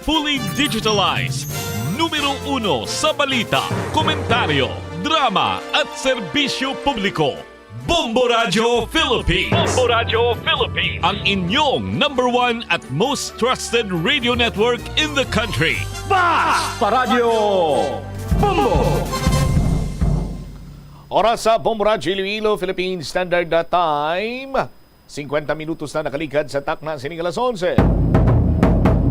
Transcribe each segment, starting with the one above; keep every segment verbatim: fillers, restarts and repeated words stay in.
Fully digitalized. Numero uno sa balita, komentaryo, drama at serbisyo publiko. Bombo Radyo Philippines. Bombo Radyo Philippines. Ang inyong number one at most trusted radio network in the country. Basta Radyo Bombo! Oras sa Bombo Radyo Iloilo, Philippine Standard Time. Singkwenta minutos na nakaligad sa takna sining alas onse.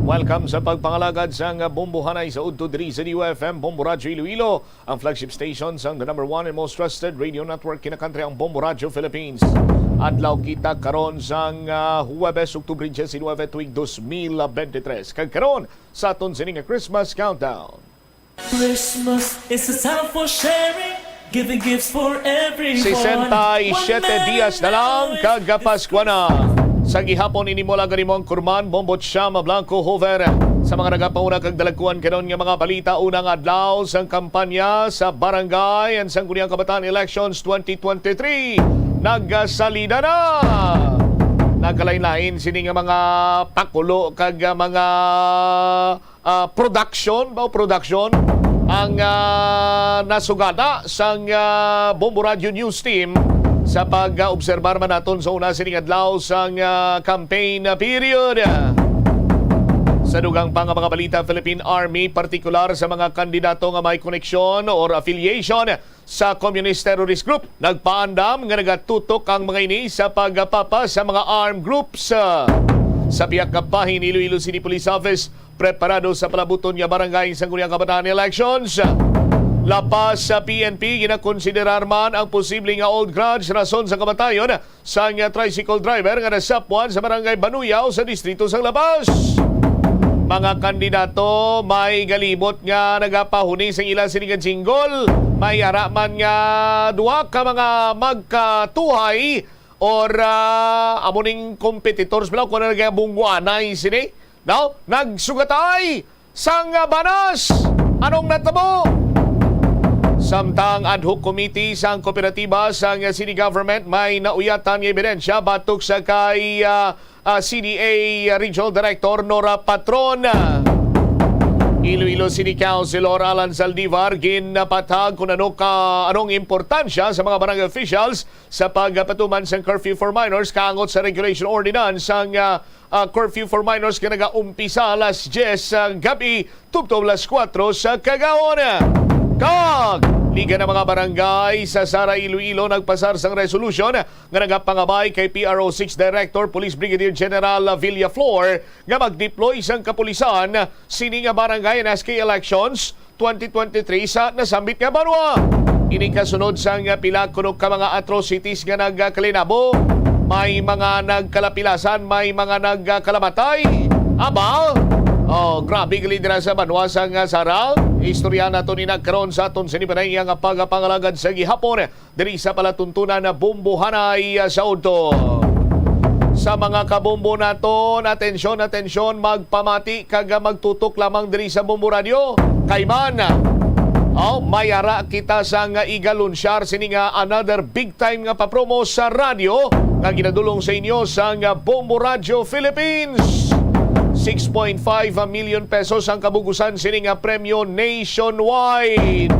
Welcome sa pagpangalagad sang Bombo Hanay sa udto diri sa D U F M, Bombo Radyo Iloilo, ang flagship station sang the number one and most trusted radio network kinakantri, ang Bombo Radyo Philippines. Adlaw kita karon sang, ah, Huwebes, Oktubre diecinuebe, tuig dos mil bente tres. Kag karon sa aton sini nga Christmas countdown. Christmas is a time for sharing, giving gifts for everyone. Sesenta y siete dias na lang kag Paskwa na. Sa gihapon, ini mo lang gani mo ang Kurman, Bombo Chama Blanco Hover. Sa mga nagapauna kag dalagkuan karon nga mga balita, unang adlaw sang kampanya sa barangay and Sangguniang Kabataan Elections twenty twenty-three nagsalida na. Nagkalain-lain sini nga mga pakulo kag, ah, mga ah, production, ba, production ang, ah, nasugana sang, ah, Bombo Radio News Team sa pag-obserbar man naton sa una sining adlaw sang, ah, campaign period. Sa dugang pa nga mga balita, Philippine Army, partikular sa mga kandidato nga may koneksyon or affiliation sa Communist Terrorist Group, nagpaandam nga nagatutok ang mga ini sa pagpapa sa mga armed groups. Sa pihak nga bahin, Iloilo City Police Office, preparado sa palabuton nga barangay sang Sangguniang Kabataan Elections. La Paz, sa P N P, ginakonsiderar man ang posible nga old grudge rason sa kamatayon sang tricycle driver nga nasapwan sa barangay Banuyaw sa distrito sang La Paz. Mga kandidato may galibot nga nagapahuni sang ila sini nga jingle. May ara man nga duha ka mga magkatuhay or, ah, amo ning competitors, bala, kung ano nagabungguanay sini, no? Nagsugatay sang, ah, banas. Anong natabo? Samtang ad hoc committee sang kooperatiba sang city government may nauyatan nga ebidensya batok sa kay, ah, ah, C D A Regional Director Nora Patron. Iloilo City Councilor Alan Zaldivar ginpatag kung ano ka, anong importansya sa mga barangay officials sa pagpatuman sang curfew for minors kaangot sa Regulation Ordinance sang, ah, ah, curfew for minors nga nagaumpisa alas diyes sa gab-i tubtob alas kuwatro sa kagahon. Kag liga na mga barangay sa Sara, Iloilo nagpasar sang resolution nga nagapangabay kay P R O six Director Police Brigadier General Villaflor nga mag-deploy sang kapulisan sini nga barangay and S K elections twenty twenty-three sa nasambit nga banwa. Ini kasunod sang pila kuno ka mga atrocities nga nagkalinabo. May mga nagkalapilasan, may mga nagkalamatay. Aba, oh, grabe gali dira sa banwa sang Sara. Istorya nato ni nagkaron sa aton sini panay nga pagapangalagad sa gihapon diri sa palatuntunan na Bombo Hanay, ah, sa udto. Sa mga kabombo naton, atensyon, atensyon, magpamati kag magtutok lamang diri sa Bombo Radio. Kay man, oh, may ara kita sang igalunsyar sini nga another big time nga papromo sa radyo nga ginadulong sa inyo sang Bombo Radio Philippines. Six point five million pesos ang kabugusan sini nga premyo nationwide.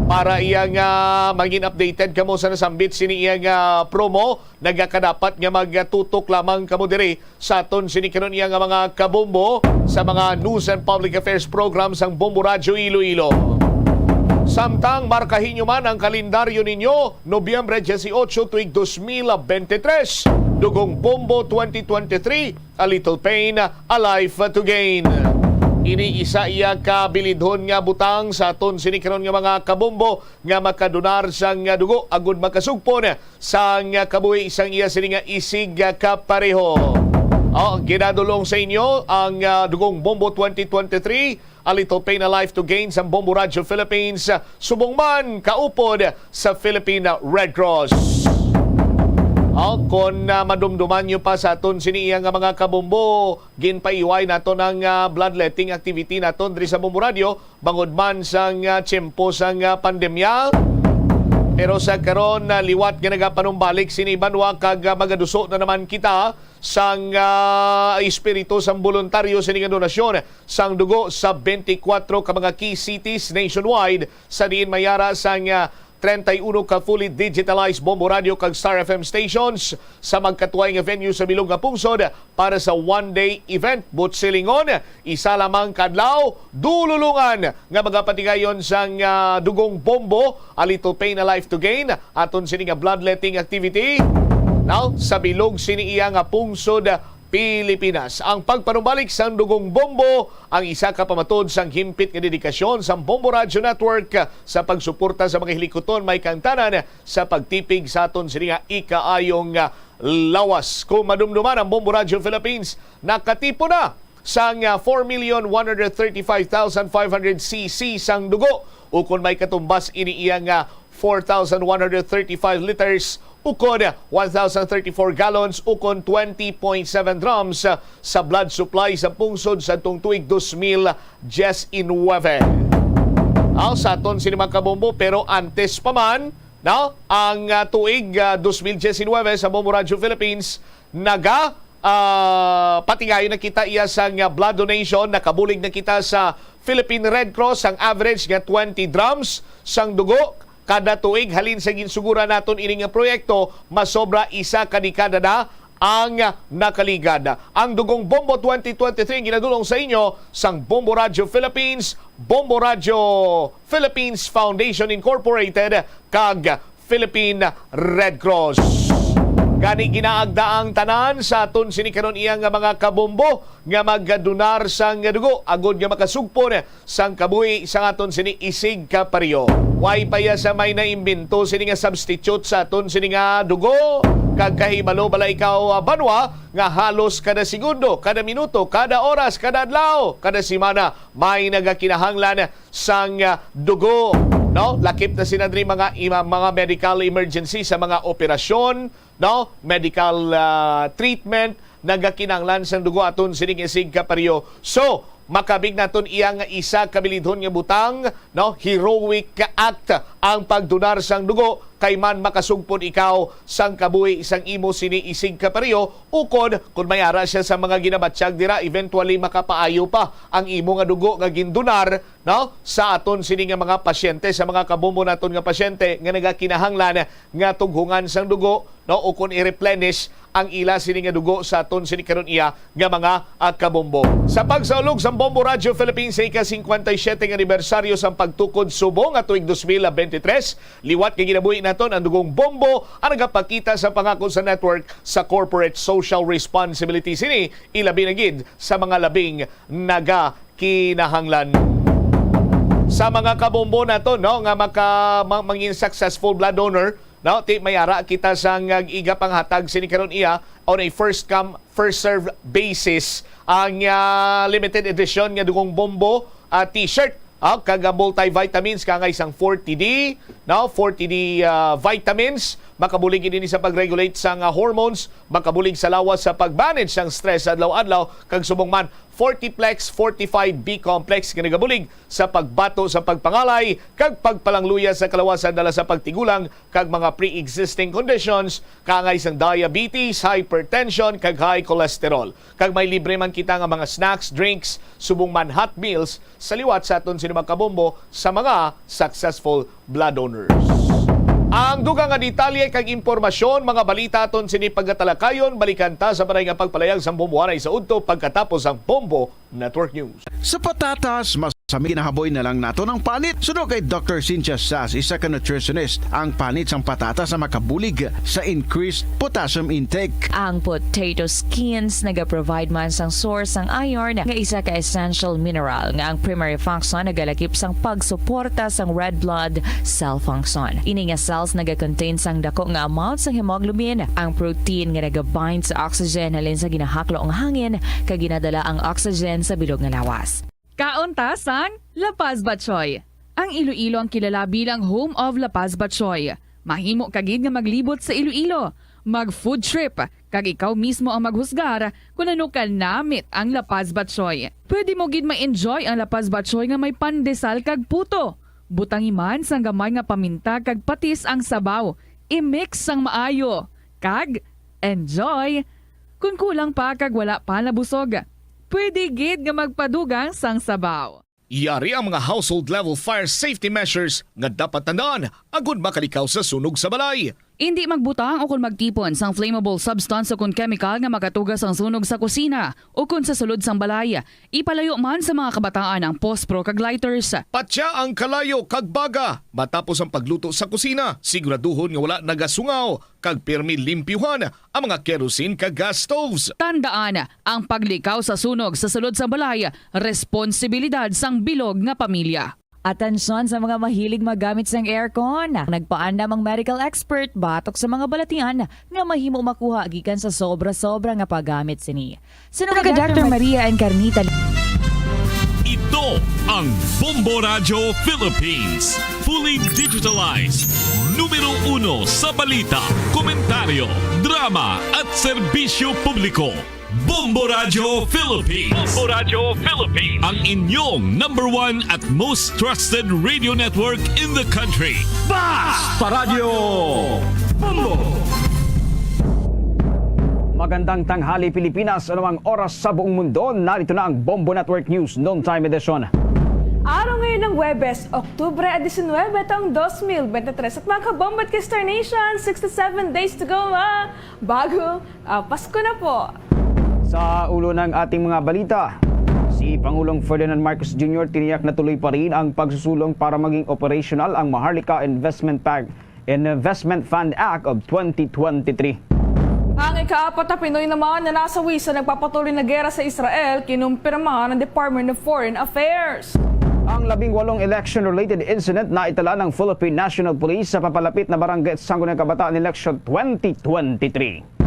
Para iya nga mangin updated kamo sa nasambit sini iya nga promo, nagakadapat nga magtutok lamang kamo diri sa aton sini karon iya nga mga kabombo sa mga News and Public Affairs program sang Bombo Radyo Iloilo. Samtang markahin nyo man ang kalendaryo ninyo, Nobyembre dieciocho, tuig dos mil veintitrés, Dugong Bombo twenty twenty-three, A Little Pain, A Life to Gain. Ini isa iya ka bilidhon nga butang sa aton sini karon nga mga kabombo nga makadonar sang dugo agud makasugpon sang kabuhi sang iya sini nga isig kapareho. Oh, ginadulong sa inyo ang, ah, Dugong Bombo twenty twenty-three, A Little Pain, A Life to Gain sa Bombo Radyo Philippines, subong man kaupod sa Philippine Red Cross. Oh, kon, ah, madumduman nyo pa sa aton sini iya nga mga kabombo, ginpaiway naton ang, ah, bloodletting activity naton diri sa Bombo Radyo, bangod man sang, ah, tiyempo sang, ah, pandemya. Pero sa karon, ah, liwat nga nagapanumbalik sini banwa kag, ah, magaduso na naman kita sang, ah, espiritu sang boluntaryo sini nga donasyon sang dugo sa twenty-four ka mga key cities nationwide, sa diin may ara sang, ah, treinta y uno ka fully digitalized Bombo Radio kag Star F M stations sa magkatuway nga venue sa bilog nga pungsod para sa one-day event. Buot silingon, isa lamang ka adlaw, dululongan nga magapatigayon sang, ah, dugong bombo, A Little Pain, A Life to Gain, aton sini nga bloodletting activity. Now, sa bilog sini iya nga pungsod, Pilipinas. Ang pagpanumbalik sang dugong bombo ang isa ka pamatud sang himpit nga dedikasyon sang Bombo Radio Network sa pagsuporta sa mga hilikuton may kaangtanan sa pagtipig sa aton sini nga ikaayong, ah, lawas. Kung madumduman, ang Bombo Radio Philippines nakatipo na sang, ah, four million one hundred thirty-five thousand five hundred C C sang dugo, ukon may katumbas ini iya nga four thousand one hundred thirty-five liters, ukon one thousand thirty-four gallons, ukon twenty point seven drums, ah, sa blood supply sa pungsod sa tong tuig dos mil diyes y nuwebe. Aw, sa aton sini mga kabombo, pero antes pa man, no, ang, ah, tuig, ah, dos mil diyes y nuwebe sa Bombo Radio Philippines, naga, ah, patigayon na kita iya sang, ah, blood donation. Nakabulig na kita sa Philippine Red Cross, ang average nga twenty drums sang dugo kada tuig. Halin sa ginsuguran naton ini nga proyekto, masobra isa ka dekada na ang nakaligad. Ang Dugong Bombo twenty twenty-three ang ginadul-ong sa inyo sang Bombo Radio Philippines, Bombo Radio Philippines Foundation Incorporated, kag Philippine Red Cross. Gani, ginaagda ang tanan sa aton sini karon iya nga mga kabombo nga magdonar sang dugo agud nga makasugpon sang kabuhi sang aton sini isig ka pariyo. Way pa iya sa may naimbento sini nga substitute sa aton sini nga dugo. Kag kahibalo bala ikaw, ah, banwa, nga halos kada segundo, kada minuto, kada oras, kada adlaw, kada semana may nagakinahanglan sang, ah, dugo, no? Lakip na sina diri mga ima-, mga medical emergency sa mga operasyon, no? Medical, ah, treatment, nagakinahanglan sang dugo aton sining isig ka pariyo. So, makabig naton iya nga isa ka bilidhon nga butang, no? Heroic act ang pagdonar sang dugo, kay man makasugpon ikaw sang kabuhi sang imo sini isig ka pariyo, ukon kon may ara siya sa mga ginabatyag dira, eventually makapaayo pa ang imo nga dugo nga gindonar, no, sa aton sini nga mga pasyente, sa mga kabombo naton nga pasyente nga nagakinahanglan nga tughungan sang dugo, no, o kon i-replenish ang ila sini nga dugo sa aton sini karon iya nga mga, ah, kabombo. Sa pagsaulog sang Bombo Radio Philippines sa ika-singkwenta y siyete nga anibersaryo sang pagtukod subong nga tuig dos mil bente tres, liwat nga ginabuhi naton ang dugong bombo ang nagapakita sa pangako sa network sa corporate social responsibility sini, ilabi na gid sa mga labing naga kinahanglan. Sa mga kabombo nato, no, nga maka-, ma-, mangin successful blood donor, no, ti may ara kita sang, ah, iga panghatag sini karon iya on a first come, first serve basis. Ang, ah, limited edition nga dugong bombo, ah, t-shirt, ah, kag, ah, multivitamins, kangay sang forty D, no, forty D, ah, vitamins, makabulig ini sa pag-regulate sang, ah, hormones, makabulig sa lawas sa pag-manage sang stress sa adlaw-adlaw, kag subong man fortiplex, forty-five B complex nga nagabulig sa pagbato sa pagpangalay kag pagpalangluya sa kalawasan dala sa pagtigulang kag mga pre-existing conditions, kaangay sang diabetes, hypertension, kag high cholesterol. Kag may libre man kita nga mga snacks, drinks, subong man hot meals sa liwat sa aton sini mga kabombo sa mga successful blood donors. Ang dugang nga detalye kag impormasyon, mga balita aton sini pagatalakayon, balikan ta sa maray nga pagpalayag sang bombohanay sa udto pagkatapos ang Bombo Network News. Sa patatas, mas kami ginahaboy na lang nato ng panit. Suno kay Doctor Cynthia Sass, isa ka nutritionist, ang panit sang patatas ang makabulig sa increased potassium intake. Ang potato skins nagaprovide man sang source sang iron, nga isa ka essential mineral nga ang primary function nagalakip sang pagsuporta sang red blood cell function. Ini nga cells nagakontain sang dako nga amount sang hemoglobin, ang protein nga nagabind sa oxygen halin sa ginahaklo nga hangin kag ginadala ang oxygen sa bilog nga lawas. Kaon ta sang La Paz Batchoy. Ang Iloilo ang kilala bilang home of La Paz Batchoy. Mahimo ka gid nga maglibot sa Iloilo, mag-food trip, kag ikaw mismo ang maghusgar kon ano ka namit ang La Paz Batchoy. Pwede mo gid ma-enjoy ang La Paz Batchoy nga may pandesal kag puto. Butangi man sang gamay nga paminta kag patis ang sabaw. I-mix sang maayo. Kag enjoy! Kon kulang pa kag wala pa nabusog, pwede gid nga magpadugang sang sabaw. Yari ang mga household level fire safety measures nga dapat tandaan agud makalikaw sa sunog sa balay. Indi magbutang o kon magtipon sang flammable substance o kon chemical nga makatuga sang sunog sa kusina o kon sa sulod sang balay. Ipalayo man sa mga kabataan ang pospro kag lighters. Patya ang kalayo kag baga matapos ang pagluto sa kusina. Siguraduhon nga wala nagasungaw kag pirmi limpyuhan ang mga kerosene kag gas stoves. Tandaan, ang paglikaw sa sunog sa sulod sa balay, responsibilidad sang bilog nga pamilya. Atensyon sa mga mahilig maggamit sang aircon. Nagpaandam ang medical expert batok sa mga balatian nga mahimo makuha gikan sa sobra-sobra nga paggamit sini. Suno kay Doctor Maria Encarnita. Ito ang Bombo Radyo Philippines. Fully digitalized. Numero uno sa balita, komentaryo, drama, at serbisyo publiko. Bombo Radyo Philippines. Bombo Radyo Philippines. Ang inyong number one at most trusted radio network in the country. Basta Radyo Bombo! Magandang tanghali, Pilipinas. Ano ang oras sa buong mundo? Narito na ang Bombo Network News Noontime Edition. Araw ngayon ng Huwebes, Oktubre diecinuebe, taong dos mil veintitrés. At mga kabombo at ka-Star Nation, sixty-seven days to go, ah, bago, ah, Pasko na po. Sa ulo ng ating mga balita, si Pangulong Ferdinand Marcos Junior tiniyak na tuloy pa rin ang pagsusulong para maging operational ang Maharlika Investment Bank Investment Fund Act of twenty twenty-three. Ang ikaapat na Pinoy naman na nasawi sa nagpapatuloy na gera sa Israel, kinumpirma ng Department of Foreign Affairs. Ang labing walong election-related incident na itala ng Philippine National Police sa papalapit na barangay at Sangguniang Kabataan Election twenty twenty-three.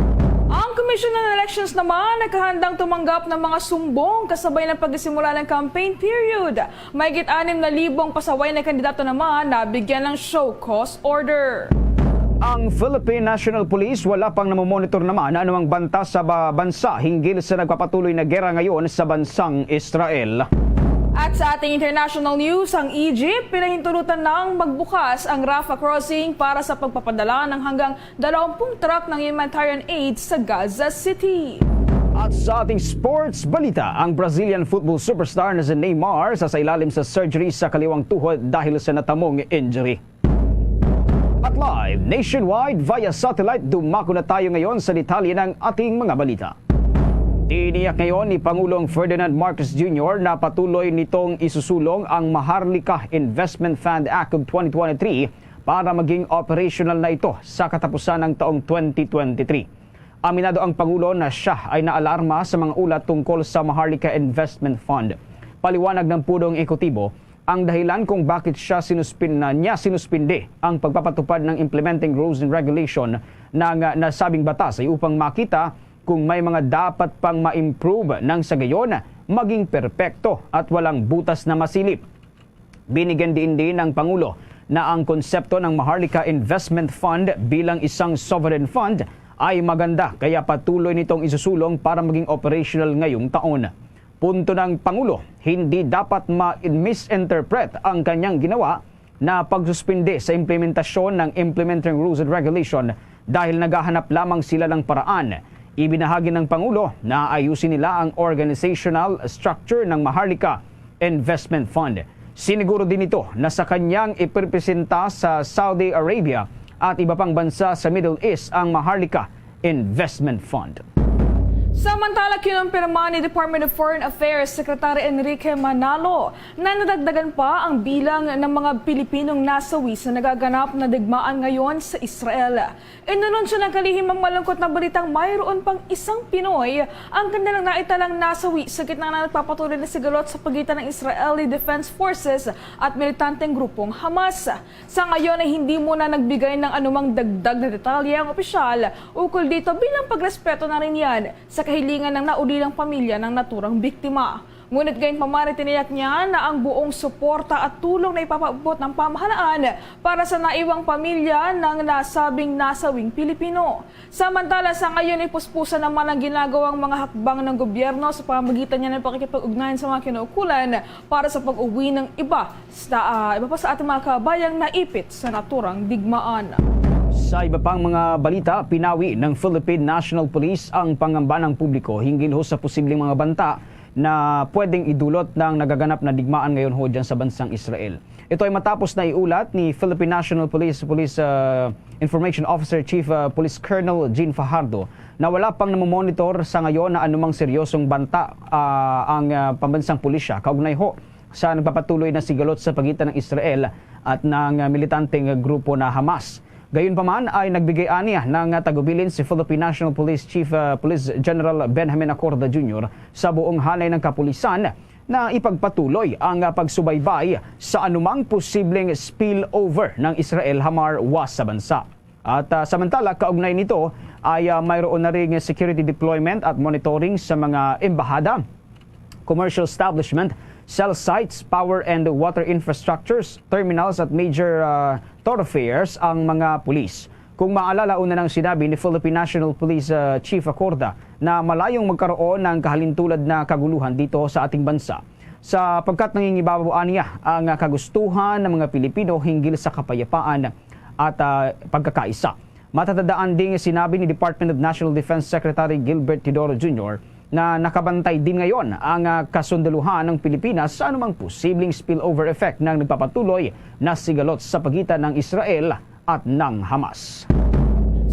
Ang Commission on Elections naman nagkahandang tumanggap ng mga sumbong kasabay ng pagsisimula ng campaign period. Mahigit anim na libong pasaway na kandidato naman nabigyan ng show cause order. Ang Philippine National Police wala pang namomonitor naman anumang banta sa ba-, bansa hinggil sa nagpapatuloy na gera ngayon sa bansang Israel. At sa ating international news, ang Egypt pinahintulutan ng magbukas ang Rafah Crossing para sa pagpapadala ng hanggang dalawampung truck ng humanitarian aid sa Gaza City. At sa ating sports balita, ang Brazilian football superstar na si Neymar sasailalim sa surgery sa kaliwang tuhod dahil sa natamong injury. At live nationwide via satellite, dumako na tayo ngayon sa detalye ng ating mga balita. Tiniyak ngayon ni Pangulong Ferdinand Marcos Junior na patuloy nitong isusulong ang Maharlika Investment Fund Act of twenty twenty-three para maging operational na ito sa katapusan ng taong twenty twenty-three. Aminado ang Pangulo na siya ay naalarma sa mga ulat tungkol sa Maharlika Investment Fund. Paliwanag ng punong ehekutibo, ang dahilan kung bakit siya sinuspin-, na niya sinuspindi ang pagpapatupad ng Implementing Rules and Regulation ng, ah, nasabing batas ay upang makita kung may mga dapat pang ma-improve nang sa gayon maging perpekto at walang butas na masilip. Binigyan diin din ng Pangulo na ang konsepto ng Maharlika Investment Fund bilang isang sovereign fund ay maganda, kaya patuloy nitong isusulong para maging operational ngayong taon. Punto ng Pangulo, hindi dapat ma-misinterpret ang kanyang ginawa na pagsuspindi sa implementasyon ng Implementing Rules and Regulation dahil naghahanap lamang sila ng paraan. Ibinahagi ng Pangulo na ayusin nila ang organizational structure ng Maharlika Investment Fund. Siniguro din ito na sa kanyang ipirepresenta sa Saudi Arabia at iba pang bansa sa Middle East ang Maharlika Investment Fund. Samantala, kinumpirma ni Department of Foreign Affairs Secretary Enrique Manalo na nadagdagan pa ang bilang ng mga Pilipinong nasawi sa nagaganap na digmaan ngayon sa Israel. Inanunsyo ng kalihim ang malungkot na balitang mayroon pang isang Pinoy ang kanilang naitalang nasawi sa gitna ng nagpapatuloy na sigalot sa pagitan ng Israeli Defense Forces at militanteng grupong Hamas. Sa ngayon ay hindi muna nagbigay ng anumang dagdag na detalye ang opisyal ukol dito bilang pagrespeto na rin yan sa kahilingan ng naulilang pamilya ng naturang biktima. Ngunit gayunpaman, itiniyak niya na ang buong suporta at tulong na ipapaabot ng pamahalaan para sa naiwang pamilya ng nasabing nasawing Pilipino. Samantala, sa ngayon ay puspusan naman ang ginagawang mga hakbang ng gobyerno sa pamamagitan niya ng pakikipag-ugnayan sa mga kinaukulan para sa pag-uwi ng iba sa, ah, iba pa sa ating mga kabayang naipit sa naturang digmaan. Sa iba pang mga balita, pinawi ng Philippine National Police ang pangamba ng publiko hinggil ho sa posibleng mga banta na pwedeng idulot ng nagaganap na digmaan ngayon ho dyan sa bansang Israel. Ito ay matapos na iulat ni Philippine National Police Police, ah, Information Officer Chief, ah, Police Colonel Jean Fajardo na wala pang namomonitor sa ngayon na anumang seryosong banta, ah, ang, ah, pambansang pulisya kaugnay ho sa nagpapatuloy na sigalot sa pagitan ng Israel at ng, ah, militanteng grupo na Hamas. Gayunpaman ay nagbigay aniya ng tagubilin si Philippine National Police Chief, ah, Police General Benjamin Acorda Junior sa buong hanay ng kapulisan na ipagpatuloy ang, ah, pagsubaybay sa anumang posibleng spillover ng Israel-Hamas sa bansa. At, ah, samantala, kaugnay nito ay, ah, mayroon na ring security deployment at monitoring sa mga embahada, commercial establishment, cell sites, power and water infrastructures, terminals at major, ah, thoroughfares ang mga pulis. Kung maalala, una nang sinabi ni Philippine National Police, ah, Chief Acorda na malayong magkaroon ng kahalintulad na kaguluhan dito sa ating bansa, sapagkat nangingibabaw niya ang kagustuhan ng mga Pilipino hinggil sa kapayapaan at, ah, pagkakaisa. Matatandaan ding sinabi ni Department of National Defense Secretary Gilbert Teodoro Junior na nakabantay din ngayon ang, ah, kasundaluhan ng Pilipinas sa anumang posibleng spillover effect ng nagpapatuloy na sigalot sa pagitan ng Israel at ng Hamas.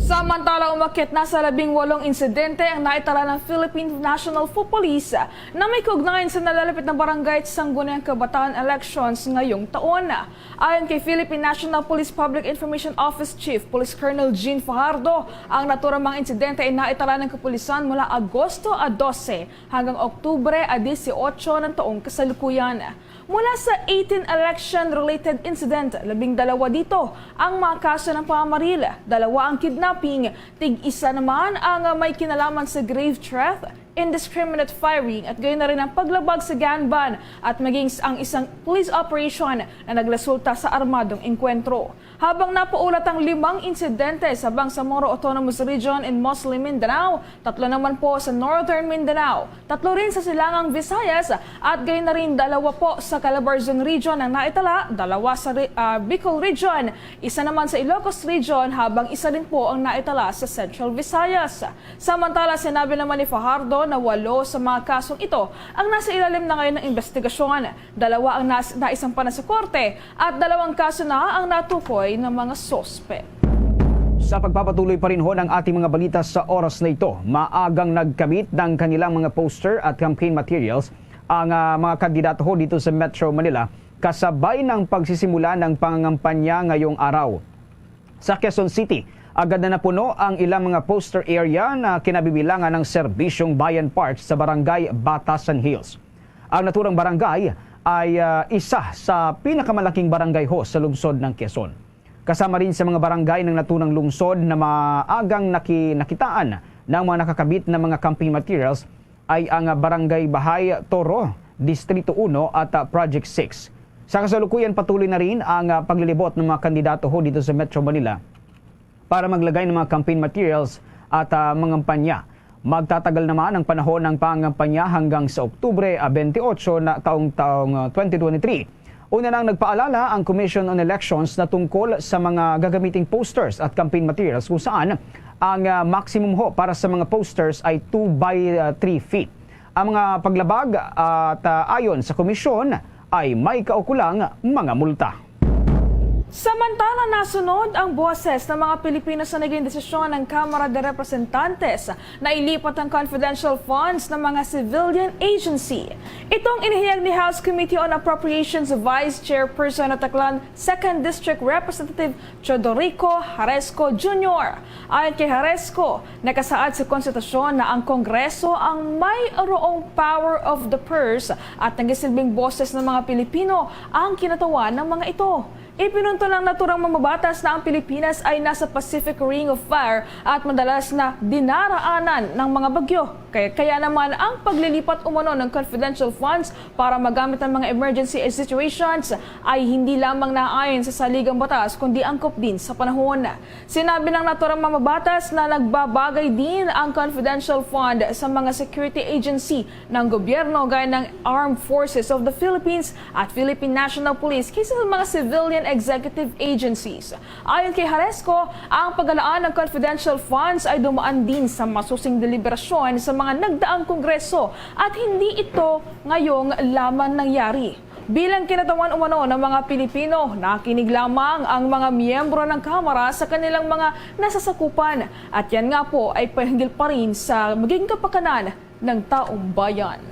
Samantala, umakyat na sa labing walong insidente ang naitala ng Philippine National Fo-, Police na may kaugnayan sa nalalapit na barangay at sangguniang kabataan elections ngayong taon. Ayon kay Philippine National Police Public Information Office Chief Police Colonel Jean Fajardo, ang naturang mga insidente ay naitala ng kapulisan mula Agosto a dose hanggang Oktubre a dieciocho ng taong kasalukuyan. Mula sa eighteen election-related incident, labing dalawa dito ang mga kaso ng pamamaril, dalawa ang kidnapping, tig-isa naman ang may kinalaman sa grave threat, indiscriminate firing, at gayon na rin ang paglabag sa gun ban at maging s-, ang isang police operation na nagresulta sa armadong engkwentro. Habang napaulat ang limang insidente sa Bangsamoro Autonomous Region in Muslim Mindanao, tatlo naman po sa Northern Mindanao, tatlo rin sa Silangang Visayas, at gayon na rin dalawa po sa Calabarzon Region ang naitala, dalawa sa Ri-, ah, Bicol Region, isa naman sa Ilocos Region, habang isa rin po ang naitala sa Central Visayas. Samantala, sinabi naman ni Fajardo na walo sa mga kasong ito ang nasa ilalim na ngayon ng investigasyon. Dalawa ang nas-, naisampa na sa korte at dalawang kaso na ang natukoy ng mga suspek. Sa pagpapatuloy pa rin ho ng ating mga balita sa oras na ito, maagang nagkamit ng kanilang mga poster at campaign materials ang, ah, mga kandidato ho dito sa Metro Manila, kasabay ng pagsisimula ng pangangampanya ngayong araw. Sa Quezon City, agad na napuno ang ilang mga poster area na kinabibilangan ng Serbisyong Bayan Park sa Barangay Batasan Hills. Ang naturang barangay ay, ah, isa sa pinakamalaking barangay ho sa lungsod ng Quezon. Kasama rin sa mga barangay ng naturang lungsod na maagang naki-, nakitaan ng mga nakakabit na mga campaign materials ay ang, ah, Barangay Bahay Toro, Distrito Uno at, ah, Project Six. Sa kasalukuyan, patuloy na rin ang, ah, paglilibot ng mga kandidato ho dito sa Metro Manila para maglagay ng mga campaign materials at, ah, mangampanya. Magtatagal naman ang panahon ng pangampanya hanggang sa Oktubre, ah, twenty-eight na taong, taong, ah, twenty twenty-three. Una nang nagpaalala ang Commission on Elections na tungkol sa mga gagamiting posters at campaign materials kung saan ang, ah, maximum ho para sa mga posters ay two by, ah, three feet. Ang mga paglabag at, ah, ayon sa komisyon ay may kaukulang mga multa. Samantala, nasunod ang boses ng mga Pilipino sa naging desisyon ng Kamara de Representantes na ilipat ang confidential funds ng mga civilian agency. Itong inihayag ni House Committee on Appropriations Vice Chairperson at Aklan Second District Representative Teodorico Haresco Junior. Ayon kay Haresco, nakasaad sa konstitusyon na ang Kongreso ang mayroong power of the purse at nagisilbing boses ng mga Pilipino ang kinatawan ng mga ito. Ipinunto ng naturang mambabatas na ang Pilipinas ay nasa Pacific Ring of Fire at madalas na dinaraanan ng mga bagyo. Kaya, kaya naman ang paglilipat umano ng confidential funds para magamit ang mga emergency situations ay hindi lamang naayon sa saligang batas kundi angkop din sa panahon. Sinabi ng naturang mambabatas na nagbabagay din ang confidential fund sa mga security agency ng gobyerno gaya ng Armed Forces of the Philippines at Philippine National Police kaysa sa mga civilian executive agencies. Ayon kay Jaresco, ang paghalaan ng confidential funds ay dumaan din sa masusing deliberasyon sa mga nagdaang kongreso at hindi ito ngayong lamang nangyari. Bilang kinatawan umano ng mga Pilipino, nakinig lamang ang mga miyembro ng Kamara sa kanilang mga nasasakupan at yan nga po ay pahinggil pa rin sa maging kapakanan ng taong bayan.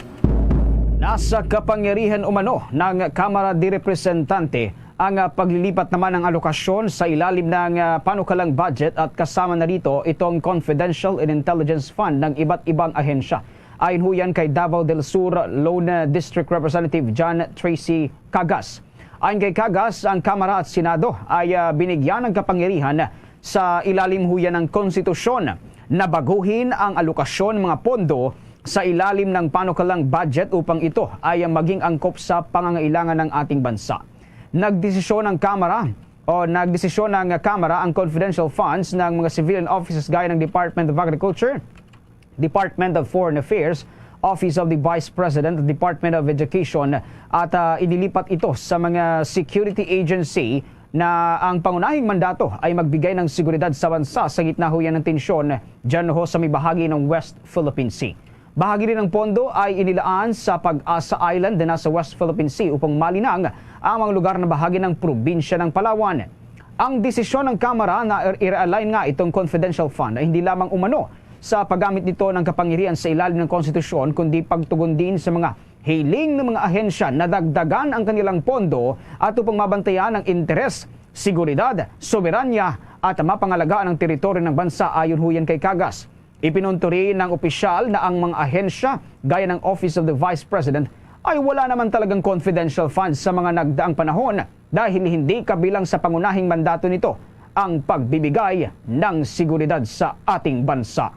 Nasa kapangyarihan umano ng Kamara de Representante ang ah, paglilipat naman ng alokasyon sa ilalim ng ah, panukalang budget at kasama na dito itong confidential and intelligence fund ng iba't ibang ahensya. Ayon ho yan kay Davao del Sur Lone District Representative John Tracy Cagas. Ayon kay Cagas, ang Kamara at Senado ay ah, binigyan ng kapangyarihan sa ilalim ho yan ng konstitusyon na baguhin ang alokasyon ng mga pondo sa ilalim ng panukalang budget upang ito ay maging angkop sa pangangailangan ng ating bansa. Nagdesisyon ang Kamara o nagdesisyon ng Kamara ang confidential funds ng mga civilian offices gaya ng Department of Agriculture, Department of Foreign Affairs, Office of the Vice President, Department of Education at ah, inilipat ito sa mga security agency na ang pangunahing mandato ay magbigay ng seguridad sa bansa sa gitna ho yan ng tensyon dyan ho sa may bahagi ng West Philippine Sea. Bahagi rin ng pondo ay inilaan sa Pag-asa Island na sa West Philippine Sea upang malinang ang mga lugar na bahagi ng probinsya ng Palawan. Ang desisyon ng Kamara na i-realign nga itong confidential fund ay hindi lamang umano sa paggamit nito ng kapangyarihan sa ilalim ng konstitusyon kundi pagtugon din sa mga hiling ng mga ahensya na dagdagan ang kanilang pondo at upang mabantayan ang interes, seguridad, soberanya at mapangalagaan ang teritoryo ng bansa ayon ho yan kay Cagas. Ipinunto rin ng opisyal na ang mga ahensya gaya ng Office of the Vice President ay wala naman talagang confidential funds sa mga nagdaang panahon dahil hindi kabilang sa pangunahing mandato nito ang pagbibigay ng seguridad sa ating bansa.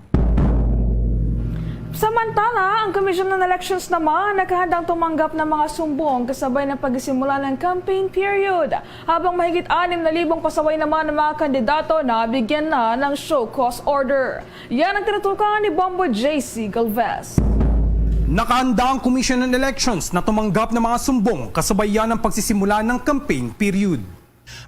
Samantala, ang Commission on Elections naman nakahandang tumanggap ng mga sumbong kasabay ng pagsisimula ng campaign period, habang mahigit anim na libong pasaway naman ng mga kandidato na bigyan na ng show cause order. Yan ang tinutukan ni Bombo J C Galvez. Nakahanda ang Commission on Elections na tumanggap ng mga sumbong kasabay yan ng pagsisimula ng campaign period.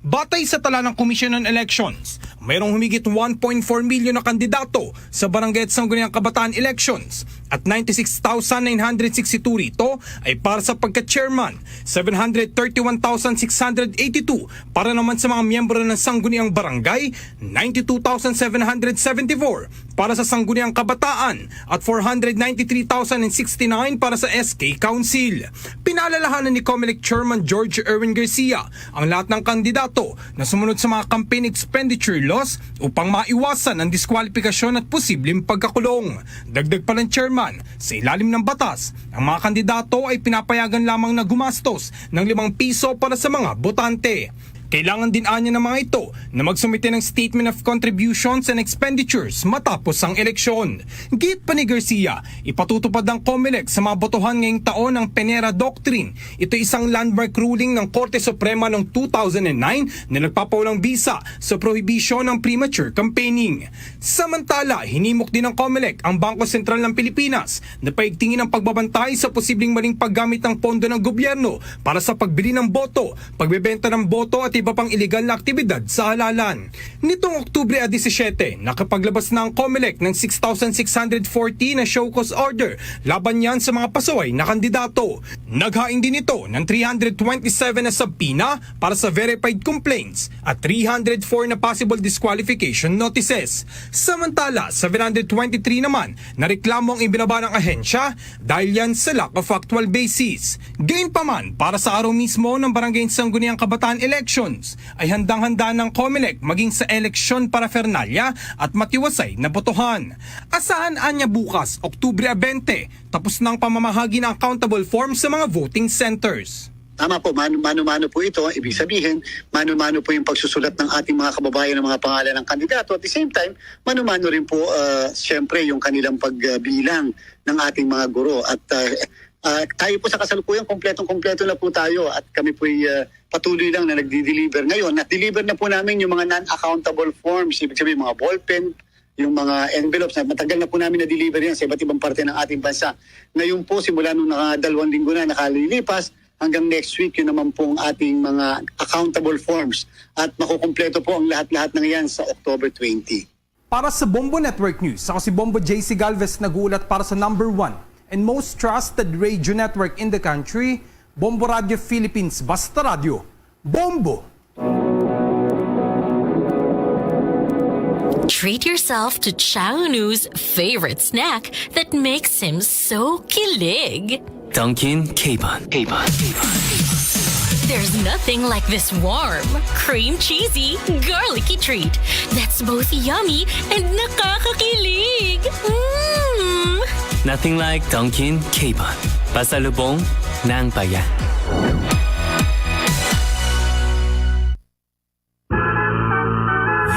Batay sa tala ng Commission on Elections, mayroong humigit one point four milyon na kandidato sa barangay at sangguniang kabataan elections at ninety-six thousand nine hundred sixty-two rito ay para sa pagka-chairman, seven hundred thirty-one thousand six hundred eighty-two para naman sa mga miyembro ng sangguniang barangay, ninety-two thousand seven hundred seventy-four para sa sangguniang kabataan at four hundred ninety-three thousand and sixty-nine para sa S K Council. Pinaalalahanan ni Comelec Chairman George Erwin Garcia ang lahat ng kandidato na sumunod sa mga campaign expenditure laws upang maiwasan ang diskwalipikasyon at posibleng pagkakulong. Dagdag pa ng chairman, sa ilalim ng batas, ang mga kandidato ay pinapayagan lamang na gumastos ng limang piso para sa mga botante. Kailangan din anya ng mga ito na magsumite ng Statement of Contributions and Expenditures matapos ang eleksyon. Giit pa ni Garcia, ipatutupad ng Comelec sa mga botohan ngayong taon ang Penera Doctrine. Ito isang landmark ruling ng Korte Suprema noong two thousand nine na nagpapawalang bisa sa prohibisyon ng premature campaigning. Samantala, hinimok din ng Comelec ang Bangko Sentral ng Pilipinas na paigtingin ang pagbabantay sa posibleng maling paggamit ng pondo ng gobyerno para sa pagbili ng boto, pagbebenta ng boto at iba pang iligal na aktibidad sa halalan. Nitong Oktubre a disisyete, nakapaglabas na ang Comelec ng six thousand six hundred forty na show cause order laban niyan sa mga pasaway na kandidato. Naghain din ito ng three hundred twenty-seven na subpoena para sa verified complaints at three hundred four na possible disqualification notices. Samantala, seven hundred twenty-three naman na reklamo ang ibinaba ng ahensya dahil yan sa lack of factual basis. Gayunpaman, para sa araw mismo ng Barangay Sangguniang Kabataan Elections, ay handang-handa ng Comelec maging sa eleksyon paraphernalia at matiwasay na botohan. Asahan anya bukas, Oktubre a twenty, tapos nang pamamahagi ng accountable form sa mga voting centers. Tama po, manu- mano-mano po ito. Ibig sabihin, mano-mano po yung pagsusulat ng ating mga kababayan ng mga pangalan ng kandidato. At the same time, mano-mano rin po, uh, siyempre, yung kanilang pagbilang ng ating mga guro. At uh, uh, tayo po sa kasalukuyan, kompletong-kompleto na po tayo. At kami po'y uh, patuloy lang na nagdi-deliver. Ngayon, na-deliver na po namin yung mga non-accountable forms, ibig sabihin, mga ballpen, yung mga envelopes na matagal na po namin na-deliver yan sa iba't ibang parte ng ating bansa. Ngayon po, simula nung nakadalawang linggo na nakalilipas, Hanggang next week, yun naman pong ating mga accountable forms. At makukumpleto po ang lahat-lahat ng yan sa October twenty. Para sa Bombo Network News, ako si Bombo J C Galvez, nag-uulat para sa number one and most trusted radio network in the country, Bombo Radio Philippines. Basta Radio, Bombo! Treat yourself to Chang Unu's favorite snack that makes him so kilig. Dunkin' K-Bun. K-Bun. There's nothing like this warm, cream cheesy, garlicky treat that's both yummy and nakakakilig. Mm! Nothing like Dunkin' K-Bun. Pasalubong ng bayan.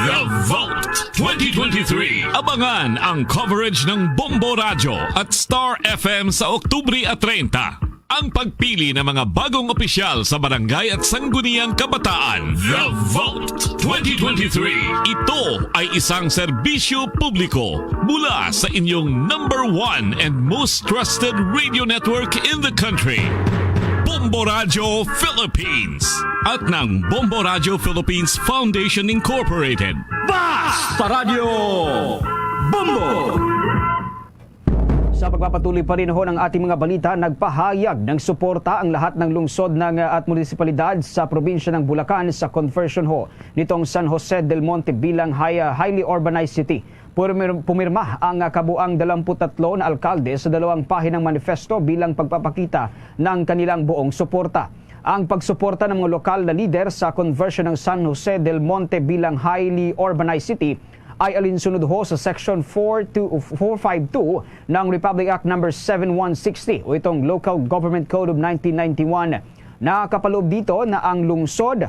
The Vote twenty twenty-three. Abangan ang coverage ng Bombo Radyo at Star F M sa Oktubre treinta. Ang pagpili ng mga bagong opisyal sa barangay at sangguniang kabataan. The Vote twenty twenty-three. Ito ay isang serbisyo publiko mula sa inyong number one and most trusted radio network in the country, Bombo Radyo Philippines, at ng Bombo Radyo Philippines Foundation Incorporated. Basta Radyo Bombo! Sa pagpapatuloy pa rin ho ng ating mga balita, nagpahayag ng suporta ang lahat ng lungsod ng, uh, at munisipalidad sa probinsya ng Bulacan sa conversion ho nitong San Jose del Monte bilang high, uh, highly urbanized city. Pumir-, pumirma ang, uh, kabuang dalawampu't tatlo na alkalde sa dalawang pahinang manifesto bilang pagpapakita ng kanilang buong suporta. Ang pagsuporta ng mga lokal na lider sa conversion ng San Jose del Monte bilang highly urbanized city ay alinsunod ho sa Section four two, four five two ng Republic Act Number seven one sixty o itong Local Government Code of nineteen ninety-one. Nakapaloob dito na ang lungsod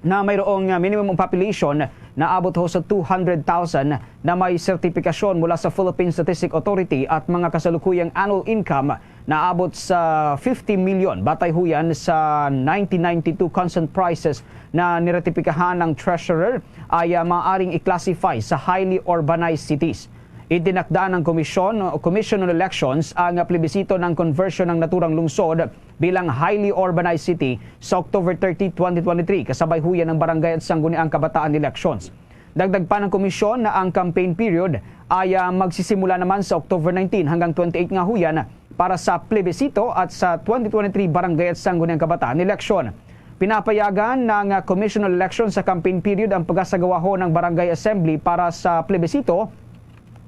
na mayroong, uh, minimum population na abot ho sa two hundred thousand na may sertipikasyon mula sa Philippine Statistic Authority at mga kasalukuyang annual income na abot sa fifty million, batay ho yan sa nineteen ninety-two consent prices na niretipikahan ng Treasurer, ay, ah, maaaring i-classify sa highly urbanized cities. Itinakda ng Komisyon o Commission on Elections ang plebisito ng conversion ng naturang lungsod bilang highly urbanized city sa October thirty, twenty twenty-three, kasabay ho yan ng barangay at sangguniang kabataan elections. Dagdag pa ng komisyon na ang campaign period ay, ah, magsisimula naman sa October nineteen hanggang twenty-eight nga ho yan para sa plebisito at sa twenty twenty-three barangay at sangguniang kabataan eleksyon. Pinapayagan ng, ah, Commission on Elections sa campaign period ang pagasagawa ho ng barangay assembly para sa plebisito,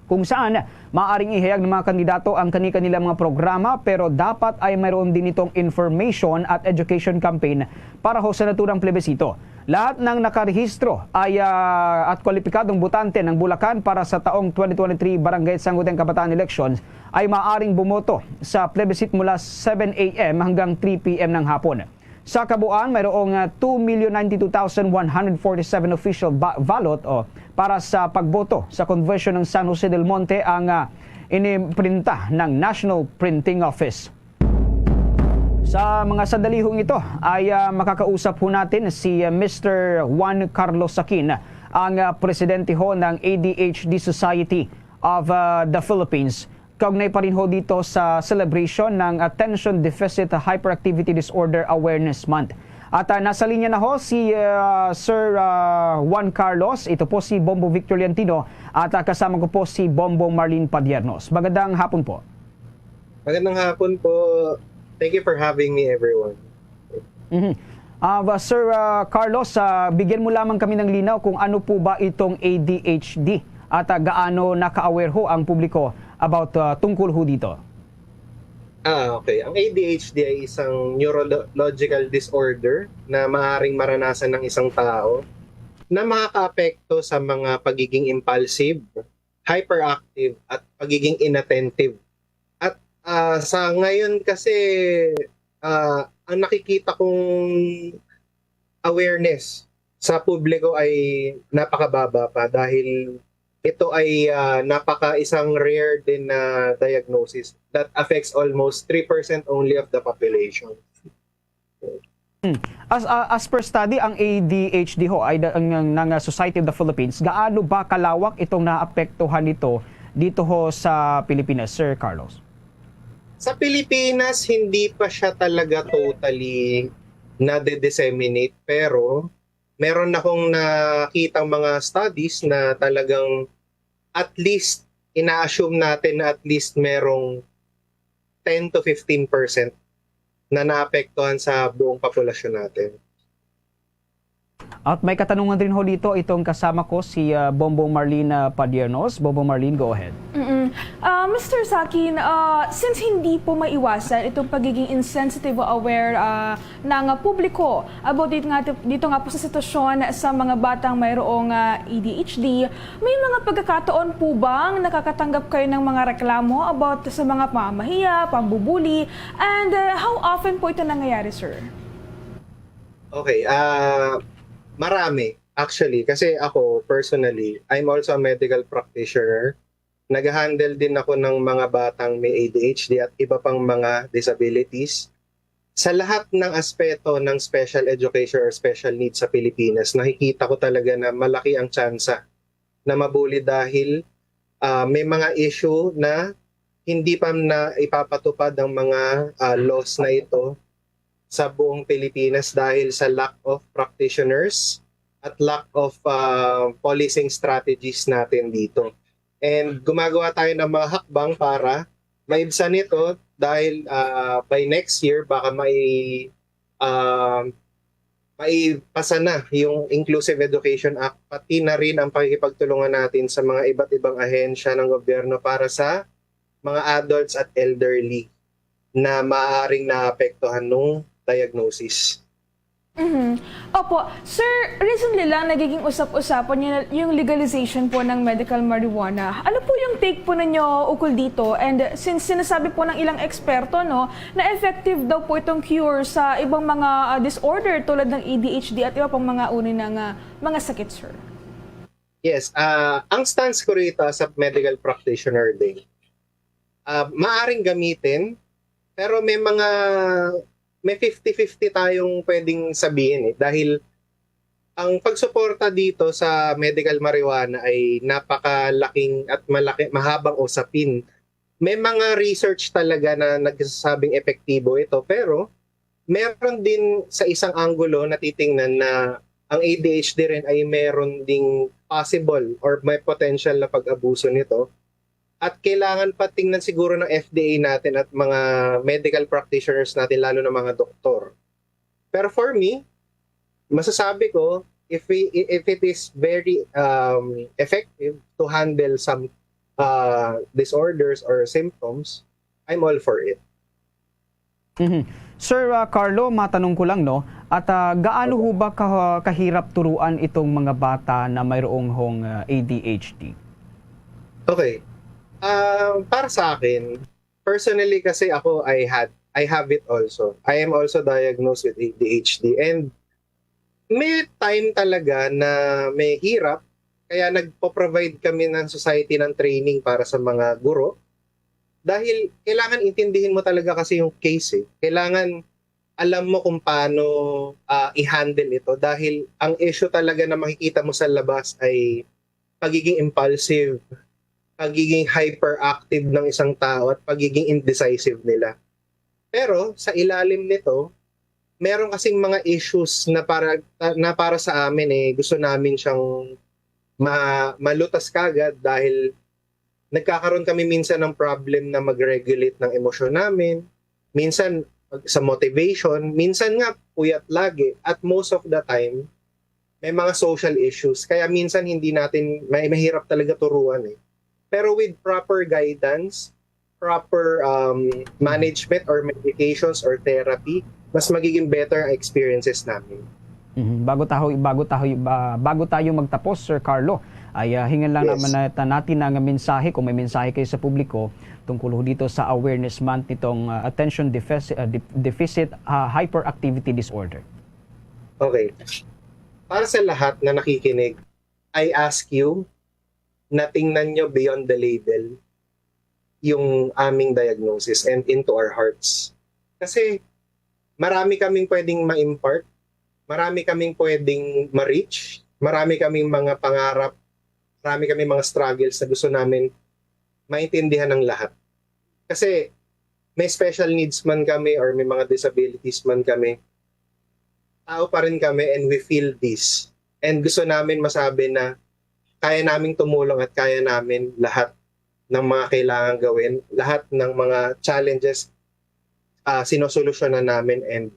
kung saan maaring ihayag ng mga kandidato ang kani-kanilang mga programa, pero dapat ay mayroon din itong information at education campaign para ho sa naturang plebisito. Lahat ng nakarehistro ay, ah, at kwalipikadong botante ng Bulacan para sa taong twenty twenty-three Barangay at Sangguniang Kabataan Elections ay maaaring bumoto sa plebiscite mula seven A M hanggang three P M ng hapon. Sa kabuuan, mayroong, ah, two million ninety-two thousand one hundred forty-seven official ba-, ballot, o, para sa pagboto sa conversion ng San Jose del Monte ang, ah, inimprinta ng National Printing Office. Sa mga sandali hong ito ay, ah, makakausap ho natin si, ah, Mister Juan Carlos Sakin, ang, ah, presidente ho ng A D H D Society of, ah, the Philippines. Kaugnay pa rin ho dito sa celebration ng Attention Deficit Hyperactivity Disorder Awareness Month. At, ah, nasa linya na ho si, ah, Sir, ah, Juan Carlos. Ito po si Bombo Victor Liantino at, ah, kasama ko po si Bombo Marlene Padiernos. Magandang hapon po. Magandang hapon po. Thank you for having me, everyone. Mhm. Ah, ba, Sir, ah, Carlos, ah, bigyan mo lamang kami ng linaw kung ano po ba itong A D H D at, ah, gaano naka-aware ho ang publiko about, ah, tungkol ho dito? Ah, okay. Ang A D H D ay isang neurological disorder na maaaring maranasan ng isang tao na makakaapekto sa mga pagiging impulsive, hyperactive, at pagiging inattentive. At, ah, sa ngayon kasi, ah, ang nakikita kong awareness sa publiko ay napakababa pa dahil ito ay, ah, napaka isang rare din na diagnosis that affects almost three percent only of the population. Hmm. As, ah, as per study, ang A D H D ho ay da-, ang, ang, ng, ah, Society of the Philippines, gaano ba kalawak itong naapektuhan nito dito ho sa Pilipinas, Sir Carlos? Sa Pilipinas, hindi pa siya talaga totally nade-disseminate, pero meron akong nakitang mga studies na talagang at least, ina-assume natin na at least merong ten to fifteen percent na naapektuhan sa buong populasyon natin. At may katanungan rin ho dito itong kasama ko, si ah, Bongbong Marlene ah, Padiernos. Bongbong Marlene, go ahead. Mm-mm. Uh, Mister Sakin, uh, since hindi po maiwasan itong pagiging insensitive o aware uh, ng uh, publiko about dito nga, dito nga po sa sitwasyon sa mga batang mayroong uh, A D H D, may mga pagkakataon po bang nakakatanggap kayo ng mga reklamo about sa mga pamamahiya, pambubuli, and uh, how often po ito nangyayari, sir? Okay, ah marami actually kasi ako personally, I'm also a medical practitioner. Nag-handle din ako ng mga batang may A D H D at iba pang mga disabilities. Sa lahat ng aspeto ng special education or special needs sa Pilipinas, nakikita ko talaga na malaki ang tsansa na mabuli dahil ah, may mga issue na hindi pa na ipapatupad ang mga ah, laws na ito sa buong Pilipinas dahil sa lack of practitioners at lack of ah, policing strategies natin dito. And gumagawa tayo ng mga hakbang para maibsan ito dahil ah, by next year baka may ah, maipasa na yung Inclusive Education Act, pati na rin ang pakikipagtulungan natin sa mga iba't ibang ahensya ng gobyerno para sa mga adults at elderly na maaaring naapektuhan ng diagnosis. Mhm. Opo. Sir, recently lang nagiging usap-usapan yung, yung legalization po ng medical marijuana. Ano po yung take po ninyo ukol dito? And since sinasabi po ng ilang eksperto no, na effective daw po itong cure sa ibang mga ah, disorder tulad ng A D H D at iba pang mga uri ng ah, mga sakit, sir. Yes, ah, ang stance ko rito as a medical practitioner din, ah, maaring gamitin, pero may mga may fifty fifty tayong pwedeng sabihin eh dahil ang pagsuporta dito sa medical marijuana ay napakalaking at malaki mahabang usapin. May mga research talaga na nagsasabing epektibo ito pero meron din sa isang anggulo natitingnan na ang A D H D rin ay meron ding possible or may potential na pag-abuso nito. At kailangan pa tingnan siguro ng F D A natin at mga medical practitioners natin, lalo na mga doktor. Pero for me, masasabi ko, if we, if it is very um, effective to handle some uh, disorders or symptoms, I'm all for it. Mhm. Sir ah, Carlo, matanong ko lang no, at ah, gaano ho ba ka, kahirap turuan itong mga bata na mayroong hong ah, A D H D? Okay. Ah, para sa akin, personally kasi ako, I had I have it also. I am also diagnosed with A D H D and may time talaga na may hirap kaya nagpo-provide kami ng society ng training para sa mga guro dahil kailangan intindihin mo talaga kasi yung case eh. Kailangan alam mo kung paano ah, i-handle ito dahil ang issue talaga na makikita mo sa labas ay pagiging impulsive, pagiging hyperactive ng isang tao at pagiging indecisive nila. Pero sa ilalim nito, meron kasing mga issues na para na para sa amin eh gusto namin siyang ma, malutas kagad dahil nagkakaroon kami minsan ng problem na mag-regulate ng emosyon namin. Minsan sa motivation, minsan nga puyat lagi at most of the time may mga social issues kaya minsan hindi natin may mahirap talaga turuan eh. Pero with proper guidance, proper um, management or medications or therapy, mas magiging better ang experiences namin. Mhm. Bago tayo bago tayo ba- bago tayo magtapos, Sir Carlo, ay ah, hingan lang Yes. naman na, natin ang mensahe kung may mensahe kayo sa publiko tungkol ho dito sa awareness month nitong ah, attention deficit, ah, def- deficit ah, hyperactivity disorder. Okay. Para sa lahat na nakikinig, I ask you na tingnan nyo beyond the label yung aming diagnosis and into our hearts. Kasi marami kaming pwedeng ma-impart, marami kaming pwedeng ma-reach, marami kaming mga pangarap, marami kaming mga struggles na gusto namin maintindihan ng lahat. Kasi may special needs man kami or may mga disabilities man kami, tao pa rin kami and we feel this. And gusto namin masabi na kaya naming tumulong at kaya namin lahat ng mga kailangan gawin, lahat ng mga challenges, ah, sinosolusyonan namin. And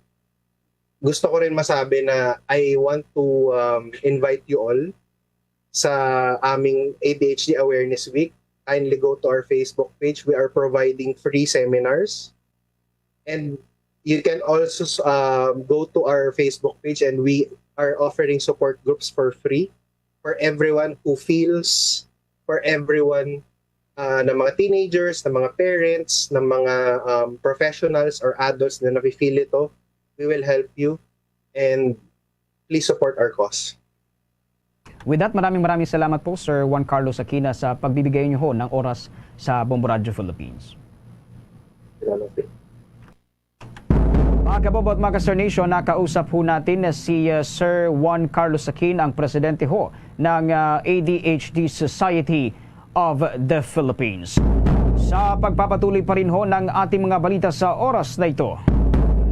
gusto ko rin masabi na I want to, um, invite you all sa aming A D H D Awareness Week. Kindly go to our Facebook page. We are providing free seminars. And you can also, uh, go to our Facebook page, and we are offering support groups for free for everyone who feels, for everyone, uh, ng mga teenagers, ng mga parents, ng mga, um, professionals or adults na nafe-feel ito. We will help you, and please support our cause. With that, maraming maraming salamat po, Sir Juan Carlos Aquina, sa pagbibigay niyo ho ng oras sa Bombo Radyo Philippines. Salamat din. Mga kabombo at mga ka-Star Nation, nakausap ho natin na si, uh, Sir Juan Carlos Aquina, ang presidente ho ng, uh, A D H D Society of the Philippines. Sa pagpapatuloy pa rin ho ng ating mga balita sa oras na ito,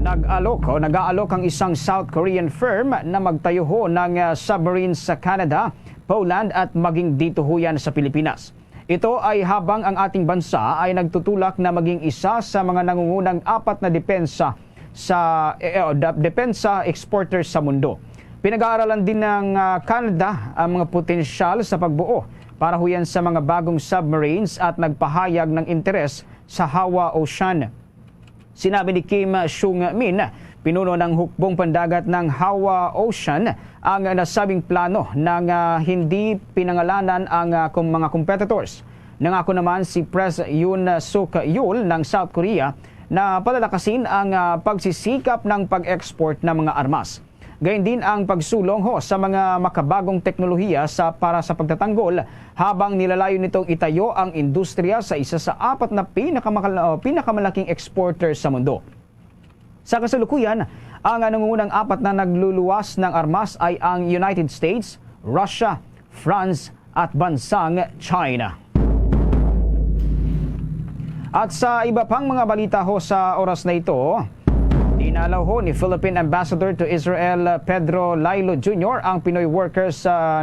nag-alok o nag-aalok ang isang South Korean firm na magtayo ho ng, ah, submarine sa Canada, Poland at maging dito ho yan sa Pilipinas. Ito ay habang ang ating bansa ay nagtutulak na maging isa sa mga nangungunang apat na depensa sa, eh, eh, dap-, depensa exporter sa mundo. Pinag-aaralan din ng, ah, Canada ang mga potensyal sa pagbuo para huyan sa mga bagong submarines at nagpahayag ng interes sa Hawa Ocean. Sinabi ni Kim Sung Min, pinuno ng Hukbong Pandagat ng Hawa Ocean, ang nasabing plano ng, ah, hindi pinangalanan ang, ah, kum-, mga competitors. Nangako naman si Pres Yoon Suk Yeol ng South Korea na palalakasin ang, ah, pagsisikap ng pag-export ng mga armas. Gayon din ang pagsulong ho sa mga makabagong teknolohiya sa, para sa pagtatanggol, habang nilalayo nitong itayo ang industriya sa isa sa apat na pinakamakal-, o pinakamalaking exporter sa mundo. Sa kasalukuyan, ang nangungunang apat na nagluluwas ng armas ay ang United States, Russia, France, at bansang China. At sa iba pang mga balita ho sa oras na ito, dinalaw ho ni Philippine Ambassador to Israel, Pedro Lailo Junior, ang Pinoy workers, ah,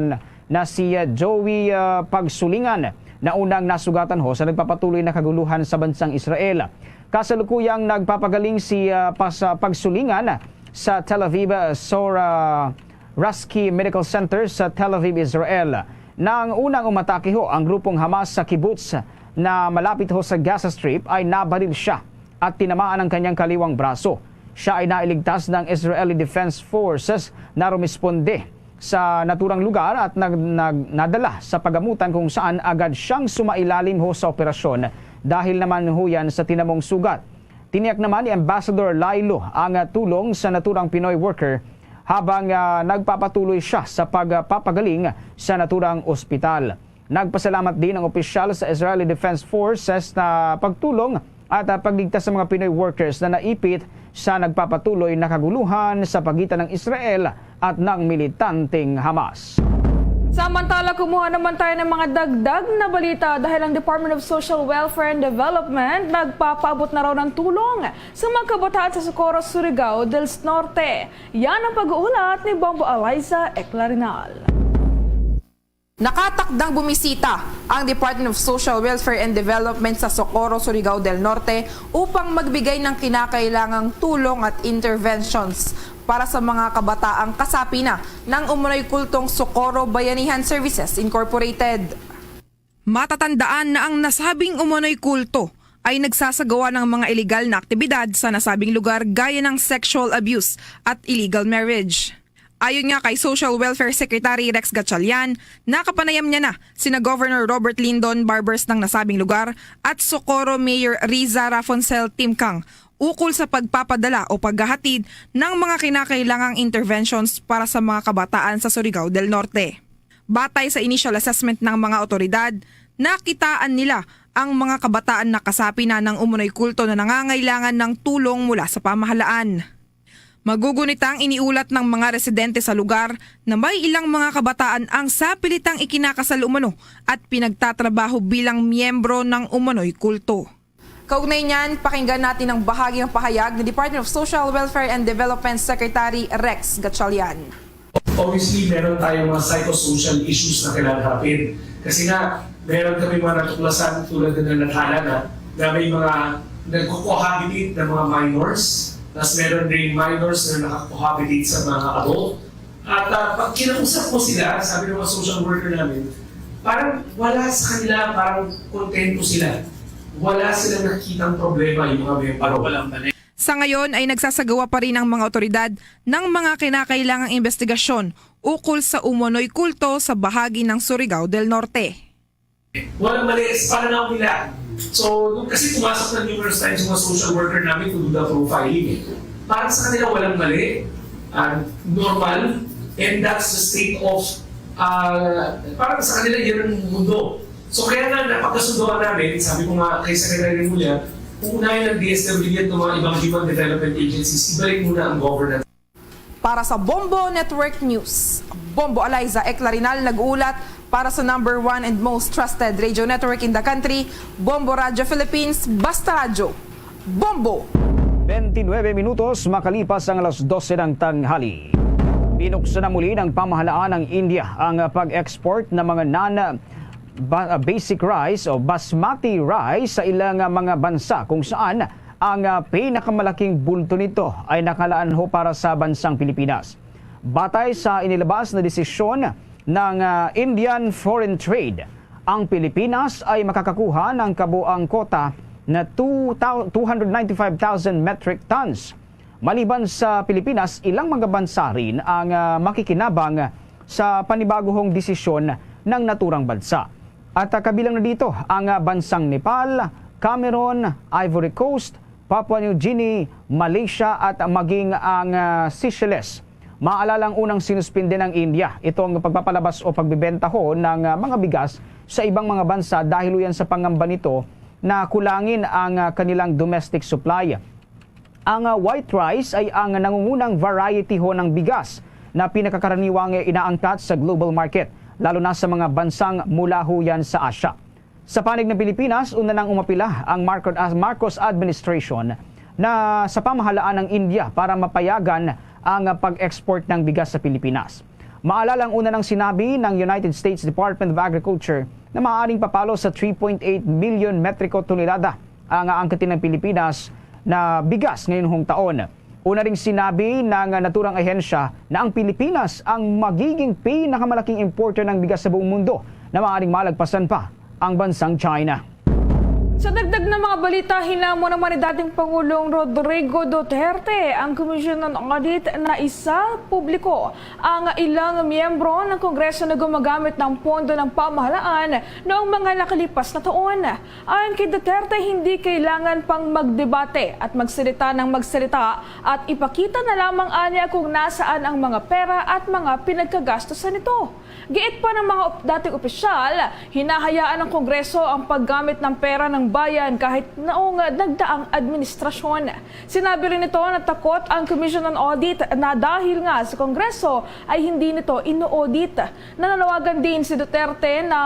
na si, ah, Joey, ah, Pagsulingan, na unang nasugatan ho sa nagpapatuloy na kaguluhan sa bansang Israel. Kasalukuyang nagpapagaling si, ah, pas-, ah, Pagsulingan sa Tel Aviv, ah, Sor, ah, Raski Medical Center sa Tel Aviv, Israel. Nang unang umatake ho ang grupong Hamas sa kibbutz na malapit ho sa Gaza Strip, ay nabaril siya at tinamaan ang kanyang kaliwang braso. Siya ay nailigtas ng Israeli Defense Forces na rumisponde sa naturang lugar at nag-, nag-, nadala sa pagamutan kung saan agad siyang sumailalim ho sa operasyon dahil naman ho yan sa tinamong sugat. Tiniyak naman ni Ambassador Lailo ang, ah, tulong sa naturang Pinoy worker habang, ah, nagpapatuloy siya sa pagpapagaling sa naturang ospital. Nagpasalamat din ang opisyal sa Israeli Defense Forces na pagtulong at, ah, pagligtas sa mga Pinoy workers na naipit sa nagpapatuloy na kaguluhan sa pagitan ng Israel at ng militanteng Hamas. Samantala, kumuha naman tayo ng mga dagdag na balita dahil ang Department of Social Welfare and Development nagpapaabot na raw ng tulong sa mga kabataan sa Socorro, Surigao del Norte. Yan ang pag-uulat ni Bombo Eliza Eclarinal. Nakatakdang bumisita ang Department of Social Welfare and Development sa Socorro, Surigao del Norte upang magbigay ng kinakailangang tulong at interventions para sa mga kabataang kasapi na ng umano'y kultong Socorro Bayanihan Services Incorporated. Matatandaan na ang nasabing umano'y kulto ay nagsasagawa ng mga iligal na aktibidad sa nasabing lugar gaya ng sexual abuse at illegal marriage. Ayon nga kay Social Welfare Secretary Rex Gatchalian, nakapanayam niya na sina Governor Robert Lindon Barbers ng nasabing lugar at Socorro Mayor Riza Rafoncel Timkang ukol sa pagpapadala o paghahatid ng mga kinakailangang interventions para sa mga kabataan sa Surigao del Norte. Batay sa initial assessment ng mga otoridad, nakitaan nila ang mga kabataan na kasapi na ng umano'y kulto na nangangailangan ng tulong mula sa pamahalaan. Magugunit ang iniulat ng mga residente sa lugar na may ilang mga kabataan ang sapilitang ikinakasal umano at pinagtatrabaho bilang miyembro ng umano'y kulto. Kaugnay niyan, pakinggan natin ang bahagi ng pahayag ni Department of Social Welfare and Development Secretary Rex Gatchalian. Obviously, meron tayong mga psychosocial issues na kailangan harapin. Kasi nga, meron kami mga natuklasan tulad ng nalathala na, na may mga nagko-cohabitate ng mga minors, tapos meron rin minors na nakakohabitate sa mga adult. At ah, pag kinausap ko sila, sabi ng mga social worker namin, parang wala sa kanila, parang kontento sila. Wala silang nakikitang problema yung mga miyembro. Sa ngayon ay nagsasagawa pa rin ang mga otoridad ng mga kinakailangang investigasyon ukol sa umano'y kulto sa bahagi ng Surigao del Norte. Walang mali sa pananaw nila. So, nung kasi pumasok na numerous times yung mga social worker namin to do the profiling eh. Para sa kanila, walang mali, ah, normal, and that's the state of, ah, parang sa kanila, yan ang mundo. So, kaya nga, napagkasundoan namin, sabi ko nga kay Secretary Remulla, uunahin ng D S W D at ng mga ibang human development agencies, ibalik muna ang governance. Para sa Bombo Network News, Bombo Eliza Eclarinal nag-uulat para sa number one and most trusted radio network in the country, Bombo Radio Philippines, Basta Radyo. Bombo! Twenty-nine minutos makalipas ang alas dose ng tanghali. Binuksan na muli ng pamahalaan ng India ang pag-export ng mga non ba-, basic rice o basmati rice sa ilang mga bansa, kung saan ang, ah, pinakamalaking bulto nito ay nakalaan ho para sa bansang Pilipinas. Batay sa inilabas na desisyon ng, ah, Indian Foreign Trade, ang Pilipinas ay makakakuha ng kabuang kota na two thou-, two hundred ninety-five thousand metric tons. Maliban sa Pilipinas, ilang mga bansa rin ang, ah, makikinabang sa panibaguhong desisyon ng naturang bansa. At, ah, kabilang na dito ang, ah, bansang Nepal, Cameroon, Ivory Coast, Papua New Guinea, Malaysia at maging ang, ah, Seychelles. Maalala ang unang sinuspinde ng India itong pagpapalabas o pagbebenta ho ng, ah, mga bigas sa ibang mga bansa dahil yan sa pangamba nito na kulangin ang, ah, kanilang domestic supply. Ang, ah, white rice ay ang nangungunang variety ho ng bigas na pinakakaraniwang inaangkat sa global market, lalo na sa mga bansang mula ho yan sa Asia. Sa panig ng Pilipinas, una nang umapila ang Marcos, ah, Marcos administration na sa pamahalaan ng India para mapayagan ang, ah, pag-export ng bigas sa Pilipinas. Maalala ang una nang sinabi ng United States Department of Agriculture na maaaring papalo sa three point eight million metriko tonelada ang aangkatin ng Pilipinas na bigas ngayong taon. Una ring sinabi ng naturang ahensya na ang Pilipinas ang magiging pinakamalaking importer ng bigas sa buong mundo na maaaring malagpasan pa ang bansang China. Sa dagdag na mga balita, hinamo naman ni dating Pangulong Rodrigo Duterte ang Commission on Audit na isapubliko ang ilang miyembro ng Kongreso na gumagamit ng pondo ng pamahalaan noong mga nakalipas na taon. Ayon kay Duterte, hindi kailangan pang magdebate at magsalita ng magsalita at ipakita na lamang anya kung nasaan ang mga pera at mga pinagkagastusan nito. Giit pa ng mga op-, dating opisyal, hinahayaan ng Kongreso ang paggamit ng pera ng bayan kahit noong nagdaang administrasyon. Sinabi rin nito na takot ang Commission on Audit na dahil nga sa Kongreso ay hindi nito ino-audit. Nananawagan din si Duterte na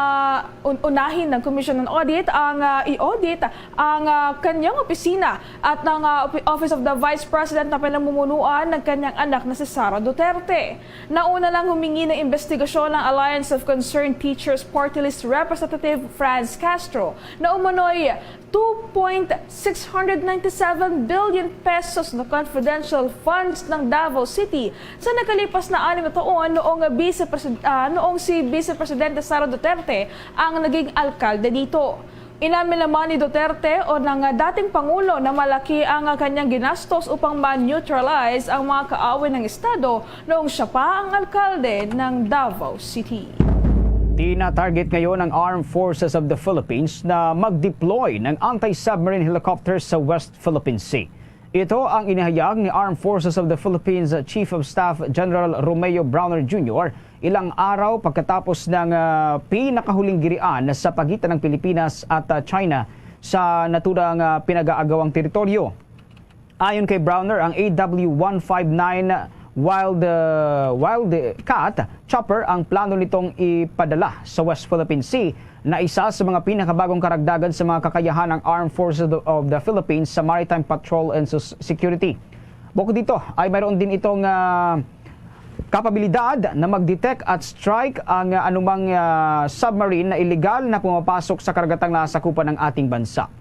un-, unahin ng Commission on Audit ang, ah, i-audit ang, ah, kanyang opisina at ng, ah, opi-, Office of the Vice President na pinamumunuan ng kanyang anak na si Sara Duterte. Nauna nang humingi ng investigasyon ang Alliance of Concerned Teachers Party List Representative Franz Castro na umano'y two point six hundred ninety-seven billion pesos na confidential funds ng Davao City sa nakalipas na anim na taon noong Vice Presid-, ah, noong si Vice Presidente Sara Duterte ang naging alkalde dito. Inamin naman ni Duterte o ng dating Pangulo na malaki ang kanyang ginastos upang ma-neutralize ang mga kaaway ng Estado noong siya pa ang alkalde ng Davao City. Tina-target ngayon ng Armed Forces of the Philippines na mag-deploy ng anti-submarine helicopters sa West Philippine Sea. Ito ang inihayag ni Armed Forces of the Philippines Chief of Staff General Romeo Brawner Junior ilang araw pagkatapos ng, ah, pinakahuling girian sa pagitan ng Pilipinas at, ah, China sa naturang, ah, pinag-aagawang teritoryo. Ayon kay Brawner, ang A W one five nine Wild, uh, Wildcat chopper ang plano nitong ipadala sa West Philippine Sea, na isa sa mga pinakabagong karagdagan sa mga kakayahan ng Armed Forces of the Philippines sa maritime patrol and sus-, security. Bukod dito, ay mayroon din itong, ah, kapabilidad na mag-detect at strike ang, ah, anumang, ah, submarine na iligal na pumapasok sa karagatang nasakupan ng ating bansa.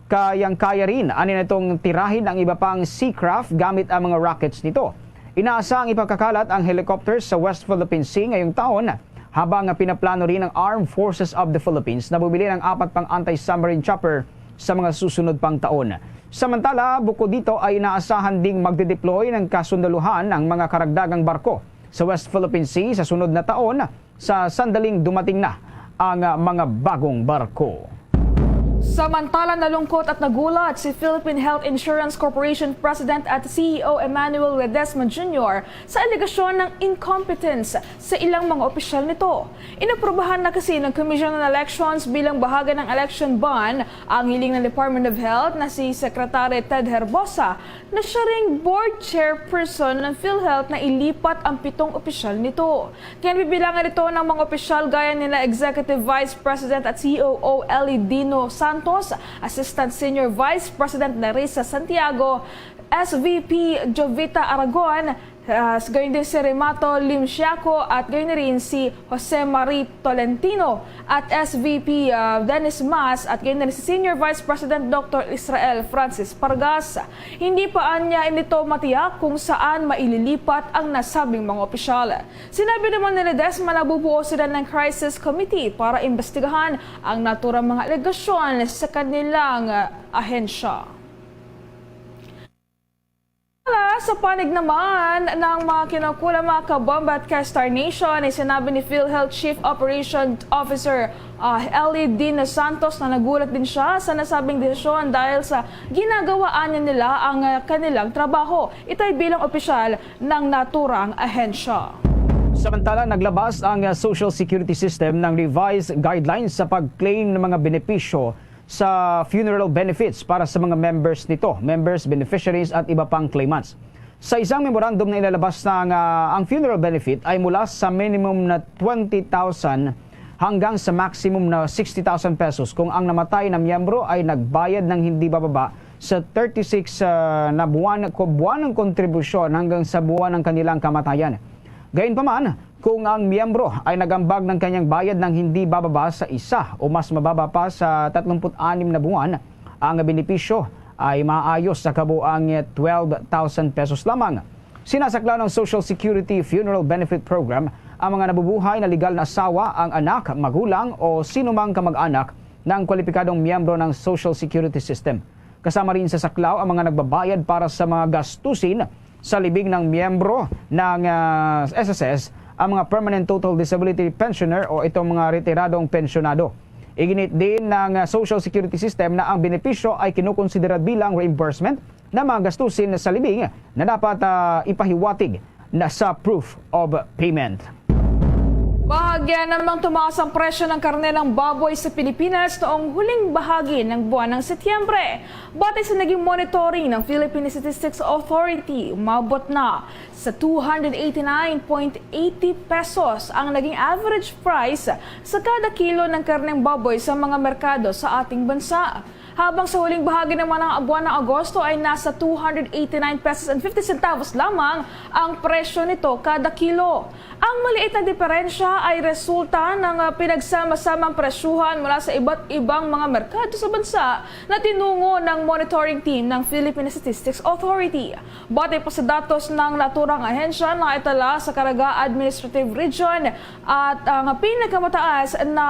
Kayang-kaya rin ani nitong tirahin ang iba pang sea craft gamit ang mga rockets nito. Inaasahang ipagkakalat ang helicopter sa West Philippine Sea ngayong taon, habang pinaplano rin ng Armed Forces of the Philippines na bumili ng apat pang anti-submarine chopper sa mga susunod pang taon. Samantala, bukod dito ay inaasahan ding magdedeploy ng kasundaluhan ang mga karagdagang barko sa West Philippine Sea sa sunod na taon, sa sandaling dumating na ang, ah, mga bagong barko. Samantala, nalungkot at nagulat si Philippine Health Insurance Corporation President at C E O Emmanuel Ledesma Junior sa alegasyon ng incompetence sa ilang mga opisyal nito. Inaprubahan na kasi ng Commission on Elections bilang bahagi ng election bond ang hiling ng Department of Health na si Secretary Ted Herbosa, na siya ring board chairperson ng PhilHealth, na ilipat ang pitong opisyal nito. Ginbibilangan ito ng mga opisyal gaya nila Executive Vice President at C O O Ellie Dino Santos, Assistant Senior Vice President Nerissa Santiago, S V P Jovita Aragon, ah, gayon din si Remato Lim Siaco, at gayon rin si Jose Marie Tolentino, at S V P, ah, Dennis Mas, at gayon din si Senior Vice President Doctor Israel Francis Pargas. Hindi pa anya nito matiyak kung saan maililipat ang nasabing mga opisyal. Sinabi naman ni Ledesma na bubuo sila ng crisis committee para imbestigahan ang naturang mga alegasyon sa kanilang, ah, ahensya. Sa panig naman ng mga kinukulang, mga kabomba at ka-Star Nation, ay sinabi ni PhilHealth Chief Operation Officer, ah, Ellie Dean Santos na nagulat din siya sa nasabing desisyon dahil sa ginagawaan niya nila ang, ah, kanilang trabaho. Ito ay bilang opisyal ng naturang ahensya. Samantala, naglabas ang, ah, Social Security System ng revised guidelines sa pag-claim ng mga benepisyo sa funeral benefits para sa mga members nito, members, beneficiaries at iba pang claimants. Sa isang memorandum na inilabas na nga ang funeral benefit ay mula sa minimum na twenty thousand hanggang sa maximum na sixty thousand pesos kung ang namatay na miyembro ay nagbayad ng hindi bababa sa thirty-six, ah, na buwan, ko-, buwan ng kontribusyon hanggang sa buwan ng kanilang kamatayan. Gayunpaman, kung ang miyembro ay nag-ambag ng kanyang bayad ng hindi bababa sa isa o mas mababa pa sa tatlumpu't anim na buwan, ang benepisyo ay maayos sa kabuang twelve thousand pesos lamang. Sinasaklaw ng Social Security Funeral Benefit Program ang mga nabubuhay na legal na asawa, ang anak, magulang, o sinumang kamag-anak ng kwalipikadong miyembro ng Social Security System. Kasama rin sa saklaw ang mga nagbabayad para sa mga gastusin sa libing ng miyembro ng, ah, S S S, ang mga permanent total disability pensioner o itong mga retiradong pensyonado. Iginit din ng, ah, Social Security System na ang benepisyo ay kinukonsidera bilang reimbursement ng mga gastusin sa libing na dapat, ah, ipahiwatig na sa proof of payment. Bahagya namang tumaas ang presyo ng karne ng baboy sa Pilipinas noong huling bahagi ng buwan ng Setyembre. Batay sa naging monitoring ng Philippine Statistics Authority, umabot na sa two hundred eighty-nine point eighty pesos ang naging average price sa kada kilo ng karneng baboy sa mga merkado sa ating bansa. Habang sa huling bahagi naman ng buwan ng Agosto ay nasa two hundred eighty-nine pesos and fifty centavos lamang ang presyo nito kada kilo. Ang maliit na diferensya ay resulta ng, ah, pinagsama-samang presyuhan mula sa iba't ibang mga merkado sa bansa na tinungo ng monitoring team ng Philippine Statistics Authority. Batay pa sa datos ng naturang ahensya na itala sa Caraga Administrative Region at ang pinakamataas na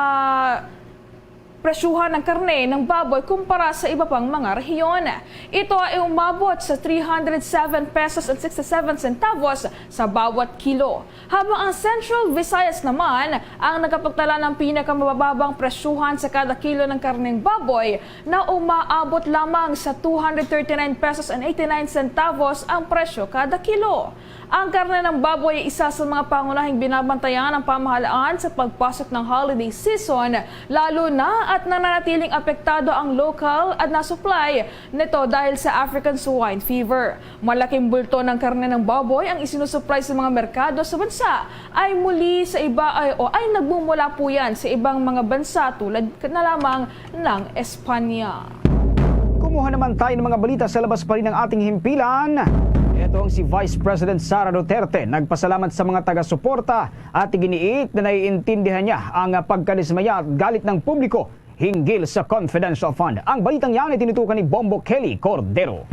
presyuhan ng karne ng baboy kumpara sa iba pang mga rehiyon. Ito ay umabot sa three hundred seven pesos and sixty-seven centavos sa bawat kilo. Habang ang Central Visayas naman ang nakapagtala ng pinakamababang presyuhan sa kada kilo ng karneng baboy na umaabot lamang sa two hundred thirty-nine pesos and eighty-nine centavos ang presyo kada kilo. Ang karne ng baboy ay isa sa mga pangunahing binabantayan ng pamahalaan sa pagpasok ng holiday season, lalo na at nananatiling apektado ang lokal at na supply nito dahil sa African Swine Fever. Malaking bulto ng karne ng baboy ang isinusupply sa mga merkado sa bansa ay muli sa iba ay, o ay nagmumula po yan sa ibang mga bansa tulad na lamang ng Espanya. Kumuha naman tayo ng mga balita sa labas pa rin ng ating himpilan. Ito ang si Vice President Sara Duterte nagpasalamat sa mga taga-suporta at iginiit na naiintindihan niya ang pagkadismaya at galit ng publiko hinggil sa confidential fund. Ang balitang yan ay tinutukan ni Bombo Kelly Cordero.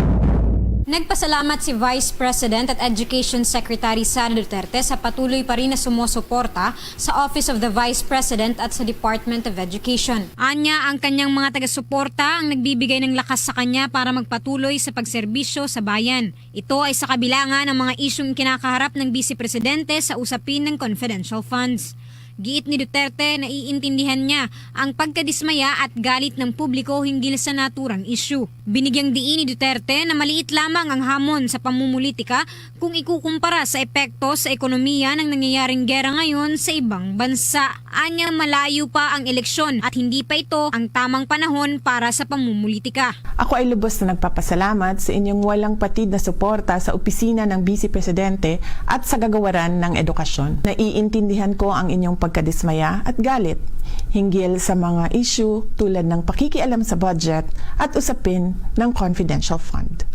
Nagpasalamat si Vice President at Education Secretary Sara Duterte sa patuloy pa rin na sumusuporta sa Office of the Vice President at sa Department of Education. Anya, ang kanyang mga taga-suporta ang nagbibigay ng lakas sa kanya para magpatuloy sa pagserbisyo sa bayan. Ito ay sa kabilangan ng mga isyung kinakaharap ng Vice Presidente sa usapin ng confidential funds. Giit ni Duterte na iintindihan niya ang pagkadismaya at galit ng publiko hinggil sa naturang isyu. Binigyang diin ni Duterte na maliit lamang ang hamon sa pamumulitika kung ikukumpara sa epekto sa ekonomiya ng nangyayaring gera ngayon sa ibang bansa. Anya, malayo pa ang eleksyon at hindi pa ito ang tamang panahon para sa pamumulitika. Ako ay lubos na nagpapasalamat sa inyong walang patid na suporta sa opisina ng Vice Presidente at sa Gagawaran ng Edukasyon. Naiintindihan ko ang inyong pagkadismaya at galit hinggil sa mga isyu tulad ng pakikialam sa budget at usapin ng confidential fund.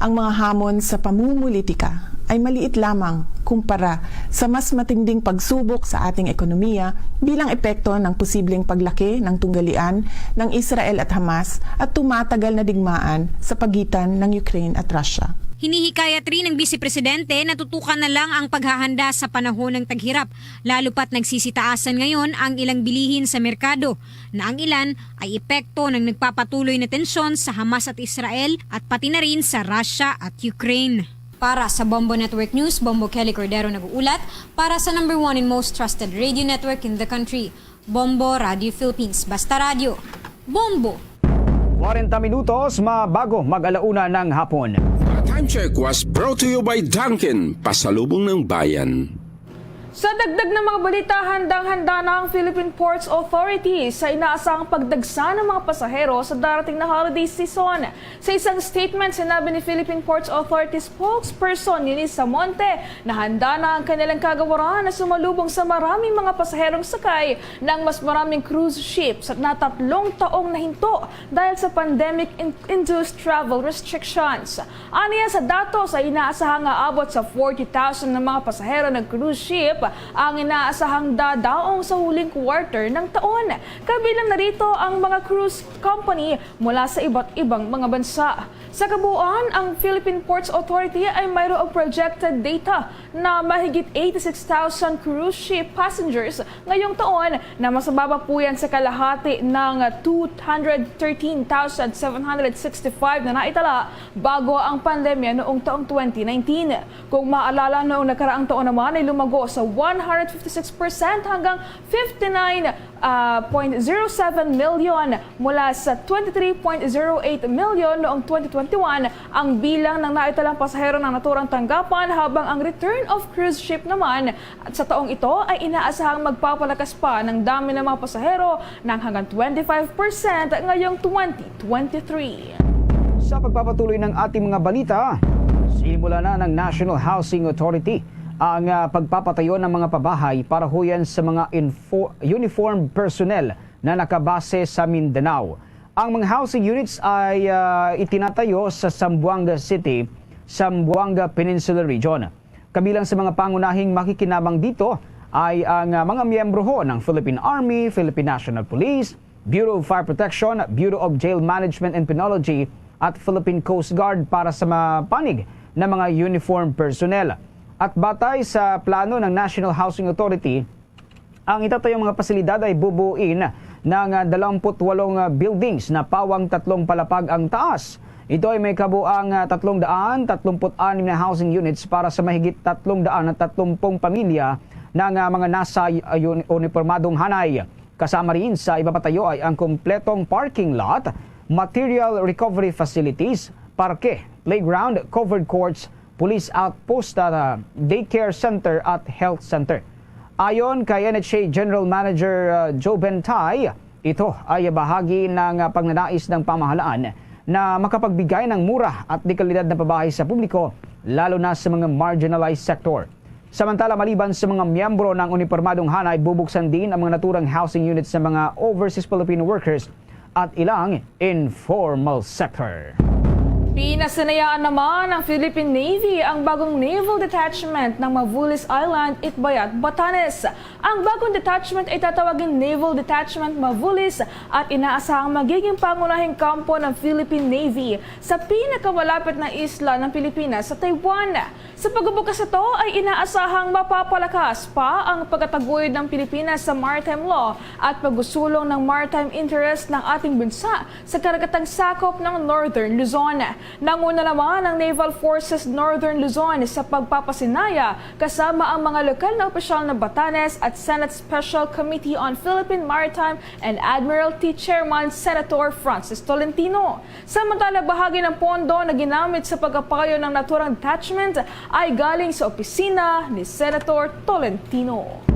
Ang mga hamon sa pamumulitika ay maliit lamang kumpara sa mas matinding pagsubok sa ating ekonomiya bilang epekto ng posibleng paglaki ng tunggalian ng Israel at Hamas at tumatagal na digmaan sa pagitan ng Ukraine at Russia. Hinihikayat rin ng Vice Presidente na tutukan na lang ang paghahanda sa panahon ng taghirap, lalo pat nagsisitaasan ngayon ang ilang bilihin sa merkado, na ang ilan ay epekto ng nagpapatuloy na tensyon sa Hamas at Israel at pati na rin sa Russia at Ukraine. Para sa Bombo Network News, Bombo Kelly Cordero nag-uulat para sa number one and most trusted radio network in the country, Bombo Radio Philippines. Basta radyo, Bombo! Kwarenta minutos mabago mag-alauna ng hapon. The time check was brought to you by Dunkin, pasalubong ng bayan. Sa dagdag ng mga balita, handang-handa na ang Philippine Ports Authority sa inaasahang pagdagsa ng mga pasahero sa darating na holiday season. Sa isang statement, sinabi ni Philippine Ports Authority spokesperson Eunice Samonte na handa na ang kanilang kagawaran na sumalubong sa maraming mga pasaherong sakay ng mas maraming cruise ships na tatlong taong nahinto dahil sa pandemic-induced travel restrictions. Aniya, sa datos ay inaasahang aabot sa forty thousand na mga pasahero ng cruise ship ang inaasahang dadaong sa huling quarter ng taon. Kabilang na rito ang mga cruise company mula sa iba't ibang mga bansa. Sa kabuuan, ang Philippine Ports Authority ay mayroong projected data na mahigit eighty-six thousand cruise ship passengers ngayong taon, na mas mababa po yan sa kalahati ng two hundred thirteen thousand seven hundred sixty-five na naitala bago ang pandemya noong taong twenty nineteen. Kung maalala, noong nakaraang taon naman ay lumago sa one hundred fifty-six percent hanggang fifty-nine point zero seven million mula sa twenty-three point zero eight million noong twenty twenty-one ang bilang ng naitalang pasahero na naturang tanggapan, habang ang return of cruise ship naman sa taong ito ay inaasahang magpapalakas pa ng dami ng mga pasahero ng hanggang twenty-five percent ngayong twenty twenty-three. Sa pagpapatuloy ng ating mga balita, sinimula na ng National Housing Authority ang ah, pagpapatayo ng mga pabahay para huyan sa mga info- uniformed personnel na nakabase sa Mindanao. Ang mga housing units ay ah, itinatayo sa Zamboanga City, Zamboanga Peninsula Region. Kabilang sa mga pangunahing makikinabang dito ay ang ah, mga miyembro ho ng Philippine Army, Philippine National Police, Bureau of Fire Protection, Bureau of Jail Management and Penology, at Philippine Coast Guard para sa mapanig na mga uniform personnel. At batay sa plano ng National Housing Authority, ang itatayong mga pasilidad ay bubuin ng ah, dalawampu't walong ah, buildings na pawang tatlong palapag ang taas. Ito ay may kabuang ah, tatlong daan tatlumpu't anim na housing units para sa mahigit tatlong daan at tatlumpung pamilya ng ah, mga nasa ah, uni- unipormadong hanay. Kasama rin sa ipapatayo ay ang kompletong parking lot, material recovery facilities, parke, playground, covered courts, police outpost, ah, daycare center at health center. Ayon kay N H A General Manager, ah, Joe Bentay, ito ay bahagi ng, ah, pagnanais ng pamahalaan na makapagbigay ng mura at dekalidad na pabahay sa publiko, lalo na sa mga marginalized sector. Samantala, maliban sa mga miyembro ng unipormadong hanay, bubuksan din ang mga naturang housing units sa mga overseas Filipino workers at ilang informal sector. Pinasinayaan naman ng Philippine Navy ang bagong naval detachment ng Mavulis Island, Itbayat, Batanes. Ang bagong detachment ay tatawagin Naval Detachment Mavulis at inaasahang magiging pangunahing kampo ng Philippine Navy sa pinakamalapit na isla ng Pilipinas, sa Taiwan. Sa pagbubukas nito ay inaasahang mapapalakas pa ang pagkataguyod ng Pilipinas sa maritime law at pagsusulong ng maritime interest ng ating bansa sa karagatang sakop ng Northern Luzon. Nanguna naman ang Naval Forces Northern Luzon sa pagpapasinaya kasama ang mga lokal na opisyal ng Batanes at Senate Special Committee on Philippine Maritime and Admiralty Chairman Senator Francis Tolentino. Samantala, bahagi ng pondo na ginamit sa pagpapayo ng naturang detachment ay galing sa opisina ni Senator Tolentino.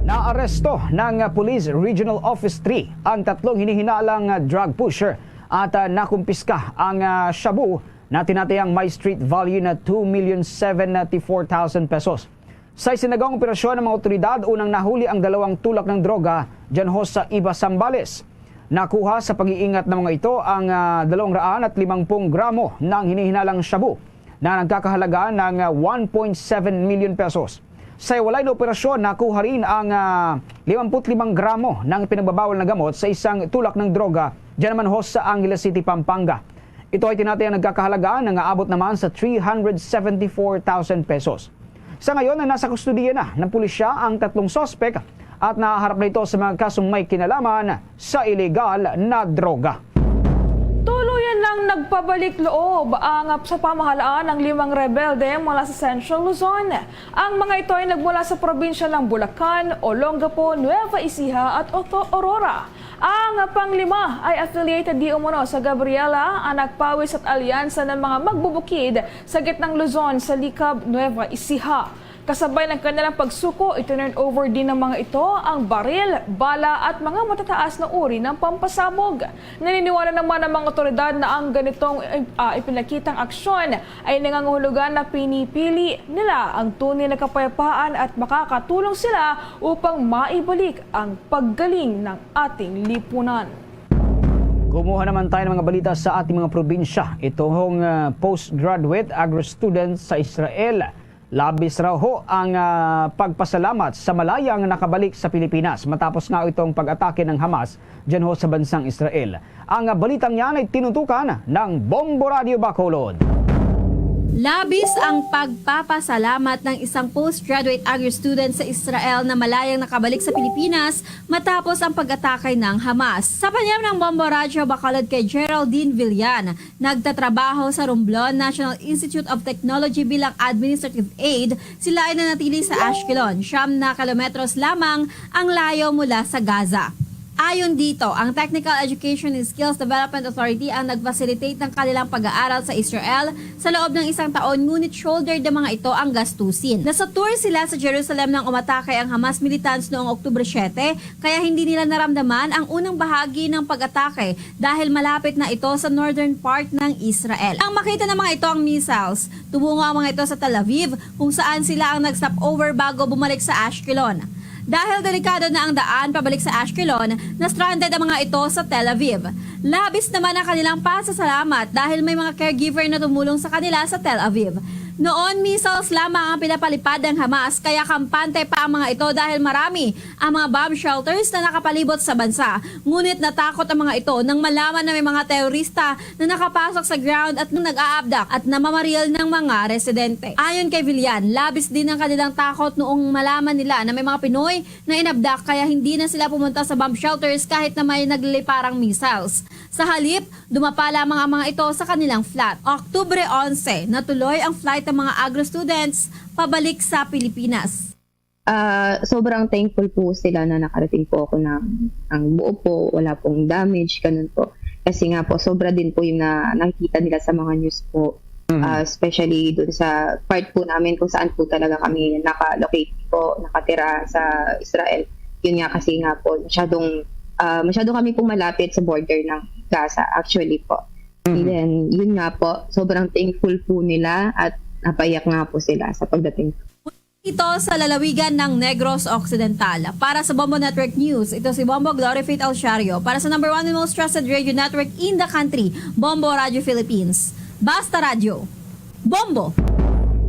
Naaresto ng Police Regional Office three ang tatlong hinihinalang drug pusher at, ah, nakumpiska ang, ah, shabu na tinatayang may street value na two million seventy-four thousand pesos. Sa isinagawang operasyon ng mga otoridad, unang nahuli ang dalawang tulak ng droga dyan ho sa Iba, Zambales. Nakuha sa pag-iingat ng mga ito ang, ah, dalawang raan at limangpung gramo ng hinihinalang shabu na nagkakahalaga ng, ah, one point seven million pesos. Sa walay na operasyon, nakuha rin ang, ah, limampu't limang gramo ng pinagbabawal na gamot sa isang tulak ng droga dyan naman ho sa Angeles City, Pampanga. Ito ay tinatayang nagkakahalaga na nga abot naman sa three hundred seventy-four thousand pesos. Sa ngayon, nasa kustodiya na ng pulisya ang tatlong suspek at nahaharap na ito sa mga kasong may kinalaman sa iligal na droga. Tuluyan lang nagpabalik loob ang sa pamahalaan ang limang rebelde mula sa Central Luzon. Ang mga ito ay nagmula sa probinsya ng Bulacan, Olongapo, Nueva Ecija at Oto-, Aurora. Ang panglima ay affiliated di umano sa Gabriela, Anak Pawis at Alyansa ng mga Magbubukid sa Gitnang Luzon sa Likab, Nueva Ecija. Kasabay ng kanilang pagsuko, itinurn over din ng mga ito ang baril, bala at mga matataas na uri ng pampasabog. Naniniwala naman ang mga otoridad na ang ganitong, ah, ipinakitang aksyon ay nangangahulugan na pinipili nila ang tunay na kapayapaan at makakatulong sila upang maibalik ang paggaling ng ating lipunan. Kumuha naman tayo ng mga balita sa ating mga probinsya. Itong, ah, postgraduate agro-student sa Israel. Labis raw ho ang, ah, pagpasalamat sa malayang nakabalik sa Pilipinas matapos nga itong pag-atake ng Hamas dyan ho sa bansang Israel. Ang, ah, balitang yan ay tinutukan ng Bombo Radyo Bacolod. Labis ang pagpapasalamat ng isang postgraduate agri-student sa Israel na malayang nakabalik sa Pilipinas matapos ang pag-atake ng Hamas. Sa panayam ng Bombo Radyo Bacolod kay Geraldine Villan, nagtatrabaho sa Romblon National Institute of Technology bilang administrative aide, sila ay nanatili sa Ashkelon, siyam na kilometros lamang ang layo mula sa Gaza. Ayon dito, ang Technical Education and Skills Development Authority ang nag-facilitate ng kanilang pag-aaral sa Israel sa loob ng isang taon, ngunit shoulder ng mga ito ang gastusin. Nasa tour sila sa Jerusalem nang umatake ang Hamas militants noong Oktubre siyete, kaya hindi nila naramdaman ang unang bahagi ng pag-atake dahil malapit na ito sa northern part ng Israel. Nang makita ng mga ito ang missiles, tumungo ang mga ito sa Tel Aviv, kung saan sila ang nag-stop over bago bumalik sa Ashkelon. Dahil delikado na ang daan pabalik sa Ashkelon, na-stranded ang mga ito sa Tel Aviv. Labis naman ang kanilang pasasalamat dahil may mga caregiver na tumulong sa kanila sa Tel Aviv. Noon, missiles lamang ang pinapalipad ng Hamas, kaya kampante pa ang mga ito dahil marami ang mga bomb shelters na nakapalibot sa bansa. Ngunit natakot ang mga ito nang malaman na may mga terorista na nakapasok sa ground at nang nag-aabdak at namamaril ng mga residente. Ayon kay Villan, labis din ang kanilang takot noong malaman nila na may mga Pinoy na inabdak, kaya hindi na sila pumunta sa bomb shelters kahit na may nagliliparang missiles. Sa halip, dumapa lamang ang mga ito sa kanilang flat. Oktubre onse, natuloy ang flight ng mga agro students pabalik sa Pilipinas. Ah, sobrang thankful po sila na nakarating po ako ng, ng buo po, wala pong damage, ganun po. Kasi nga po, sobra din po yung na, nakikita nila sa mga news po. Mhm. Ah, especially dun sa part po namin kung saan po talaga kami naka-locate po, nakatira sa Israel. Yun nga kasi nga po, masyadong, ah, masyado kami po malapit sa border ng Gaza, actually po. And Mhm. then, yun nga po, sobrang thankful po nila at napaiyak nga po sila sa pagdating. Ito sa lalawigan ng Negros Occidental. Para sa Bombo Network News, ito si Bombo Glory Faith Alciario. Para sa number one and most trusted radio network in the country, Bombo Radio Philippines. Basta Radyo. Bombo!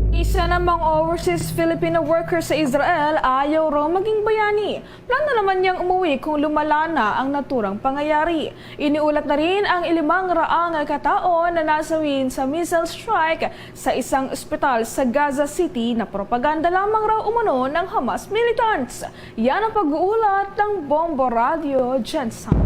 Isa namang overseas Filipino worker sa Israel ayaw raw maging bayani. Plano naman niyang umuwi kung lumala na ang naturang pangyayari. Iniulat na rin ang ilimang raang katao na nasawi sa missile strike sa isang ospital sa Gaza City na propaganda lamang raw umano ng Hamas militants. Yan ang pag-uulat ng Bombo Radio Jensen.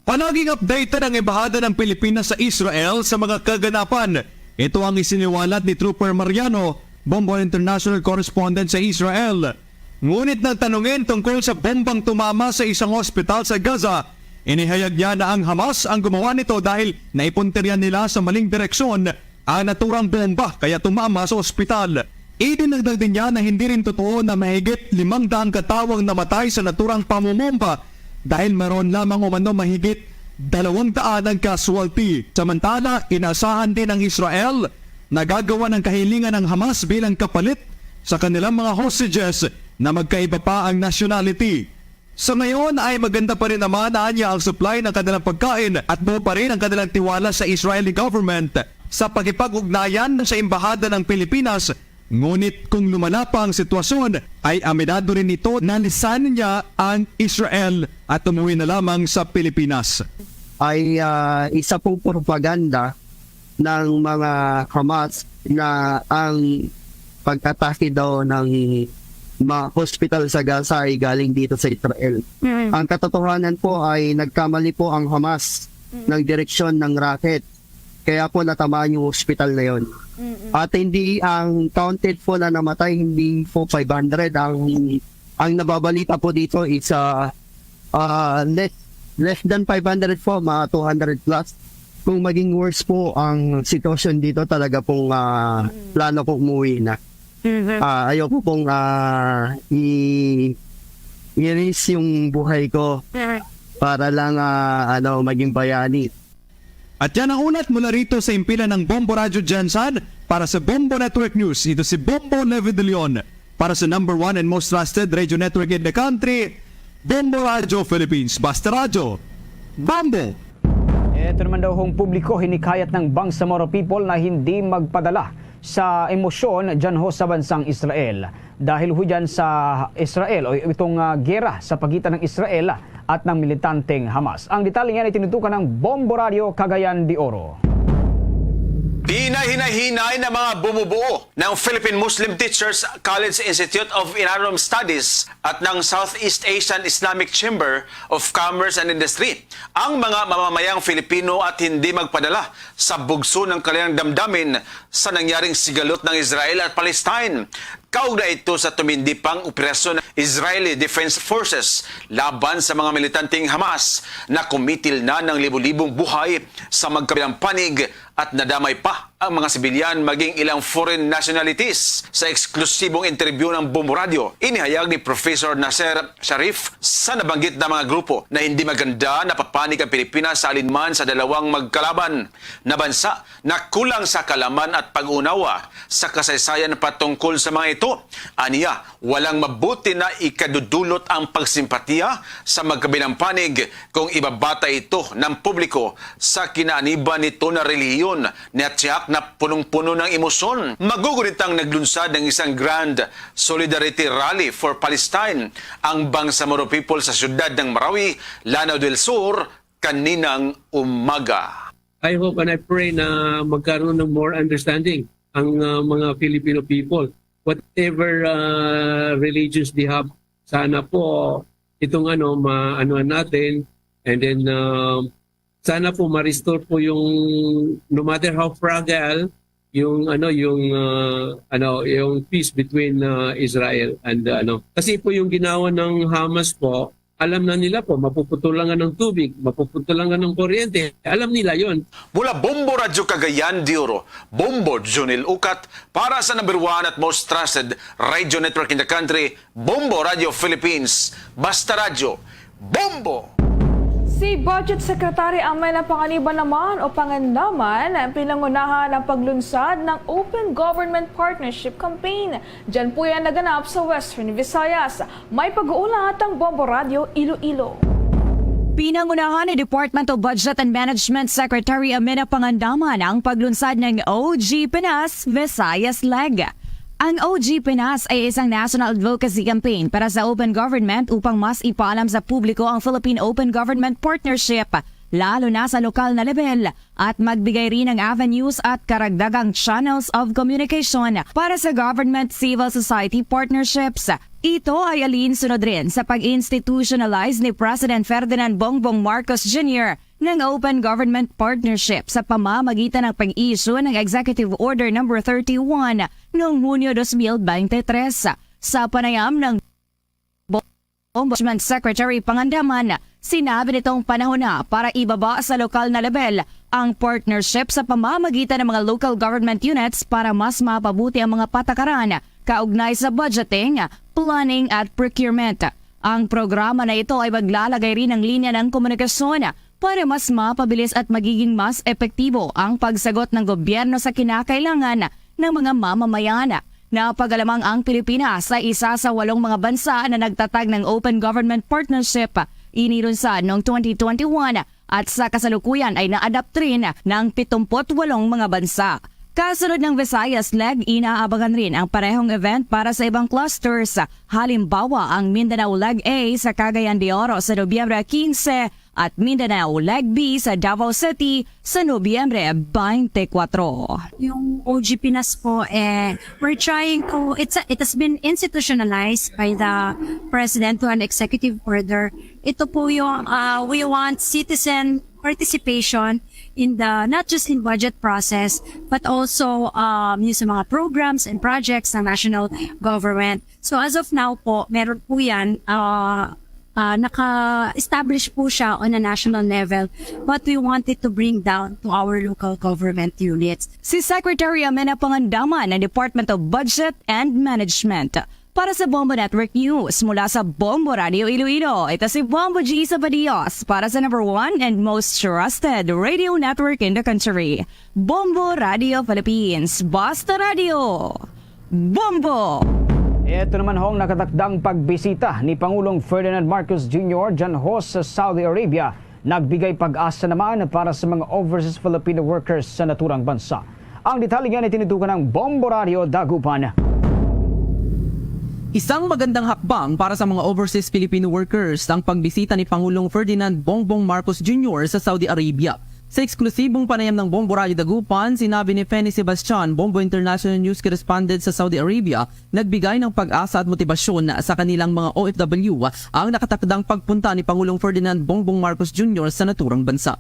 Palaging updated ang Embahada ng Pilipinas sa Israel sa mga kaganapan. Ito ang isiniwalat ni Trooper Mariano, Bombo International Correspondent sa Israel. Ngunit nang tanungin tungkol sa bombang tumama sa isang ospital sa Gaza, inihayag niya na ang Hamas ang gumawa nito dahil naipuntirya nila sa maling direksyon ang naturang bomba kaya tumama sa ospital. Idinagdag din niya na hindi rin totoo na mahigit limang daang ka tawo ang namatay sa naturang pamomomba dahil meron lamang umano mahigit dalawang daan ang casualty. Samantala, inaasahan din ng Israel na gagawa ng kahilingan ng Hamas bilang kapalit sa kanilang mga hostages na magkaiba pa ang nationality. Sa ngayon ay maganda pa rin naman anya ang supply ng kanilang pagkain at buo pa rin ang kanilang tiwala sa Israeli government sa pakipag-ugnayan sa Embahada ng Pilipinas. Ngunit kung lumala pa ang sitwasyon, ay aminado rin ito na lisan niya ang Israel at umuwi na lamang sa Pilipinas. Ay, ah, isa pong propaganda ng mga Hamas na ang pag-atake daw ng mga hospital sa Gaza ay galing dito sa Israel. Mm. Ang katotohanan po ay nagkamali po ang Hamas Mm. ng direksyon ng rocket. Kaya po natamaan yung hospital na yon. Mm-mm. At hindi ang counted po na namatay, hindi po five hundred. Ang, ang nababalita po dito is, ah, ah, less, less than five hundred po, mga two hundred plus. Kung maging worse po ang sitwasyon dito, talaga pong, ah, Mm. plano ko umuwi na. Mhm. Ah, ayoko pong, ah, i-, i-risk yung buhay ko Mm. para lang, ah, ano, maging bayani. At yan ang ulat mula rito sa himpilan ng Bombo Radyo Gensan. Para sa Bombo Network News, ito si Bombo Levi De Leon. Para sa number one and most trusted radio network in the country, Bombo Radyo Philippines. Basta Radyo, Bombo! Ito naman daw hong publiko hinikayat ng Bangsamoro people na hindi magpadala sa emosyon dyan ho sa bansang Israel. Dahil ho dyan sa Israel o itong, ah, gera sa pagitan ng Israel at ng militanteng Hamas. Ang detalye niyan ay tinutukan ng Bombo Radio Cagayan de Oro. Pinahinay-hinay na mga bumubuo ng Philippine Muslim Teachers College Institute of Inarab Studies at ng Southeast Asian Islamic Chamber of Commerce and Industry ang mga mamamayang Filipino at hindi magpadala sa bugso ng kanilang damdamin sa nangyaring sigalot ng Israel at Palestine. Kaugnay ito sa tumindi pang operasyon ng Israeli Defense Forces laban sa mga militanteng Hamas na kumitil na ng libo-libong buhay sa magkabilang panig at nadamay pa ang mga sibilyan maging ilang foreign nationalities. Sa eksklusibong interview ng Bombo Radio, inihayag ni Professor Nasser Sharif sa nabanggit na mga grupo na hindi maganda napapanig ang Pilipinas sa alinman sa dalawang magkalaban na bansa na kulang sa kalaman at pag-unawa sa kasaysayan patungkol sa mga ito. Aniya, walang mabuti na ikadudulot ang pagsimpatiya sa magkabilang panig kung ibabata ito ng publiko sa kinaaniban nito na relihiyon na tiyak na punong-puno ng emosyon. Magugunit ang naglunsad ng isang grand solidarity rally for Palestine ang Bangsamoro people sa siyudad ng Marawi, Lanao del Sur, kaninang umaga. I hope and I pray na magkaroon ng more understanding ang, ah, mga Filipino people, whatever, ah, religions they have. Sana po itong ano, ma-, anuhan natin, and then, ah, sana po ma-restore po yung, no matter how fragile, yung ano, yung, ah, ano, yung peace between, ah, Israel and, ah, ano. Kasi po yung ginawa ng Hamas po, Alam na nila po, mapuputulan ka ng tubig, mapuputulan ka ng kuryente. Alam nila yon. Mula Bombo Radyo Cagayan de Oro, Bombo Junil Ukat para sa number one at most trusted radio network in the country, Bombo Radio Philippines. Basta Radyo, Bombo! Si Budget Secretary Amena Panganiban naman o Pangandaman ang pinangunahan ang paglunsad ng Open Government Partnership Campaign. Diyan po yan naganap sa Western Visayas. May pag-uulat ang Bombo Radio Iloilo. Pinangunahan ni Department of Budget and Management Secretary Amena Pangandaman ang paglunsad ng O G Pinas Visayas Leg. Ang O G Pinas ay isang national advocacy campaign para sa open government upang mas ipaalam sa publiko ang Philippine Open Government Partnership, lalo na sa lokal na level, at magbigay rin ng avenues at karagdagang channels of communication para sa government-civil society partnerships. Ito ay alinsunod rin sa pag-institutionalize ni President Ferdinand Bongbong Marcos Junior ng Open Government Partnership sa pamamagitan ng pag-issue ng Executive Order Number thirty-one noong Hunyo dos mil bente tres. Sa panayam ng Ombudsman Secretary Pangandaman, sinabi nitong panahon na para ibaba sa lokal na level ang partnership sa pamamagitan ng mga local government units para mas mapabuti ang mga patakaran kaugnay sa budgeting, planning at procurement. Ang programa na ito ay maglalagay rin ng linya ng komunikasyon para mas mapabilis at magiging mas epektibo ang pagsagot ng gobyerno sa kinakailangan ng mga mamamayan. Napagalamang ang Pilipinas sa isa sa walong mga bansa na nagtatag ng Open Government Partnership. Inilunsad noong twenty twenty-one at sa kasalukuyan ay na-adopt rin ng pitungput walong mga bansa. Kasunod ng Visayas Leg, inaabangan rin ang parehong event para sa ibang clusters. Halimbawa, ang Mindanao Leg A sa Cagayan de Oro sa Nobyembre quince at Mindanao Leg B sa Davao City sa Nobyembre twenty-four. Yung O G Pinas po, eh, we're trying to, it's a, it has been institutionalized by the President to an executive order. Ito po yung, uh, we want citizen participation in the, not just in budget process, but also um, yung sa mga programs and projects ng national government. So as of now po, meron po yan, uh, uh, naka-establish po siya on a national level, but we want it to bring down to our local government units. Si Secretary Amena Pangandaman ng Department of Budget and Management. Para sa Bombo Network News, mula sa Bombo Radio Iloilo, ito si Bombo G Sabadios para sa number one and most trusted radio network in the country, Bombo Radio Philippines. Basta Radio, Bombo! Ito naman hong nakatakdang pagbisita ni Pangulong Ferdinand Marcos Junior dyan ho sa Saudi Arabia, nagbigay pag-asa naman para sa mga overseas Filipino workers sa naturang bansa. Ang detalye niyan ay tinutukan ng Bombo Radio Dagupan. Isang magandang hakbang para sa mga overseas Filipino workers ang pagbisita ni Pangulong Ferdinand Bongbong Marcos Junior sa Saudi Arabia. Sa eksklusibong panayam ng Bombo Radio Dagupan, sinabi ni Feni Sebastian, Bombo International News Correspondent sa Saudi Arabia, nagbigay ng pag-asa at motibasyon sa kanilang mga O F W ang nakatakdang pagpunta ni Pangulong Ferdinand Bongbong Marcos Junior sa naturang bansa.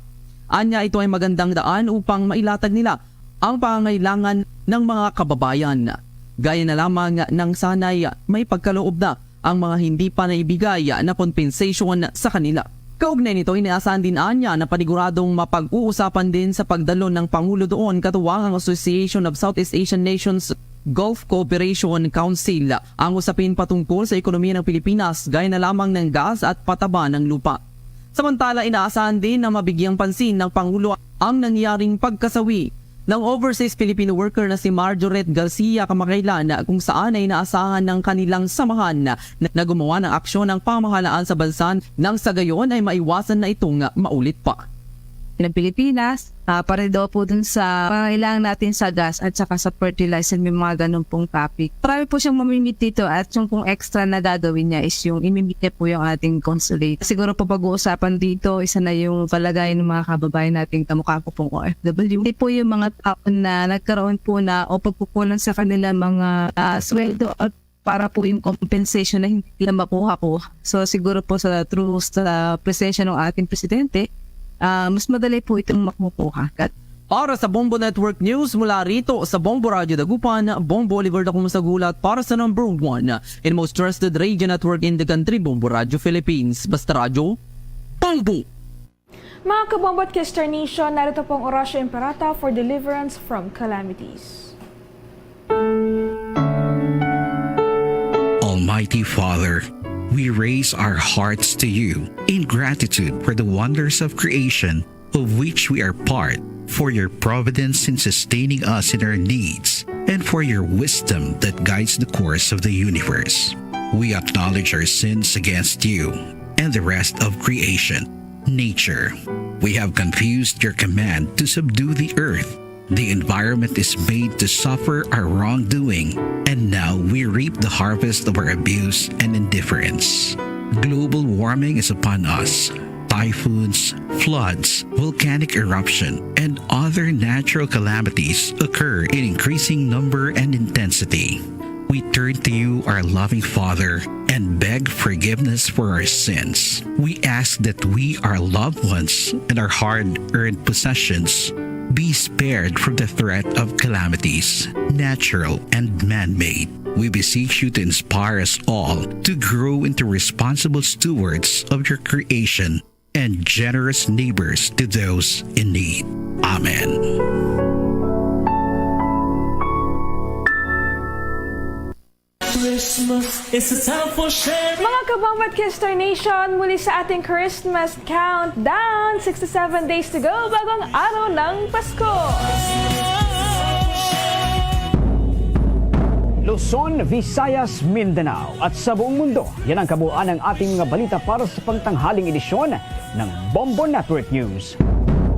Anya, ito ay magandang daan upang mailatag nila ang pangangailangan ng mga kababayan. Gaya na lamang ng sanay may pagkaloob na ang mga hindi pa naibigay na compensation sa kanila. Kaugnay nito, inaasahan din anya na paniguradong mapag-uusapan din sa pagdalo ng Pangulo doon katuwang ang Association of Southeast Asian Nations Gulf Cooperation Council ang usapin patungkol sa ekonomiya ng Pilipinas, gaya na lamang ng gas at pataba ng lupa. Samantala, inaasahan din na mabigyang pansin ng Pangulo ang nangyaring pagkasawi ng overseas Filipino worker na si Marjoret Garcia kamakailan, kung saan ay inaasahan ng kanilang samahan na, na gumawa ng aksyon ang pamahalaan sa bansa nang sa gayon ay maiwasan na itong maulit pa. ng Pilipinas, ah, para daw po dun sa pangangailangan natin sa gas at saka sa fertilizer, may mga ganun pong topic. Marami po siyang mamimit dito at yung pong extra na gagawin niya is yung imimit niya po yung ating consulate. Siguro po pag-uusapan dito, isa na yung kalagayan ng mga kababayan nating kamukha ko pong O F W. Hindi po yung mga tao na nagkaroon po na o pagkukulang sa kanila mga, ah, sweldo at para po yung compensation na hindi nila makuha po. So siguro po sa through sa presensya ng ating presidente, ah, mas madali po itong makukuha. At Para sa Bombo Network News, mula rito sa Bombo Radyo Dagupan, Bombo Oliver Dacumo sa gulat para sa number one and most trusted radio network in the country, Bombo Radyo Philippines. Basta radyo, Bombo! Mga kabombo at Kester Nation, narito po ang Orasyo Imperata for deliverance from calamities. Almighty Father, we raise our hearts to you in gratitude for the wonders of creation of which we are part, for your providence in sustaining us in our needs, and for your wisdom that guides the course of the universe. We acknowledge our sins against you and the rest of creation, nature. We have confused your command to subdue the earth. The environment is made to suffer our wrongdoing, and now we reap the harvest of our abuse and indifference. Global warming is upon us. Typhoons, floods, volcanic eruption, and other natural calamities occur in increasing number and intensity. We turn to you, our loving Father, and beg forgiveness for our sins. We ask that we, our loved ones, and our hard-earned possessions be spared from the threat of calamities, natural and man-made. We beseech you to inspire us all to grow into responsible stewards of your creation and generous neighbors to those in need. Amen. Christmas is a time for sharing. Mga kabombo at Kester Nation, muli sa ating Christmas countdown. Sixty-seven days to go bago ang araw ng Pasko. Luzon, Visayas, Mindanao, at sa buong mundo, yan ang kabuuan ng ating mga balita para sa pangtanghaling edisyon ng Bombo Network News.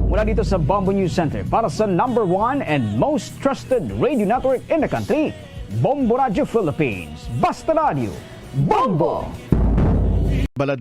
Mula dito sa Bombo News Center, para sa number one and most trusted radio network in the country, Bombo Radio Philippines. Basta Radio, Bombo! Balad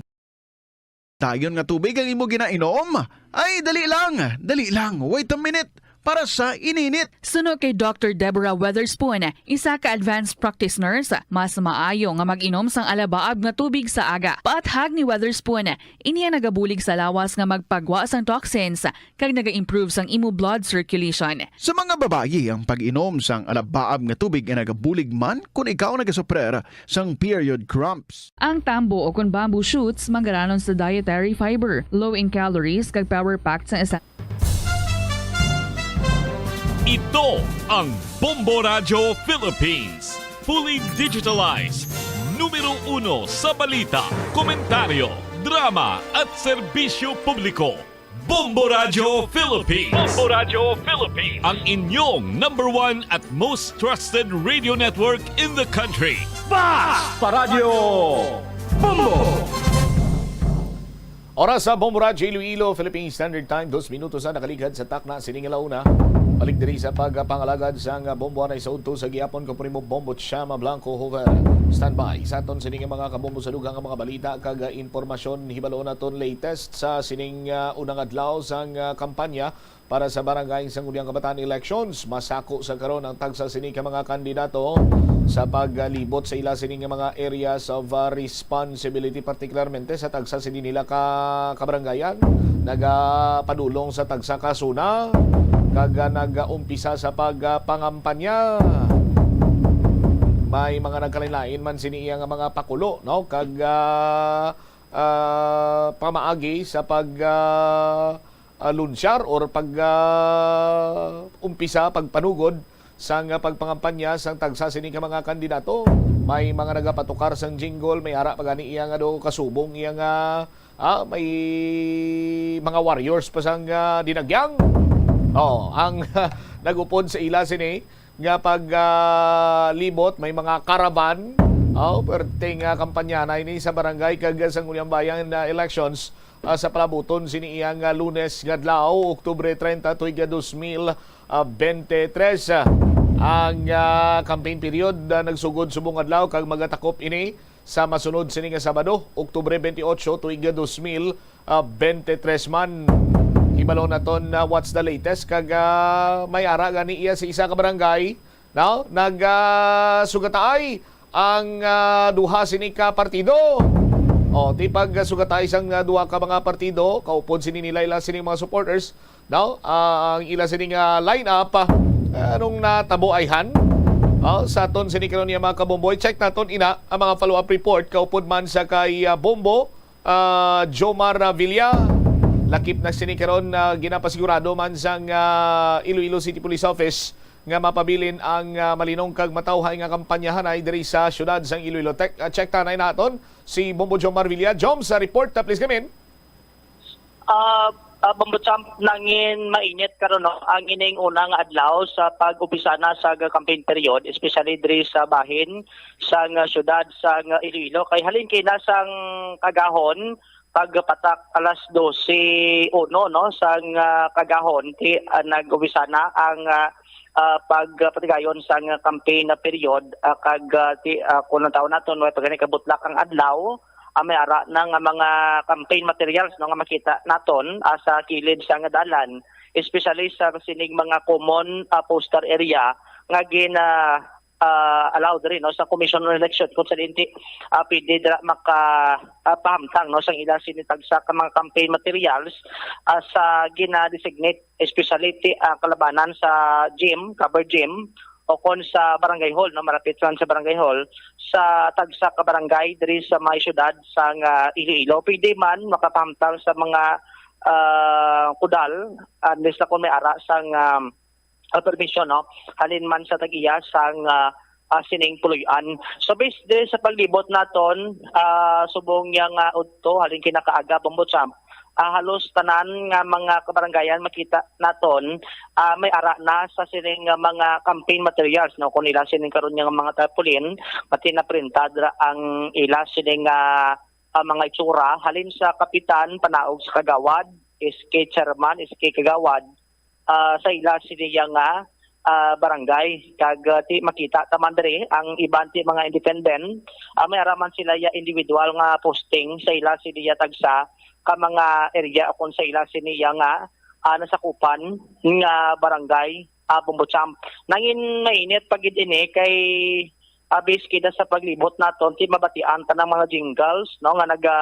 dayon nga tubig ang imo ginainom? Ay, dali lang, dali lang. Wait a minute. Para sa ininit. Suno kay Doctor Deborah Weatherspoon, isa ka advanced practice nurse, mas maayo nga mag-inom sang alabaab nga tubig sa aga. Paathag ni Weatherspoon, ini ang nagabulig sa lawas nga magpagwa sang toxins kag naga-improve sang imo blood circulation. Sa mga babayi, ang pag-inom sang alabaab nga tubig ay nagabulig man kon ikaw nagasuprer sang period cramps. Ang tambo o kon bamboo shoots manggaranon sa dietary fiber, low in calories, kag power-packed sang isa. Ito ang Bombo Radyo Philippines, fully digitalized, numero uno sa balita, komentaryo, drama, at serbisyo publiko. Bombo Radyo Philippines. Bombo Radyo Philippines. Ang inyong number one at most trusted radio network in the country. Basta Radyo Bombo! Oras sa Bombo Radyo Iloilo, Philippine Standard Time, dos minutos na nakaligad sa takna sining alauna. Balik diri sa pagpangalagad sang Bombo, anay sa udto sa gihapon, ko primo Bombo Chama Blanco Hoover. Standby sa aton sining mga kabombo sa dugang nga mga balita kag, ah, impormasyon. Hibalo naton latest sa sining, ah, unang adlaw sang, ah, kampanya para sa Barangay Sangguniang Kabataan elections. Masako sa karon ang tagsa sini ka mga kandidato sa paglibot sa ila sini nga mga areas of, ah, responsibility, partikularmente sa tagsa sini nila ka kabarangayan. Nagapadulong sa tagsa ka SONA kag, ah, nagaumpisa sa pagpangampanya. May mga nagkalainlain man sini iya nga mga pakulo, no? Kag, ah, ah, pamaagi sa pag, ah, ah, lunsyar or pag, ah, umpisa, pagpanugod sang, ah, pagpangampanya sang tagsa sini ka mga kandidato. May mga nagapatukar sang jingle, may ara pa gani iya nga do kasubong iya nga, ah, may mga warriors pa sang, ah, dinagyang. Oh, ang nagupod sa ila sini nga pag, ah, libot, may mga caravan. Oh, perting, ah, kampanya na ini sa barangay kag Sangguniang Bayan, ah, elections, ah, sa palabuton sini iya nga Lunes nga adlaw, Oktubre treinta, tuig nga dos mil, ah, bente tres. Ang, ah, campaign period, ah, nagsugod subong adlaw kag magatakop ini sa masunod sini nga Sabado, Oktubre veintiocho, tuig nga dos mil, ah, bente tres man. Hibalo naton, ah, what's the latest, kag, ah, may ara gani iya sa isa ka barangay, no? Nag, ah, sugataay ang, ah, duha sini ka partido. O, ti pag, ah, sugataay sang, ah, duha ka mga partido, kaupod sini nila ila sini mga supporters, No? Ah, ang ila sini nga lineup, ah, anong natabo ayhan? Ah, sa aton sini karon niya, mga kabomboy, check naton ina ang mga follow-up report kaupod man sa kay, ah, Bombo, ah, Jomar, ah, Villa. Lakip na sini karon, ah, ginapasigurado man sang, ah, Iloilo City Police Office nga mapabilin ang, ah, malinong kag matawhay nga kampanyahanay diri sa siyudad sang Iloilo. Tek-, ah, check ta na naton si Bombo Jomar Villa. Jom, sa report, ah, please come in. Ah, ah, Bombo Champ, nangin mainit karon, no, ang ining una nga adlaw sa pag-umpisa na sa campaign period, especially diri sa bahin sang, ah, siyudad sang, ah, Iloilo. Kay halin kay na sang kagahon, pagpatak alas dose uno, no, sang, ah, kagahon, ti, ah, nag-umpisa na ang, ah, ah, pagpatigayon sang campaign na period, ah, kag, ah, ti, ah, kung ang taon naton, way pagani kabutlak ang adlaw, ah, may ara na nga mga campaign materials, no, nga makita naton, ah, sa kilid sang dalan, especially sa sining mga common, ah, poster area nga gina, ah, allow diri, no, sa Commission on Election kung sa dinti, ah, pwede dira maka, ah, pahamtang, no, sang ila sini tagsa ka mga campaign materials, ah, sa gina-designate, especially ti, ah, kalabanan sa gym, cover gym, o kon sa barangay hall, no, malapit lang sa barangay hall, sa tagsa ka barangay diri sa may siyudad sang, ah, Iloilo. Pwede man makapahamtang sa mga, ah, kudal, unless na kung may ara sang, um, ah, permisyon, no, halin man sa tag-iya sang, ah, ah, sining puloy-an. So, based diri sa paglibot naton, ah, subong niya nga udto, halin kinakaaga, Bombo Champ, ah, halos tanan nga mga kabarangayan makita naton, ah, may ara na sa sining nga mga campaign materials, no, kung ila sining karon nga mga tarpaulin, pati na printad ra ang ila sining nga, ah, mga itsura, halin sa kapitan, panaog sa kagawad, S K chairman, S K kagawad, ah, sa ila siniya nga, ah, barangay. Kag, ah, ti makita ta man diri ang iban ti mga independent, ah, may ara man sila ya individual nga posting sa ila siniya tagsa ka mga area o kung sa ila siniya nga, ah, nasakupan nga barangay, ah, Bombo Champ. Nangin mainit pa gid ini kay, ah, base kita sa paglibot naton, ti mabatian ta ng mga jingles, no, nga naga,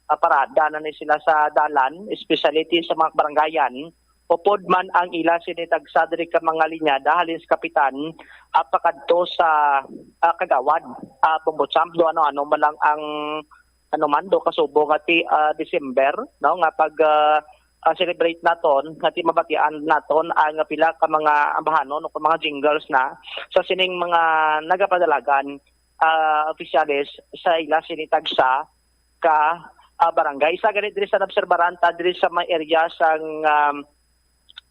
ah, parada na ni sila sa dalan, especially ti sa mga barangayan. Upod man ang ila sini tagsa diri ka mga linyada halin sa kapitan, ah, pakadto sa, ah, kagawad, ah, Bombo Champ, do ano-ano man lang ang ano man do kasubo nga ti, ah, December, no, nga pag, ah, ah, celebrate naton, nga ti mabatian naton ang pila ka mga ambahanon o mga jingles na sa sining mga nagapadalagan, ah, opisyales sa ila sini tagsa ka, ah, barangay. Isa gani diri sa naobserbaran ta diri sa may area sang, um,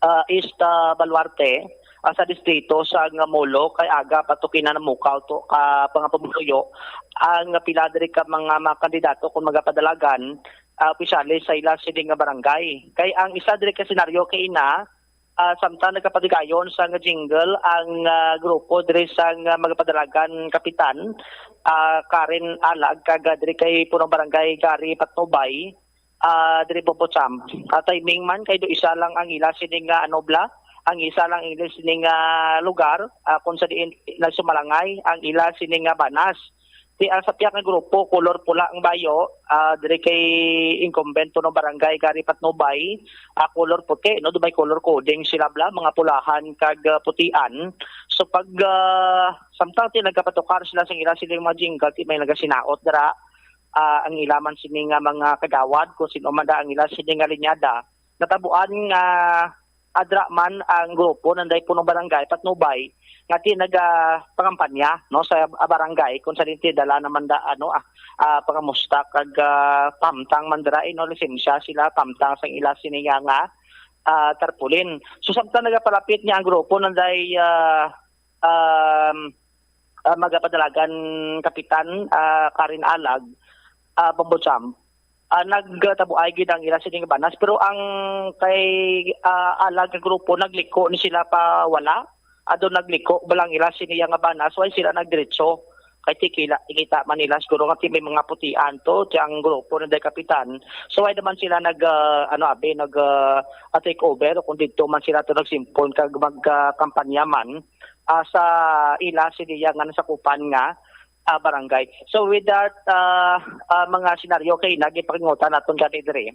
ah, East, ah, Baluarte, ah, sa distrito sa nga Molo kay aga pa to kinanamukaw to ka pangapumuyo ang pila diri ka mga, mga kandidato kung magapadalagan, ah, opisyales sa ila sini nga barangay. Kay ang isa diri ka senaryo kay ina, ah, samtang nagkapatigayon sa nga jingle ang, ah, grupo diri sa nga magapadalagan kapitan, ah, Karen Alag kag, ah, diri kay punong barangay Gary Patnubay, ah, diri Bombo Champ. Ah, timing man kay do isa lang ang ila sini nga ano bala, ang isa lang ang ila sini nga lugar, ah, kung sa diin nagsumalangay ang ila sini nga banas. Ti ang sa pihak nga grupo, kolor pula ang bayo, ah, diri kay incumbent punong barangay Gary Patnubay, ah, kolor puti, no, do may color coding sila bala, mga pulahan kag, ah, putian. So pag, ah, samtang ti nagkapatukar sila sa ila sini mga jingle, ti may nagasinaot dira, ah, ang ila man sini nga mga kagawad, kung sino man da ang ila sini nga linyada. Natabuan nga adra man ang grupo nanday punong barangay Patnubay nga ti naga pangampanya, no, sa, ah, barangay kung sa dinti dala naman da ano, ah, ah, pangamusta kag, ah, pamtang man dira, eh, no, lisensya sila pamtang sang ila sini nga, ah, tarpaulin. So samtang nagapalapit niya ang grupo nanday, ah, um, ah, magapadalagan kapitan, ah, Karen Alag, ah, Bombo Champ, ah, nagtabuay gid ang ila sini nga banas, pero ang kay, ah, Alag nga grupo nagliko ni sila pa wala. Ado nagliko balang ila sini nga banas, way sila nagdiretso. Kay tikila, ikita man nila siguro nga ti may mga putian to, ti ang grupo nanday kapitan. So way naman sila nag, ah, ano abi, nag, ah, ah, take over kung didto man sila to nagsimpon kag mag, ah, kampanya man, ah, sa ila sini nga nasakupan nga, ah, barangay. So with that, ah, ah, mga senaryo kay nagipakingutan naton gani diri.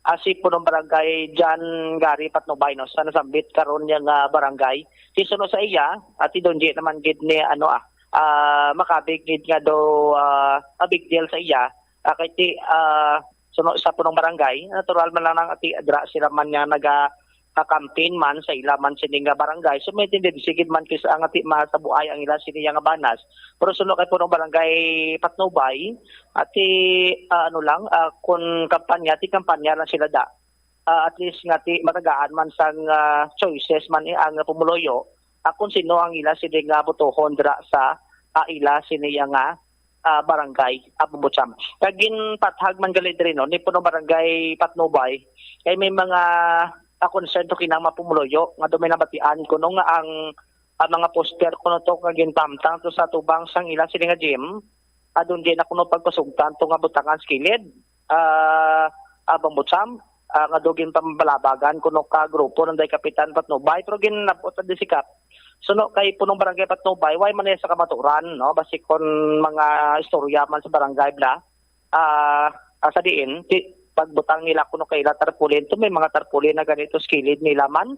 ah, si Punong Barangay John Gary Patnubay, no, sa nasambit karon niya nga barangay. Si suno sa iya, at si Donji naman gid ni, ano, ah, ah, makabig gid nga do, ah, a big deal sa iya. Ah, kay ti, ah, suno sa Punong Barangay, natural man lang nang ati adra sila man nga naga, ah, campaign man sa ila man sini nga barangay. So, may tendency gid man kis-, ang ati masabuay ang ila sini nga banas. Pero suno kay Punong Barangay Patnubay, ati, ah, ano lang, ah, kun kampanya, ti kampanya lang sila da. Ah, at least nga ti matagaan man sang, ah, choices man, eh, ang pumuluyo, ah, kung sino ang ila sini nga botohon dira sa, ah, ila sini nga, ah, barangay, ah, Bumbocham. Kag ginpathag man gali diri, no, ni Punong Barangay Patnubay, kay may mga, ah, concern to kinang mga pumuluyo nga do may nabatian kuno nga ang, ang mga poster kuno to nga ginpamtang to sa tubang sang ila sini nga gym, adun di na kuno pagpasugtan to nga butangan sa kilid, ah, ah, Bambutsam, ah, nga do ginpambalabagan kuno ka grupo ng day Kapitan Patnubay, pero ginlabot na di sikap. Suno kay Punong Barangay Patnubay, way man niya sa kamaturan, no? Basi kon mga istorya man sa barangay bla, ah, ah, sa diin, ti, pagbutang nila kuno kay ila tarpaulin, to may mga tarpaulin na ganito sa kilid nila man.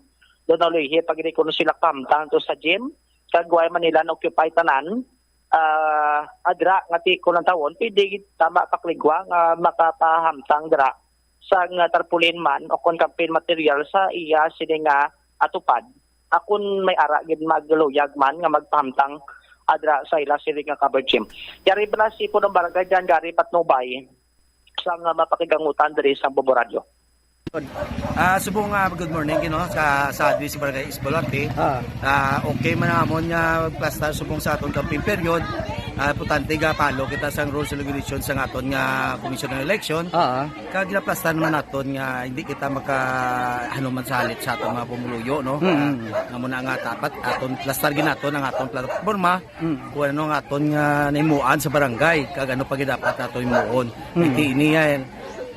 Doon na luhi, pag hindi kuno sila kamtang to sa gym, kag way man nila na-occupy tanan, ah, adra nga ti kulang tawon, pwede gid tama pakligwa nga makapahamtang dira sa nga tarpaulin man o kon campaign material sa iya sini nga atupad. Akon may ara gid magluyag man nga magpahamtang adra sa ila sini nga cover gym. Yari bala si Punong Barangay John Gary Patnubay sa nga mapakigangutan diri sa Bobo Radio. Ah, subong nga, good morning, you know, sa, sa diri sa Barangay East Baluarte. Ah. Ah, okay man ang amon nga plastar subong sa aton campaign period. Ah, importante ga follow kita sa rules and regulations sa aton nga Commission on Election. Ah. Kag ginaplastar naman naton nga hindi kita maka, ano man sa halit sa aton mga pumuluyo, no? Mm. Ah, nga muna nga dapat aton plastar ginaton ang aton platforma. Mm. Kung ano nga aton nga nahimuan sa barangay, kag ano pa gid dapat nato himuon. Mm. Kay ini, eh,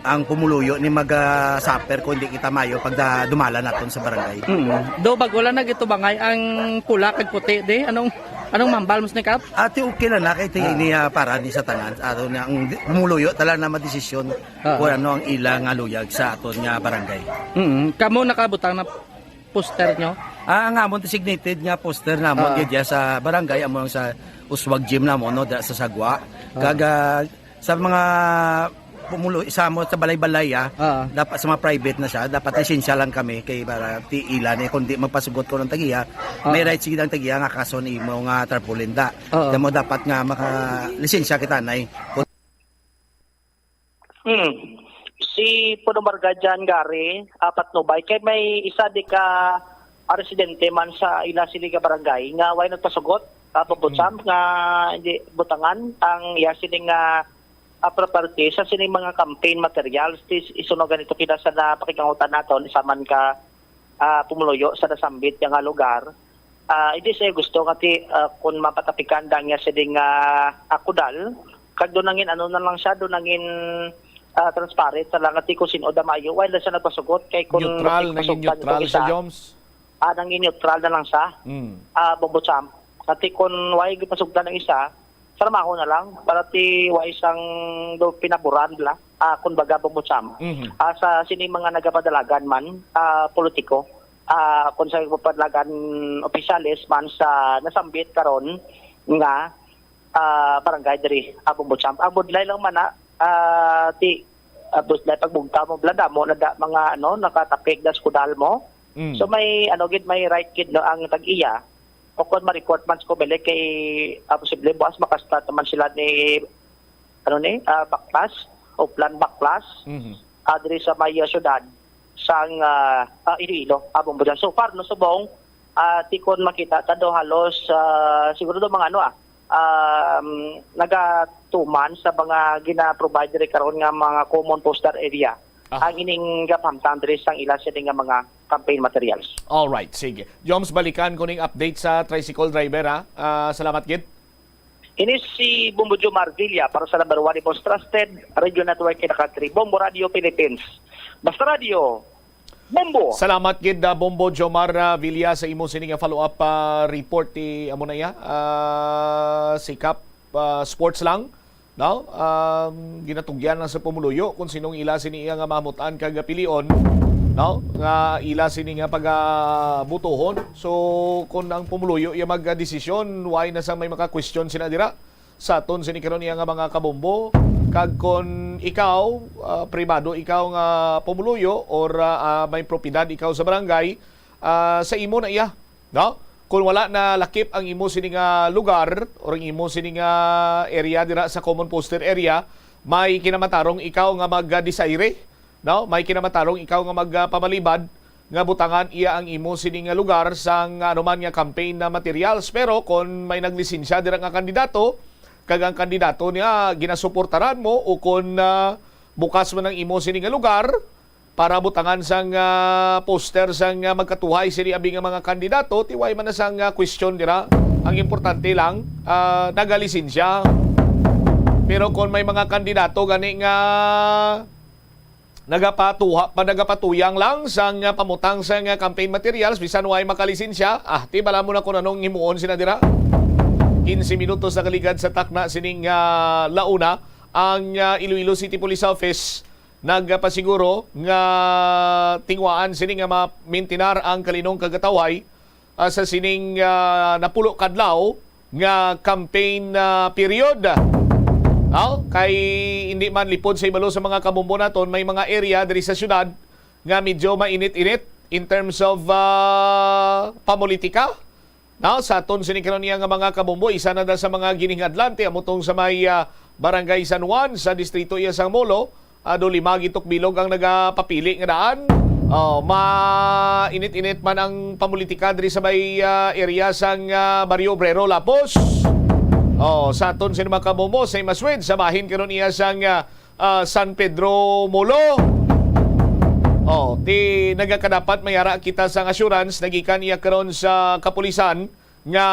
ang pumuluyo ni maga-suffer kung hindi kita mayo pag da-, dumala naton sa barangay. Mm. Do, bag wala na gitubangay ang pula kag puti, di? Anong, anong mambal mo sinikap? Ati, okay na na, kay ti Ah. ini, ah, para ni sa tanan. Ato na, ang di-, pumuluyo tala na madesisyon Ah. kung ano ang ila nga luyag sa aton nga barangay. Mm. Kamo nakabutang na poster nyo? Ah, ang amon designated nga poster namon Ah. gid ya sa barangay, amo ang sa Uswag Gym namon, no, da sa Sagwa. Ah. Kag, ah, sa mga pumulo, sa mo, sa balay-balay, ah, Ah. dapat sa mga private na siya, dapat lisensya lang kami kay para ti ila ni, kundi magpasugot ko ng tagiya, may Ah. rights gid ang tagiya nga kaso ni imo nga tarpaulin da. Ah. Kamo dapat nga maka lisensya kita, nay. Hmm. Si Punong Barangay John Gary, ah, Patnubay, kay may isa di ka, ah, residente man sa ila sini nga barangay nga way nagpasugot, ah, Bambutsam, Hmm. nga hindi butangan ang iya sini nga, ah, property sa sini mga campaign materials. Tis, isuno ganito kita sa napakigangutan naton, isa man ka, ah, pumuluyo sa nasambit nga lugar. Ah, hindi siya gusto nga ti, ah, kung mapatapikan da niya sini nga, ah, kudal, kag doon nangin ano na lang siya, doon nangin, ah, transparent na lang nga ti kung sino da mayo, wala siya nagpasugot, kay kung Neutral, nangin pasugtan neutral itong siya, isa, Joms? Ah, nangin neutral na lang siya. Mm. Ah, Bambutsam. Kati kung why gipasugtan ang isa, trabaho na lang, para ti why sang do pinaboran bla, ah, kung baga, Bambutsam. Mhm. Ah, sa sini mga nagapadalagan man, ah, politiko, ah, kung sa nagapadalagan opisyales man sa nasambit karon nga, ah, barangay diri, ah, Bambutsam. Ang budlay lang man na, ah, ti, ah, budlay pagbugta mo, bla, damo na da, mga, ano, nakatapik da sa kudal mo. Mm. So, may, ano, gid, may right gid, no, ang tag-iya. O kung ma-report man sa Comelec kay, ah, posible buwas makastart naman sila ni, ano ni, ah, Baklas, Oplan Baklas, Mhm. ah, diri sa may, ah, syudad sang, ah, ah, Iloilo, abong budyan. So far, no, subong, ah, ti kon makita ta do halos, ah, siguro do mga ano, ah, um, nagatuman sa mga gina-provide diri karon nga mga common poster area. Ah. Ang ining gapamtang diri sang ila sini nga mga campaign materials. All right, sige. Joms, balikan ko ning update sa tricycle driver, ha? Ah, salamat gid. Ini si Bombo Jomar Villa para sa number one, the most trusted radio network in the country, Bombo Radio Philippines. Basta Radio, Bombo! Salamat gid, ah, Bombo Jomar, ah, Villa, sa imo sini nga follow-up, ah, report. Ti amo na iya, ah, sikap, ah, sports lang. no? Um, ginatugyan lang sa pumuluyo kung sinong ila sini iya nga mahamutan kag pilion, no? Nga ila sini nga pagabutuhon. So, kung ang pumuluyo iya magdesisyon, why na sa may maka-question sila dira? Sa aton sini karon iya nga mga kabombo, kag kung ikaw, ah, pribado ikaw nga pumuluyo or, ah, ah, may propiedad ikaw sa barangay, ah, sa imo na iya, no? Kung wala na lakip ang imo sini nga lugar or ang imo sini nga area dira sa common poster area, may kinamatarong ikaw nga mag-desire, no? May kinamatarong ikaw nga magpamalibad nga butangan iya ang imo sini nga lugar sang anuman nga campaign na materials. Pero kon may naglisensya dira nga kandidato, kag ang kandidato niya ginasuportaran mo, o kon, ah, bukas man ang imo sini nga lugar para butangan sang, ah, poster sang, ah, magkatuhay sini abi nga mga kandidato, tiway man na sang, ah, question dira. Ang importante lang, ah, nagalisensya. Pero kon may mga kandidato gani nga nagapatuha pa, nagapatuyang lang sang, ah, pamutang sang, ah, campaign materials, bisan way makalisensya, ah, ti bala mo na kung anong himuon sina dira. Quince minutos nakaligad sa takna sining, ah, launa, ang, ah, Iloilo City Police Office nagpasiguro nga tingwaan sini nga ma-maintinar ang kalinong kagatawhay, ah, sa sining, ah, napulo kadlaw nga campaign, ah, period. Ah, kay hindi man lipod sa ibalo sa mga kabombo naton, may mga area diri sa syudad nga medyo mainit-init in terms of, ah, pamulitika. Now, sa aton sini karon iya nga mga kabombo, isa na da sa mga giningadlan ti amo tong sa may, ah, Barangay San Juan sa distrito iya sang Molo, ah, do lima gitukbilog ang nagapapili nga daan. Oh, mainit-init man ang pamulitika diri sa may, ah, area sang, ah, Barrio Obrero, Lapos. Oh, sa aton sini mga kabombo, same as with sa bahin karon iya sang, ah, ah, San Pedro Molo. Oh, ti nagakadapat mayara kita sang assurance nagikan iya karon sa kapulisan nga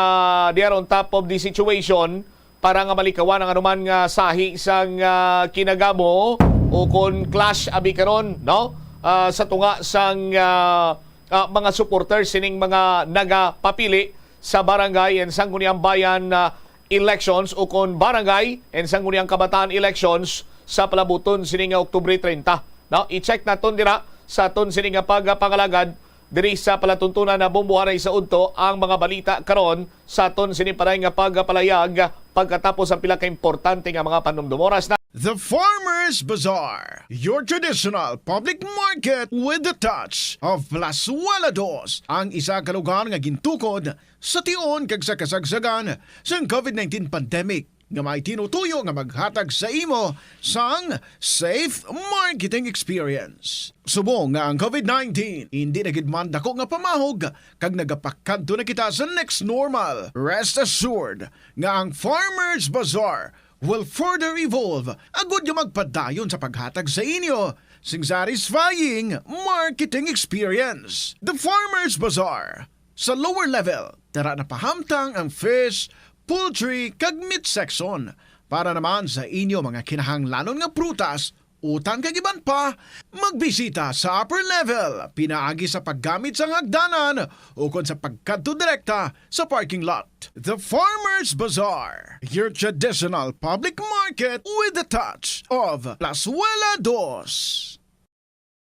they are on top of the situation para nga malikawan ang anuman nga sahi sang, ah, kinagamo o kon clash abi karon, no? Ah, sa tunga sang, ah, ah, mga supporters sining mga nagapapili sa barangay and sangguniang bayan, ah, elections o kon barangay and sangguniang kabataan elections sa palabuton sini nga Oktubre treinta, no? I-check naton dira sa aton sini nga pagpangalagad diri sa palatuntunan na Bombohanay sa Udto ang mga balita karon sa aton sini paray nga pagpalayag pagkatapos ang pila ka importante nga mga panumdom. Oras na. The Farmers Bazaar, your traditional public market with the touch of Plazuela Dos, ang isa ka lugar nga gintukod sa tion kag sa kasagsagan sang covid nineteen pandemic, nga may tinutuyo nga maghatag sa imo sang safe marketing experience. Subong nga ang covid nineteen indi na gid man dako nga pamahog kag nagapakadto na kita sa next normal, rest assured nga ang Farmers Bazaar will further evolve agud nga magpadayon sa paghatag sa inyo sing satisfying marketing experience. The Farmers Bazaar, sa lower level, tara na pahamtang ang fish, poultry, kag meat section. Para naman sa inyo mga kinahanglanon nga prutas, utan kag iban pa, magbisita sa upper level pinaagi sa paggamit sang hagdanan ukon sa pagkadto direkta sa parking lot. The Farmers Bazaar, your traditional public market with the touch of Plazuela Dos.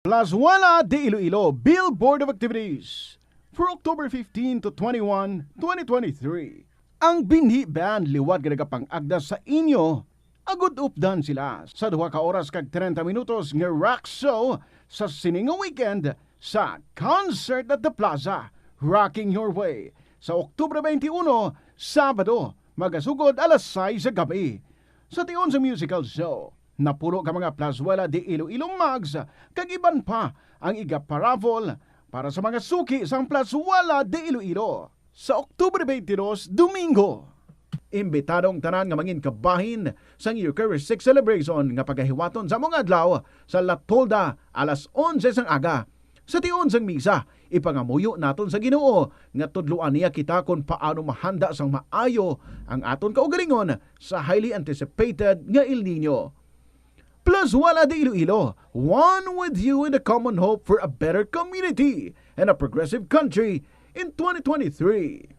Plazuela de Iloilo Billboard of Activities for October fifteen to twenty-one, twenty twenty-three. Ang Binhi Band liwat nga nagapang-agda sa inyo, agud updan sila sa duha ka oras kag treinta minutos nga rock show sa sini nga weekend sa Concert at the Plaza, Rocking Your Way, sa Oktubre twenty-one, Sabado, magasugod alas sais sa gabi. Sa tion sa musical show, napulo ka mga Plazuela de Iloilo mugs kag iban pa ang iga-paraffle para sa mga suki sang Plazuela de Iloilo sa Oktubre twenty-two, Domingo. Imbitado ang tanan nga mangin kabahin sang Eucharistic Celebration nga pagahiwaton sa mga adlaw sa La Tolda alas onse sang aga. Sa tion sang misa, ipangamuyo naton sa Ginoo nga tudloan niya kita kon paano mahanda sang maayo ang aton kaugalingon sa highly anticipated nga El Niño. Plazuela de Iloilo, one with you in the common hope for a better community and a progressive country in twenty twenty-three.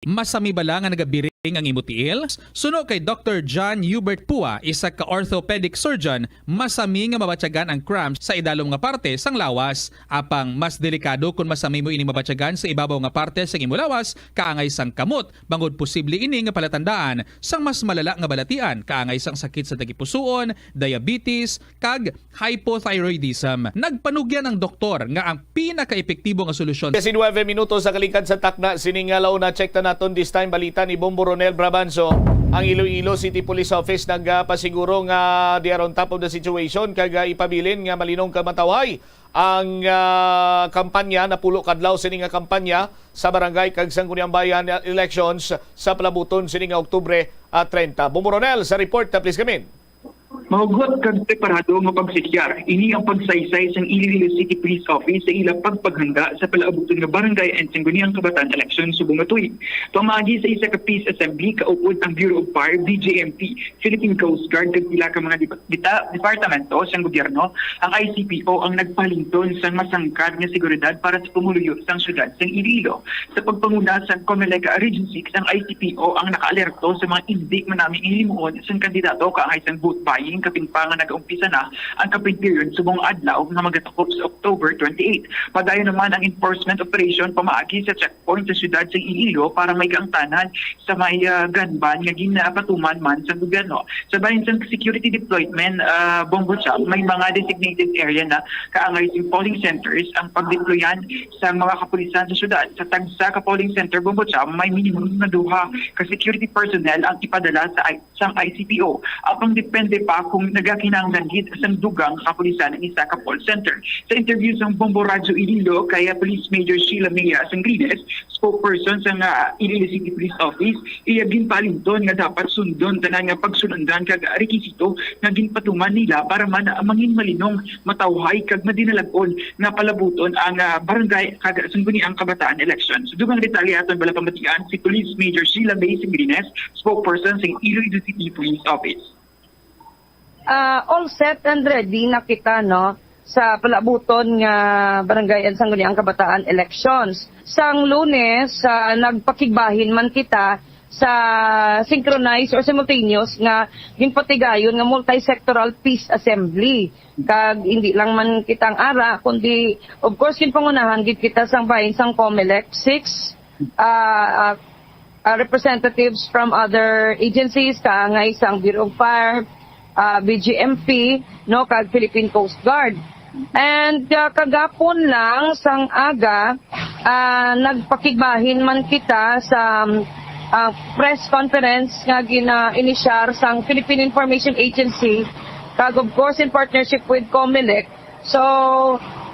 Masami bala nga nagabiring ang imo tiil? Suno kay Doktor John Hubert Pua, isa ka orthopedic surgeon, masami nga mabatyagan ang cramps sa idalom nga parte sang lawas. Apang mas delikado kon masami mo ini mabatyagan sa ibabaw nga parte sang imo lawas, kaangay sang kamot, bangod posible ini nga palatandaan sang mas malala nga balatian, kaangay sang sakit sa tagipusoon, diabetes, kag hypothyroidism. Nagpanugyan ang doktor nga ang pinakaepektibo nga solusyon. Kasi nuwebe minutos sa kalikad sa takna sining nga launa. Check ta naton this time balita ni Bombo Ronel Brabanso. Ang Iloilo City Police Office nagapasiguro nga they are on top of the situation kag, ah, ipabilin nga malinong kamatawhay ang, ah, kampanya, napulo kadlaw sini nga kampanya sa barangay kag sangguniang bayan elections sa palabuton sini nga Oktubre, ah, treinta. Bombo Ronel sa report, ah, please come in. Mahugot kag preparado nga pagsekyar, ini ang pagsaysay sang Iloilo City Police Office sa ila pagpaghanda sa palaabuton nga barangay and sangguniang kabataan eleksyon subong nga tuig. Pamaagi sa isa ka peace assembly, kaupod ang Bureau of Fire, B J M P, Philippine Coast Guard, kag pila ka mga dep-, deta-, departamento sang gobyerno, ang I C P O ang nagpahalintun sang masangkad nga seguridad para sa pumuluyo sang syudad sang Iloilo. Sa pagpanguna sang Comelec Region six, ang I C P O ang nakaalerto sa mga indi manami nga hilimuon sang kandidato kaangay sang vote buying, kapin pa nga nagaumpisa na ang campaign period subong adlaw nga magatakop sa October twenty-eight. Padayon naman ang enforcement operation pamaagi sa checkpoint sa siyudad sang Iloilo para may kaangtanan sa may, ah, gun ban nga ginapatuman man sa gobyerno. Sa bahin sang security deployment, ah, Bombo Chap, may mga designated area na kaangay sang polling centers ang pagdeployan sang mga kapulisan sa syudad. Sa tagsa ka polling center, Bombo Chap, may minimum na duha ka security personnel ang ipadala sa I-, sang I C P O. Apang depende pa kung nagakinahanglan gid sang dugang kapulisan ang isa ka poll center. Sa interview sang Bombo Radyo Iloilo kay, ah, Police Major Sheila Mia Sangrines, spokesperson sang, ah, Iloilo City Police Office, iya ginpaalinton nga dapat sundon tanan nga pagsulundan kag rekisito nga ginpatuman nila para man mangin malinong, matawhay kag madinalag-on nga palabuton ang, ah, barangay kag sangguniang kabataan election. Sa dugang detalye aton bala pamatian si Police Major Sheila May Sangrines, spokesperson sang Iloilo City Police Office. Ah, all set and ready na kita, no, sa palabuton nga barangay and sangguniang kabataan elections. Sang Lunes, ah, nagpakigbahin man kita sa synchronized or simultaneous nga ginpatigayon nga multi-sectoral peace assembly. Kag hindi lang man kita ang ara, kundi, of course, ginpangunahan gid kita sang bahin sang Comelec six, ah, ah, ah, representatives from other agencies, kaangay sang Bureau of Fire, ah, B G M P, no, kag Philippine Coast Guard. And, ah, kagapon lang sang aga, ah, nagpakigbahin man kita sa, ah, press conference nga gina-inisyar sang Philippine Information Agency, kag of course in partnership with Comelec. So,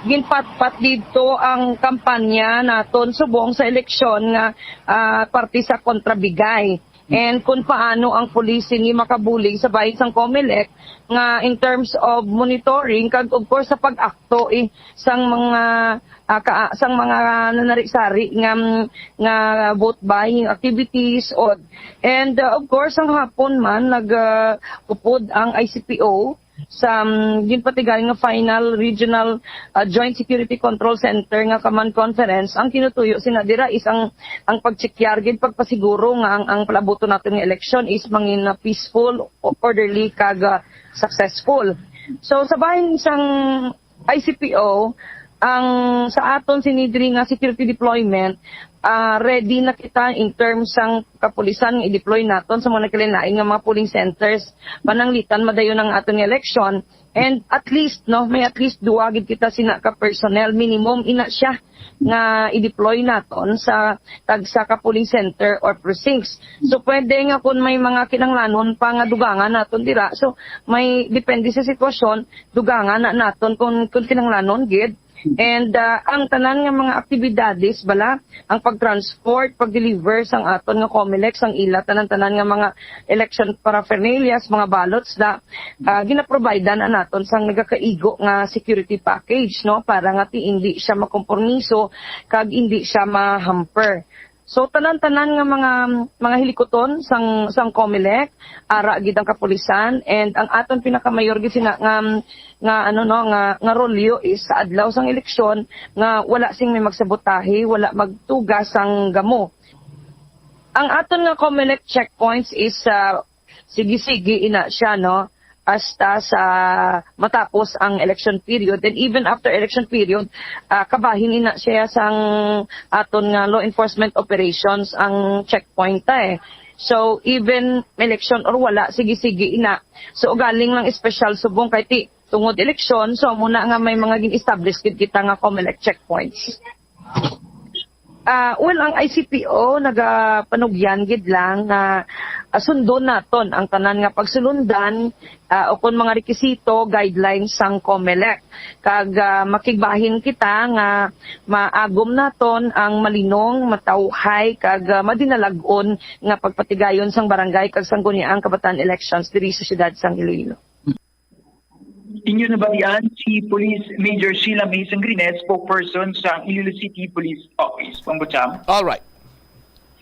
ginpatpat didto ang kampanya naton subong sa eleksyon nga, ah, parte sa kontrabigay. And kung paano ang pulis ini makabulig sa bahin sang Comelec nga in terms of monitoring kag of course sa pag-akto, eh, sang mga, ah, ka-, sang mga nanari-sari nga, nga vote buying activities. O, and, ah, of course, ang hapon man nag, ah, upod ang I C P O sa, um, ginpatigayon nga final regional, ah, Joint Security Control Center nga command conference. Ang kinutuyo sina dira is ang, ang pagtsekyar gid, pagpasiguro nga ang, ang palabuton naton nga eleksyon is mangin, ah, peaceful, o-, orderly, kag, ah, successful. So, sa bahin sang I C P O, ang sa aton sini diri nga security deployment, ah, ready na kita in terms sang kapulisan nga i-deploy naton sa mga nagkalain-lain nga mga polling centers. Pananglitan madayon ang aton nga eleksyon. And at least, no, may at least duha gid kita sina ka personnel, minimum ina siya nga i-deploy naton sa tagsa ka polling center or precincts. So, pwede nga kung may mga kinahanglanon pa nga dugangan naton dira, so may depende sa sitwasyon, dugangan na naton kung, kung kinahanglanon gid. And, ah, ang tanan nga mga aktibidades bala, ang pag-transport, pag-deliver sang aton nga Comelec, sang ila tanan-tanan nga mga election paraphernalias, mga ballots na, ah, ginaprovide na naton sang nagakaigo nga security package, no, para nga ti hindi siya makompromiso kag hindi siya ma-hamper. So, tanan-tanan nga mga, mga hilikuton sang, sang Comelec, ara gid ang kapulisan, and ang aton pinakamayor gid sina nga, nga, ano, no, nga, nga rolyo is sa adlaw sang eleksyon nga wala sing may magsabotahe, wala magtugas sang gamo. Ang aton nga Comelec checkpoints is, ah, sige-sige ina siya, no? Hasta sa matapos ang election period, and even after election period, ah, kabahin ina siya sang aton nga law enforcement operations ang checkpoint ta, eh. So, even election or wala, sige-sige ina. So, ugaling lang espesyal subong kay ti tungod eleksyon, so amo na nga may mga gin-establish gid kita nga Comelec checkpoints. Ah, well, ang I C P O nagapanugyan gid lang nga, ah, sundon naton ang tanan nga pagsulundan, ah, o kon mga rekisito, guidelines sang Comelec. Kag, ah, makigbahin kita nga maagom naton ang malinong, matawhay, kag, ah, madinalag-on nga pagpatigayon sang barangay kag sangguniang kabataan elections diri sa siyudad sang Iloilo. Inyo nabatian si Police Major Sheila May Sangrines, spokesperson sa Iloilo City Police Office. Pambucham. All right.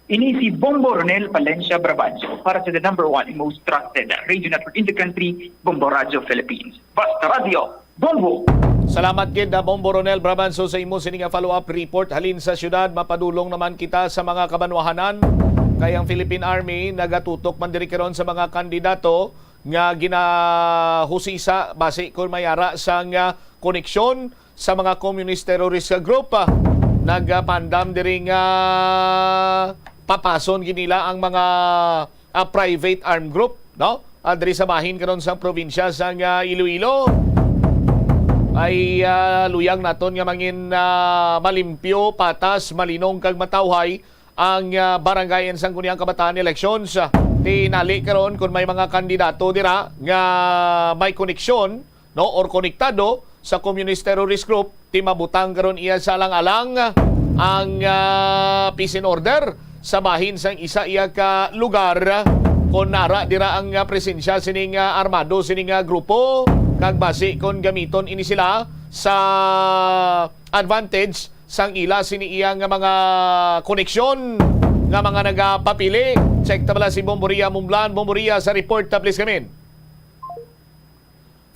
Ini si Bombo Ronel Palencia Brabanzo para sa the number one and most trusted radio network in the country, Bombo Radio Philippines. Basta Radio, Bombo! Salamat gid na Bombo Ronel Brabanzo sa imo sini nga follow-up report halin sa syudad. Mapadulong naman kita sa mga kabanwahanan kay ang Philippine Army nagatutok man diri karon sa mga kandidato nga ginahusisa basi kon may ara sang, ah, koneksyon sa mga communist terrorist group. Ah, nagapandam diri nga papason gid nila ang mga, ah, private armed group, no? Ah, diri sa bahin karon sa probinsya sang, ah, Iloilo. Ay, ah, luyag naton nga mangin, ah, malimpyo, patas, malinong kag matawhay ang, ah, barangay and sangguniang kabataan elections. Tinali karon kung may mga kandidato dira nga may koneksyon, no, or konektado sa communist terrorist group, ti mabutang karon iya sa alang-alang ang, ah, peace and order sa bahin sang isa iya ka lugar. Kon nara dira ang, ah, presensya sining, ah, armado sining, ah, grupo, kag basi kon gamiton ini sila sa advantage sang ila sini iya nga mga koneksyon nga mga nagapapili. Check ta bala si Bomboria Mumblan. Bomboria sa report ta, please, kamin.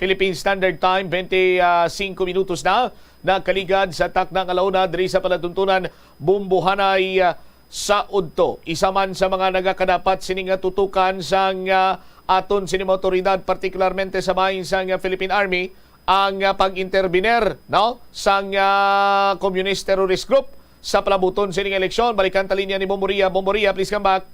Philippine Standard Time, twenty-five minutos na nakaligad sa takna nga launa diri sa palatuntunan Bumbuhanay, ah, sa udto. Isa man sa mga nagakadapat sini nga tutukan sang, ah, aton sini mga otoridad, partikularmente sa bahin sang, ah, Philippine Army, ang, ah, pag-intervenir, no, sang, ah, communist terrorist group sa palabuton sining eleksyon. Balikan ta linya ni Bomboria. Bomboria, please come back.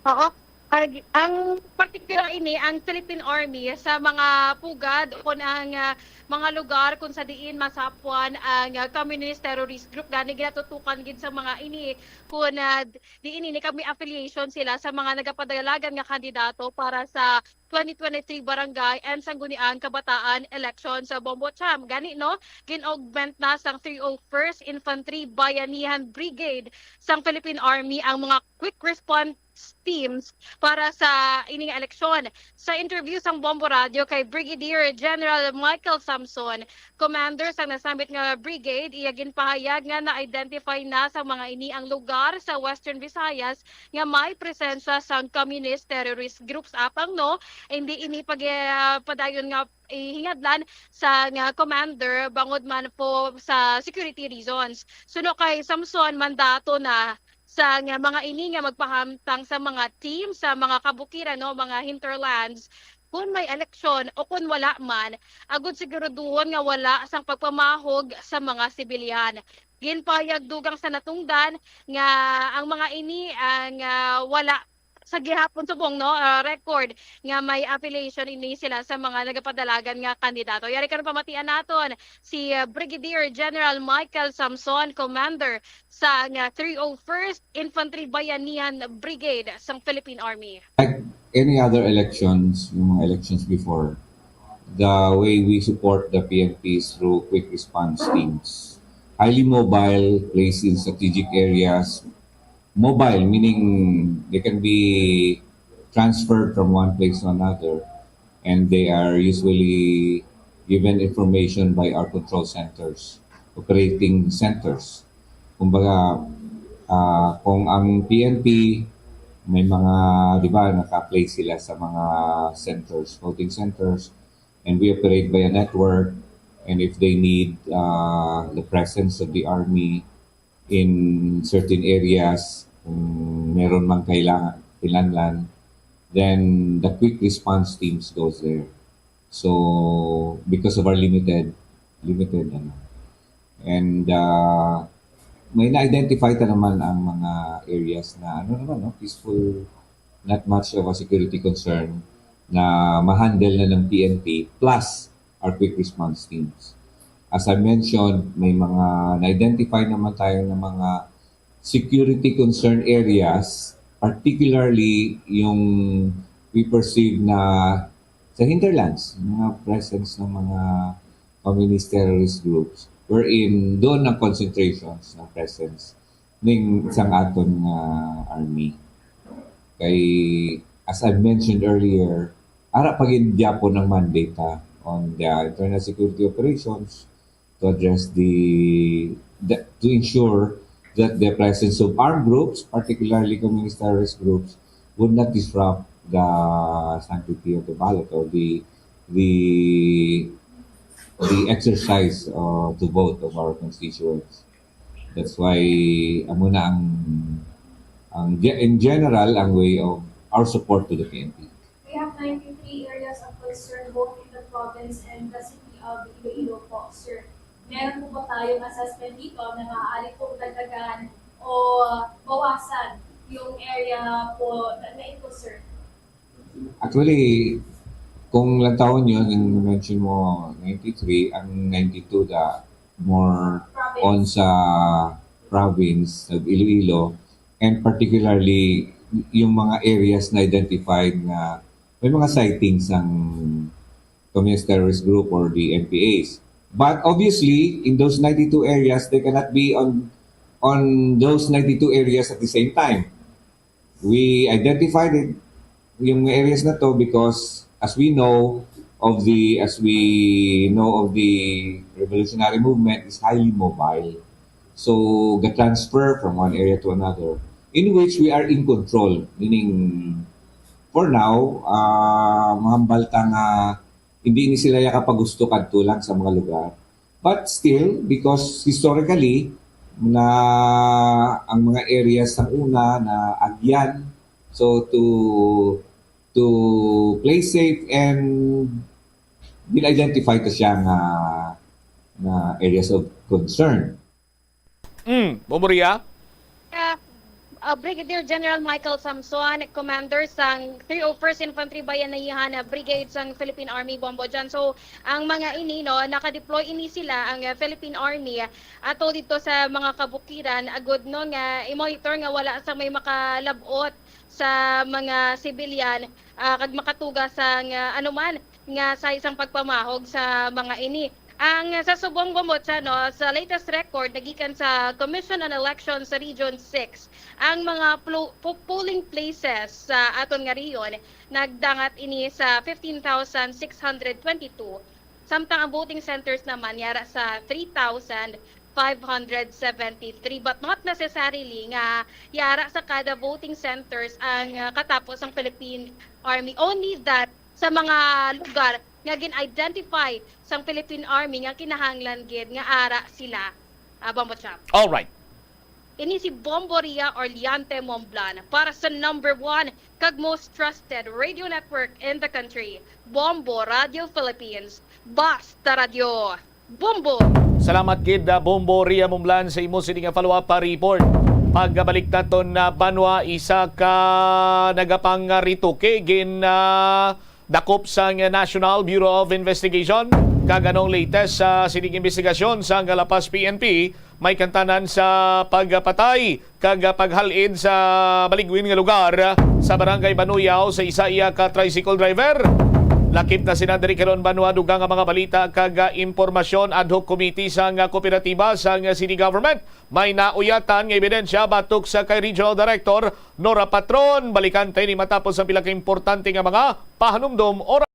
Oo. Ag-, ang particular ini, ang Philippine Army sa mga pugad o ang, ah, mga lugar kung sa diin masapwan ang, ah, communist terrorist group, gani ginatutukan gid sa mga ini kung, ah, diin ini kami affiliation sila sa mga nagapadalagan nga kandidato para sa twenty twenty-three barangay and sangguniang kabataan election sa Bombo Cham. Gani, no, gin-augment na sang three oh first Infantry Bayanihan Brigade sang Philippine Army ang mga quick response teams para sa ini nga eleksyon. Sa interview sang Bombo Radio kay Brigadier General Michael Samson, commander sang nasambit nga brigade, iya ginpahayag nga na-identify na sa mga ini ang lugar sa Western Visayas nga may presensya sang communist terrorist groups. Apang, no, hindi ini pag-, ah, padayon nga ihingadlan sa nga commander bangod man po sa security reasons. Suno kay Samson, mandato na sa nga mga ini nga magpahamtang sa mga team sa mga kabukiran, no, mga hinterlands, kung may eleksyon o kung wala man, agud siguraduhon nga wala sang pagpamahog sa mga sibilyan. Ginpahayag dugang sa natungdan nga ang mga ini ang, ah, wala sa gihapon subong, no, ah, record nga may affiliation ini sila sa mga nagapadalagan nga kandidato. Yari karon pamatian naton si, ah, Brigadier General Michael Samson, commander sa nga three oh first Infantry Bayanihan Brigade sang Philippine Army. Like any other elections, yung mga elections before, the way we support the P N P is through quick response teams. Highly mobile, placed in strategic areas. Mobile, meaning they can be transferred from one place to another, and they are usually given information by our control centers, operating centers. Kumbaga, ah, kung ang P N P, may mga, di ba, naka-place sila sa mga centers, voting centers, and we operate by a network, and if they need, ah, the presence of the army in certain areas, kung meron mang kailangan, kinahanglan, then the quick response teams goes there. So, because of our limited, limited, ano, and, uh, may na-identify ta naman ang mga areas na, ano naman, no, peaceful, not much of a security concern na ma-handle na ng P N P plus our quick response teams. As I mentioned, may mga na-identify naman tayo ng mga security concern areas, particularly yung we perceive na sa hinterlands, mga presence ng mga communist terrorist groups, wherein doon ang concentrations ng presence ning isang aton nga army. Kay, as I mentioned earlier, ara pa gid gyapon ang mandate, ha, on the internal security operations to address the, the, to ensure that the presence of armed groups, particularly communist terrorist groups, would not disrupt the sanctity of the ballot or the, the, the exercise, uh, to vote of our constituents. That's why, amo na ang, ang ge-, in general, ang way of our support to the P N P. We have ninety-three areas of concern both in the province and the city of Iloilo po, sir. Meron po ba tayong assessment dito na maaari pong dagdagan o bawasan yung area po na, na in concern? Actually, kung lantawon yun, yung mention mo, ninety-three, ang ninety-two da more on sa province of Iloilo, and particularly yung mga areas na identified nga may mga sightings ang communist terrorist group or the N P As. But obviously, in those ninety-two areas, they cannot be on on those ninety-two areas at the same time. We identified it, yung areas na to, because as we know of the, as we know of the revolutionary movement is highly mobile. So, ga-transfer from one area to another, in which we are in control. Meaning, for now, ah, mahambal ta nga hindi ni sila yakapagusto kadto lang sa mga lugar. But still, because historically, na ang mga areas sa una na agyan, so to, to play safe and gin-identify to siya nga, nga areas of concern. Mm, Bombo Ria? Uh, uh, Brigadier General Michael Samson, Commander sang three oh first Infantry Bayanihan Brigade sang Philippine Army, Bombo Jan. So, ang mga ini, no, naka-deploy ini sila, ang uh, Philippine Army, ato dito sa mga kabukiran, agud, no, nga i-monitor nga wala sang may makalabot sa mga civilian, uh, kag makatuga sang uh, anuman nga sa isang pagpamahog sa mga ini. Ang sa subong Bombo Jan, no, sa latest record nagikan sa Commission on Elections sa Region six, ang mga plo- po- polling places sa aton nga rehiyon nagdangat ini sa fifteen thousand six hundred twenty-two, samtang ang voting centers naman yara sa three thousand five hundred seventy-three, but not necessarily nga yara sa kada voting centers ang uh, katapos ang Philippine Army. Only that sa mga lugar nga gin-identify sang Philippine Army nga kinahanglan gid nga ara sila. Uh, Bombo Chap. All right. Ini si Bombo Ria Orleante Momblan para sa number one kag most trusted radio network in the country, Bombo Radio Philippines. Basta Radio Bombo! Salamat gid, uh, Bombo Ria Momblan, sa imo sini nga follow-up, uh, report. Pagbalik naton na banwa, isa ka nagapangarituki gin uh, dakop sang National Bureau of Investigation. Kag anong latest sa sining investigasyon sang La Paz P N P may kantanan sa pagpatay kag paghal-id sa maligwin nga lugar sa Barangay Banuyaw sa isa iya ka tricycle driver. Lakip na sina diri karon banwa, dugang nga mga balita kag impormasyon. Ad hoc committee sang kooperatiba sang city government may nauyatan nga ebidensya batok sa kay Regional Director Nora Patron. Balikan ta ini matapos ang pila ka importante nga mga pahanumdom. Oras.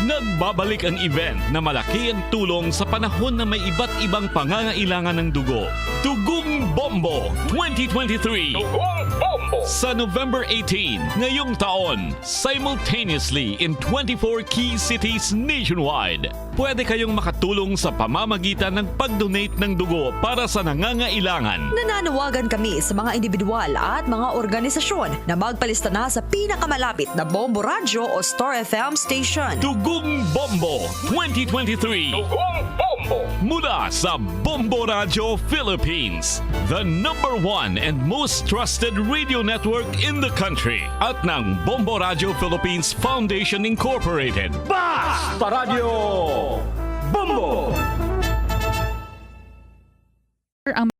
Nagbabalik ang event na malaki ang tulong sa panahon na may iba't ibang pangangailangan ng dugo. Dugong Bombo twenty twenty-three. Dugong Bombo! Sa November eighteen ngayong taon, simultaneously in twenty-four key cities nationwide, pwede kayong makatulong sa pamamagitan ng pag-donate ng dugo para sa nangangailangan. Nananawagan kami sa mga individual at mga organisasyon na magpalista na sa pinakamalapit na Bombo Radyo o Star F M station. Dugong Bombo twenty twenty-three. Dugong Bombo. Mula sa Bombo Radyo Philippines, the number one and most trusted radio network in the country, at ng Bombo Radyo Philippines Foundation Incorporated. Basta Radyo Bombo! Ang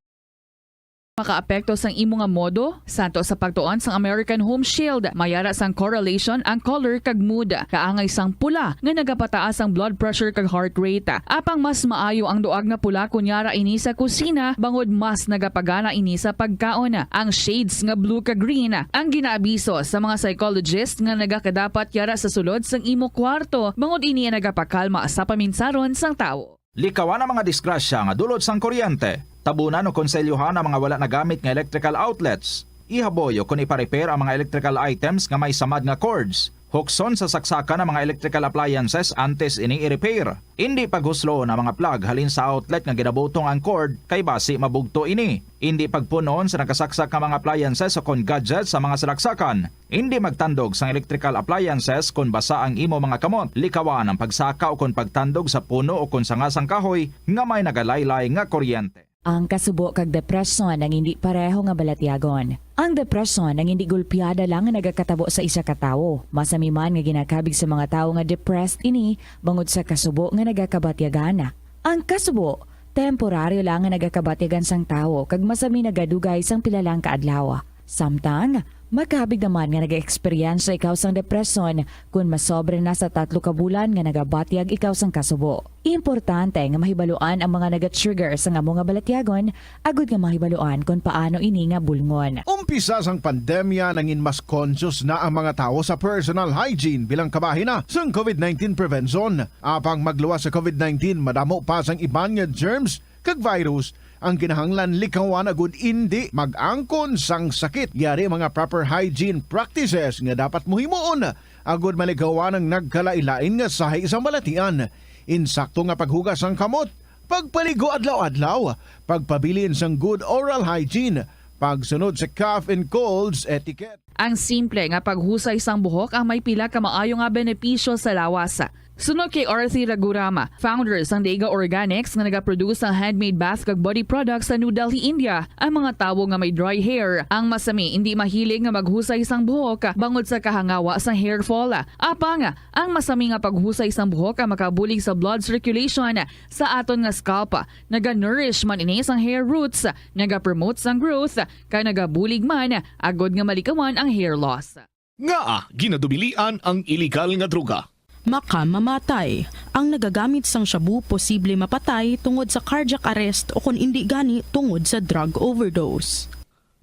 makaapekto sang imo nga modo. Santo sa pagtuon sang American Home Shield, may ara sang correlation ang color kag mood. Kaangay sang pula nga nagapataas ang blood pressure kag heart rate. Apang mas maayo ang duag nga pula kon yara ini sa kusina, bangod mas nagapagana ini sa pagkaon. Ang shades nga blue kag green ang ginaabiso sa mga psychologist nga nagakadapat yara sa sulod sang imo kwarto, bangod ini ang nagapakalma sa paminsaron sang tawo. Likawan ang mga disgrasya nga dulot sang kuryente. Tabunan o konselyuhan ang mga wala nagamit nga electrical outlets. Ihaboy o kon ipa-repair ang mga electrical items nga may samad nga cords. Hukson sa saksakan ang mga electrical appliances antes ini i-repair. Indi paghusloon ang mga plug halin sa outlet nga ginabutong ang cord, kay basi mabugto ini. Indi pagpun-on sa nakasaksak nga mga appliances o kon gadgets sa mga salaksakan. Indi magtandog sang electrical appliances kon basa ang imo mga kamot. Likawan ang pagsaka o kon pagtandog sa puno o kon sanga sang kahoy nga may nagalaylay nga kuryente. Ang kasubo kag depresyon ang indi pareho nga balatyagon. Ang depresyon ang indi gulpiada lang nga nagakatabo sa isa ka tawo. Masami man nga ginakabig sa mga tawo nga depressed ini bangod sa kasubo nga nagakabatyagan. Ang kasubo, temporaryo lang nga nagakabatyagan sang tawo kag masami nagadugay sang pila lang ka adlaw. Samtang, makabig naman nga nag-eksperyensya ikaw sang depresyon kon masobra na sa tatlo ka bulan nga nagabatyag ikaw sang kasubo. Importante nga mahibaluan ang mga naga-trigger sang amo nga balatyagon agud nga mahibaluan kon paano ini nga bulngon. Umpisa sang pandemya, nangin mas conscious na ang mga tawo sa personal hygiene bilang kabahin na sang covid nineteen prevention. Apang magluwas sa covid nineteen, madamo pa sang iban nga germs kag virus ang kinahanglan likawan agud indi mag-angkon sang sakit. Yari mga proper hygiene practices nga dapat mo himuon agud malikawan ang nagkalain-lain nga sahi sang balatian. Insakto nga paghugas sang kamot, pagpaligo adlaw-adlaw, pagpabilin sang good oral hygiene, pagsunod sa cough and colds etiquette. Ang simple nga paghusay sang buhok ang may pila ka maayo nga benepisyo sa lawas. Suno kay Arthi Raghuram, founder sang Dega Organics nga nagaproduce sang handmade bath kag body products sa New Delhi, India, ang mga tawo nga may dry hair ang masami indi mahilig nga maghusay sang buhok bangod sa kahangawa sang hair fall. Apang, ang masami nga paghusay sang buhok ang makabulig sa blood circulation sa aton nga scalp, naga-nourish man ini sang hair roots, naga-promote sang growth, kag nagabulig man agud nga malikawan ang hair loss. Ngaa ginadubilian ang iligal nga droga? Makamamatay. Ang nagagamit sang shabu posible mapatay tungod sa cardiac arrest o kon indi gani tungod sa drug overdose.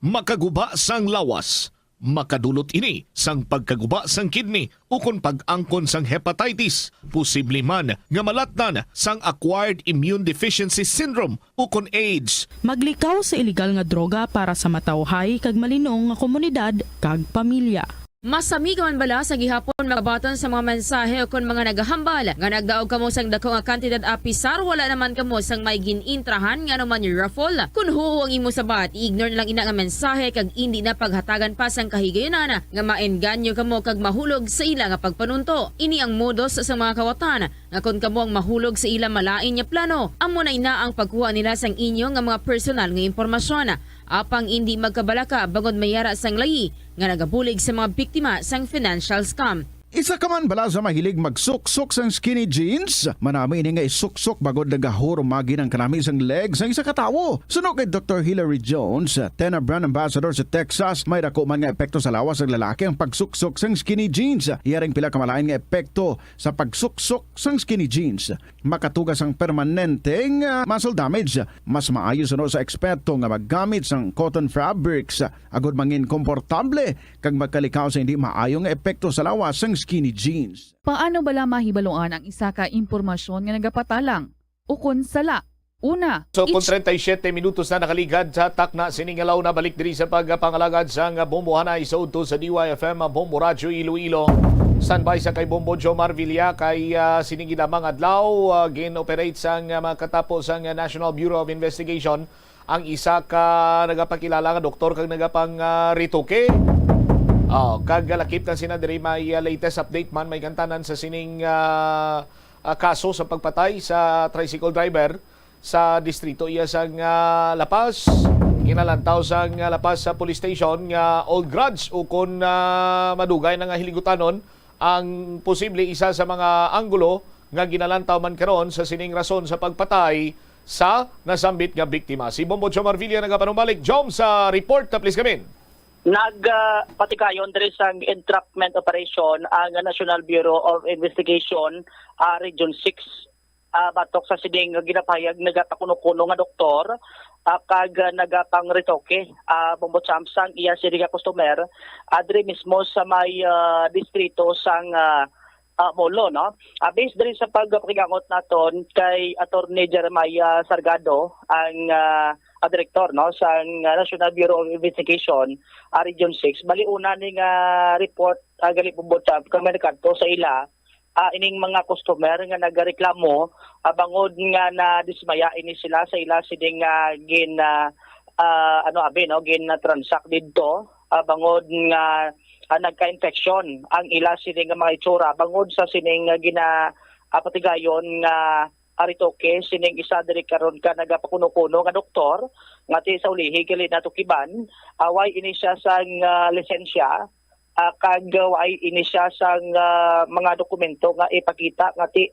Makaguba sang lawas. Makadulot ini sang pagkaguba sang kidney ukon pag-angkon sang hepatitis. Posible man nga malatnan sang acquired immune deficiency syndrome ukon AIDS. Maglikaw sa iligal nga droga para sa matawhay kag malinong nga komunidad kag pamilya. Masami ka man bala sa gihapon magabaton sa mga mensahe ukon mga nagahambal nga nagdaog kamo sang dako nga kantidad, apisar wala naman kamo sang may gin-intrahan nga anuman raffle? Kon huo ang imo sabat, i-ignore na lang ina nga mensahe kag indi na paghatagan pa sang kahigayunan nga maengganyo kamo kag mahulog sa ila nga pagpanunto. Ini ang modus sa mga kawatan nga kon kamo ang mahulog sa ila malain nga plano, amo na ina ang pagkuha nila sang inyo nga mga personal nga impormasyon. Apang indi magkabalaka bangod may ara sang layi nga nagabulig sa mga biktima sang financial scam. Isa ka man bala sa mahilig magsuksok sang skinny jeans? Manami ini nga isuksok bangod nagahurumagi ang kanami sang leg sang isa ka tawo. Suno kay Doktor Hilary Jones, Tena brand ambassador sa Texas, may dako man nga epekto sa lawas sang lalaki ang pagsuksok sang skinny jeans. Yari ang pila ka malain nga epekto sa pagsuksok sang skinny jeans. Makatuga sang permanente nga muscle damage. Mas maayo suno sa eksperto nga maggamit sang cotton fabrics agud mangin komportable kag makalikaw sa hindi maayo nga epekto sa lawas sang skinny jeans. Paano bala mahibaluan ang isa ka impormasyon nga nagapatalang ukon sala? Una, So, kung treinta y siete minutos na nakaligad sa takna sining alaw na, balik diri sa pagpangalagad sang Bombo Hanay sa udto sa D Y F M, Bombo Radyo Iloilo. Standby sa kay Bombo Jomar Villa kay ah, sining lamang adlaw ah, gin-operate sang ah, mga katapo sang National Bureau of Investigation ang isa ka nagapakilala nga doktor kag nagapang ah, retoke. Oh, kag lakip na sina diri may ah, latest update man may kantanan sa sining ah, ah, kaso sa pagpatay sa tricycle driver sa distrito iya sang ah, La Paz. Ginalantaw sang ah, La Paz sa police station nga old grudge ukon ah, madugay na nga hiligutanon ang posible isa sa mga anggulo nga ginalantaw man karon sa sining rason sa pagpatay sa nasambit nga biktima. Si Bombo Jomar Villa nagapanumbalik. Jom, sa report na please kamin. Nagpatigayon diri sa entrapment operation ang National Bureau of Investigation, ah, Region six, ah, batok sa sining ginapahayag nagapakuno-kuno nga doktor, ah, kag nagapang-retoke, ah, Bombo Champ, sang iya sini nga customer, ah, diri mismo sa may ah, distrito sang ah, ah, Molo, no? Ah, based diri sa pagpakigangot naton kay Attorney Jeremiah Sargado, ang ah, ah, direktor, no, sang ah, National Bureau of Investigation, ah, Region six, bali una ni nga report, ah, gali Bombo Champ, kami nagkadto sa ila, ah, ining mga customer nga nagareklamo, ah, bangod nga nadismaya ini sila sa ila sining ah, gin ah, ah, ano abi, no, gin ah, transact didto, ah, bangod nga ah, nagka-infection ang ila sini nga mga itsura bangod sa sining nga gina ah, patigayon nga aritoke sining isa diri karon ka nagapakuno-kuno nga doktor nga ti sa ulihi gali natukiban, ah, way ini siya sang ah, lisensya, ah, kag way ini siya sang ah, mga dokumento nga ipakita nga ti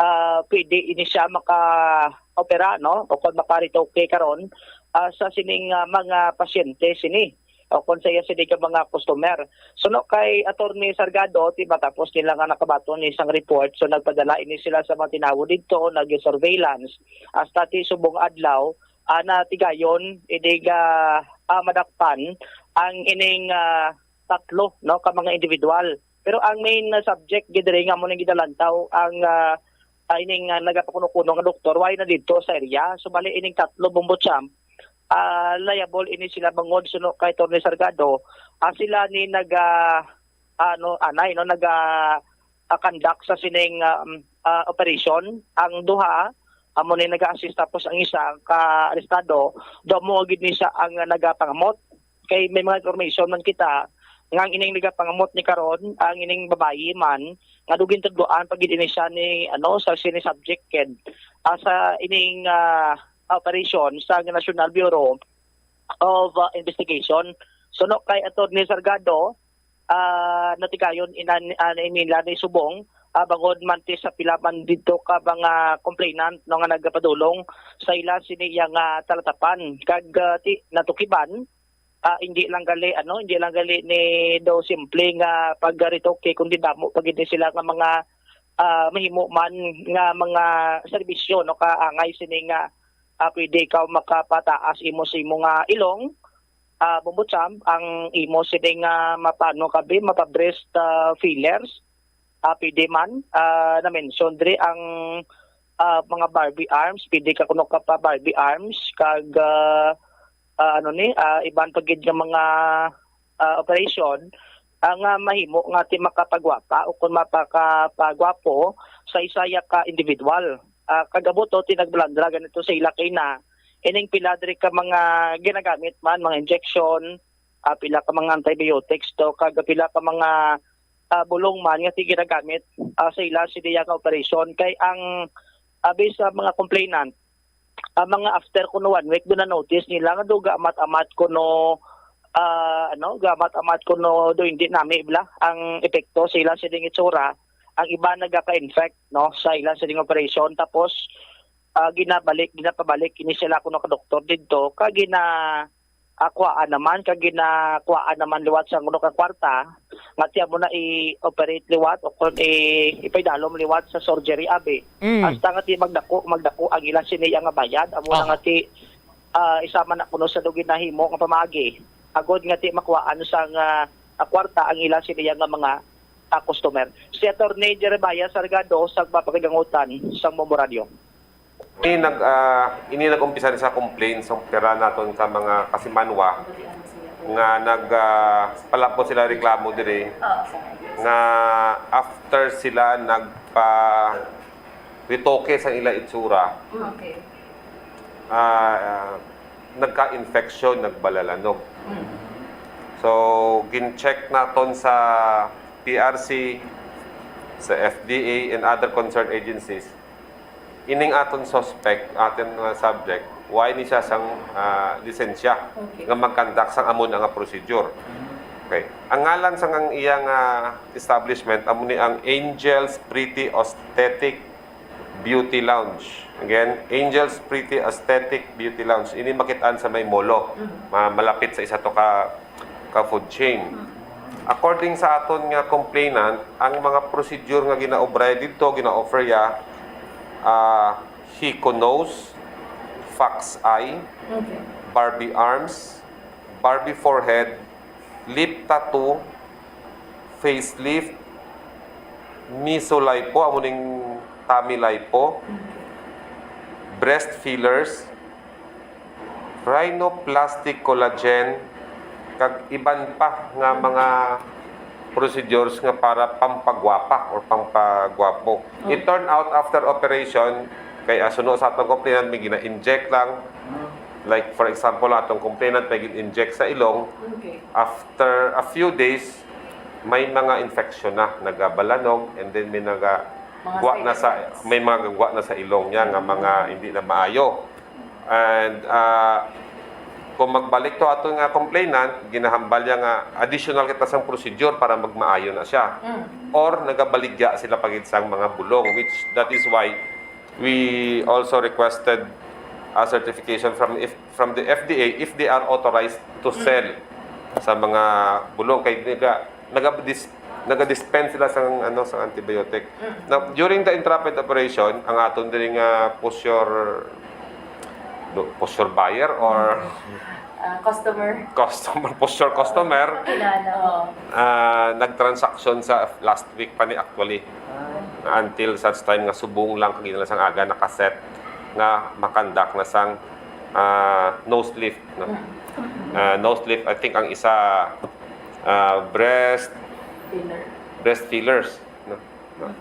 ah, pwede ini siya maka-opera, no, o kon makaritoke karon ah, sa sining ah, mga pasyente sini o kon sa iya sini ka mga customer. Suno kay Attorney Sargado, ti matapos nila nga nakabaton ni isang report, so nagpadala ini sila sa mga tinawo didto, nag-surveillance. Hasta ti subong adlaw, ah, natigayon, inig ah, ah, madakpan ang ining ah, tatlo, no, ka mga individual. Pero ang main ah, subject gid diri nga mo ning gidalantaw ang ah, ah, ining ah, nagapakuno-kuno nga doktor, way na didto sa area. So bali ining tatlo, Bombo Champ, ah, liable ini sila bangod suno kay Attorney Sargado. Ah, sila ni naga ano anay, no, naga ah, conduct sa sining um, ah, operation. Ang duha amo ni naga-assist, tapos ang isa ka arestado, daw mo gid ni siya ang nagapangamot. Kay may mga information man kita nga ang ining nagapangamot ni karon, ang ining babayi man nga dugin tudloan pa gid ini siya ni ano sa sini subject kid ah, sa ining ah, operation sa National Bureau of ah, Investigation. Suno kay Attorney Sargado, ah, natigayon inan ah, nila ni subong ah, bangod man ti sa pila man didto ka mga complainant, no, nga nagapadulong sa ila sini iya nga talatapan kag ah, ti natukiban, ah, hindi lang gali ano, hindi lang gali ni daw simple nga paggaritoke, kundi damo pa gid ni sila nga mga ah, mahimo man nga mga serbisyo, no, kaangay sini nga ah, pwede ikaw makapataas imo sa imo nga ilong, ah, Bombo Champ, ang imo sini nga mapano kabi, mapa-breast ah, fillers, ah, pwede man, ah, na-mention diri ang ah, mga Barbie arms, pwede ka kuno ka pa Barbie arms kag ah, ah, ano ni, ah, iban pa gid nga mga ah, operation ang ah, mahimo nga ti makapagwapa o kon mapakapagwapo sa isa ya ka individual. Ah, kag amo to ti nagbalandra ganito sa ila kay na ining pila diri ka mga ginagamit man, mga injection, ah, pila ka mga antibiotics to kag pila ka mga ah, bulong man nga ti ginagamit ah, sa ila sini ya nga operation kay ang abi sa mga complainant, ah, mga after kuno one week do na notice nila nga do gaamat-amat kuno ah, ano, gaamat-amat kuno do hindi nami bla ang epekto sa ila sining itsura. Ang iba nagaka-infect, no, sa ila sining operation, tapos ah, ginabalik ginapabalik ini sila kuno ka doktor didto kag gina ah, kuhaan naman kag ginakuhaan naman liwat sa kuno ka kwarta nga ti amo na i-operate liwat o kon i ipaidalom liwat sa surgery abi. Mm. Hasta nga ti magdako magdako ang ila sini nga bayad, amo na Aha. Nga ti ah, isa man na kuno sa do ginahimo nga pamaagi agod nga ti makuhaan sa nga ah, kwarta ang ila sini nga mga ah, customer. Si Attorney Jeremiah Sargado sa mapakigangutan sang Bombo Radyo. Ini nag, ah, ini nag-umpisa ni sa complaint sa pira naton ka mga kasimanwa nga nag, ah, palapot sila reklamo diri nga after sila nagpa-retoke sa ila itsura, Okay. ah, nagka-infection, nagbalalanog. Mm. So, gin-check naton sa P R C, sa F D A, and other concerned agencies. Ining aton suspect, aton nga subject, wala ni siya sang, ah, lisensya Okay. nga mag-conduct sang amo na nga procedure. Okay. Ang ngalan sang ang iyang, ah, establishment, amo ni ang Angel's Pretty Aesthetic Beauty Lounge. Again, Angel's Pretty Aesthetic Beauty Lounge. Ini makit-an sa may Molo. Mm. Ma-, malapit sa isa to ka, ka food chain. Mm. According sa aton nga complainant, ang mga procedure nga ginaobray didto, gina-offer ya, ah, Hiko nose, fox eye, Okay. Barbie arms, Barbie forehead, lip tattoo, facelift, meso lipo, amo ning tummy lipo, breast fillers, rhinoplastic collagen, kag iban pa nga mga procedures nga para pampagwapa or pampagwapo. Oh. It turned out, after operation, kay asuno sa atong complainant, may gina-inject lang. Like, for example, atong complainant may gin-inject sa ilong. Okay. After a few days, may mga infection na, nagabalanog, and then may naga-, Mga gwa na sa, sinuses. May mga gwa na sa ilong niya nga mga hindi na maayo. And, ah, kung magbalik to ato nga complainant, ginahambal niya nga additional kita sang procedure para magmaayo na siya. Mm. Or nagabaligya sila pagid sang mga bulong, which that is why we also requested a certification from, if, from the F D A if they are authorized to Mm. sell sa mga bulong. Kay naga-, naga-dis-, naga-dispense sila sa, ano, sa antibiotic. Mm. Now, during the intrepid operation, ang aton diri nga posture, do-, posture buyer or Ah, customer. Customer, posture customer, Kakilala. Oo. ah, nagtransaksyon sa last week pa ni actually. Ah. Until such time nga subong lang kag ginala sang aga nakaset nga makandak na sang, ah, nose lift, no? Mm. Ah, nose lift, I think ang isa, ah, breast, Filler. Breast fillers, no? No? Mm.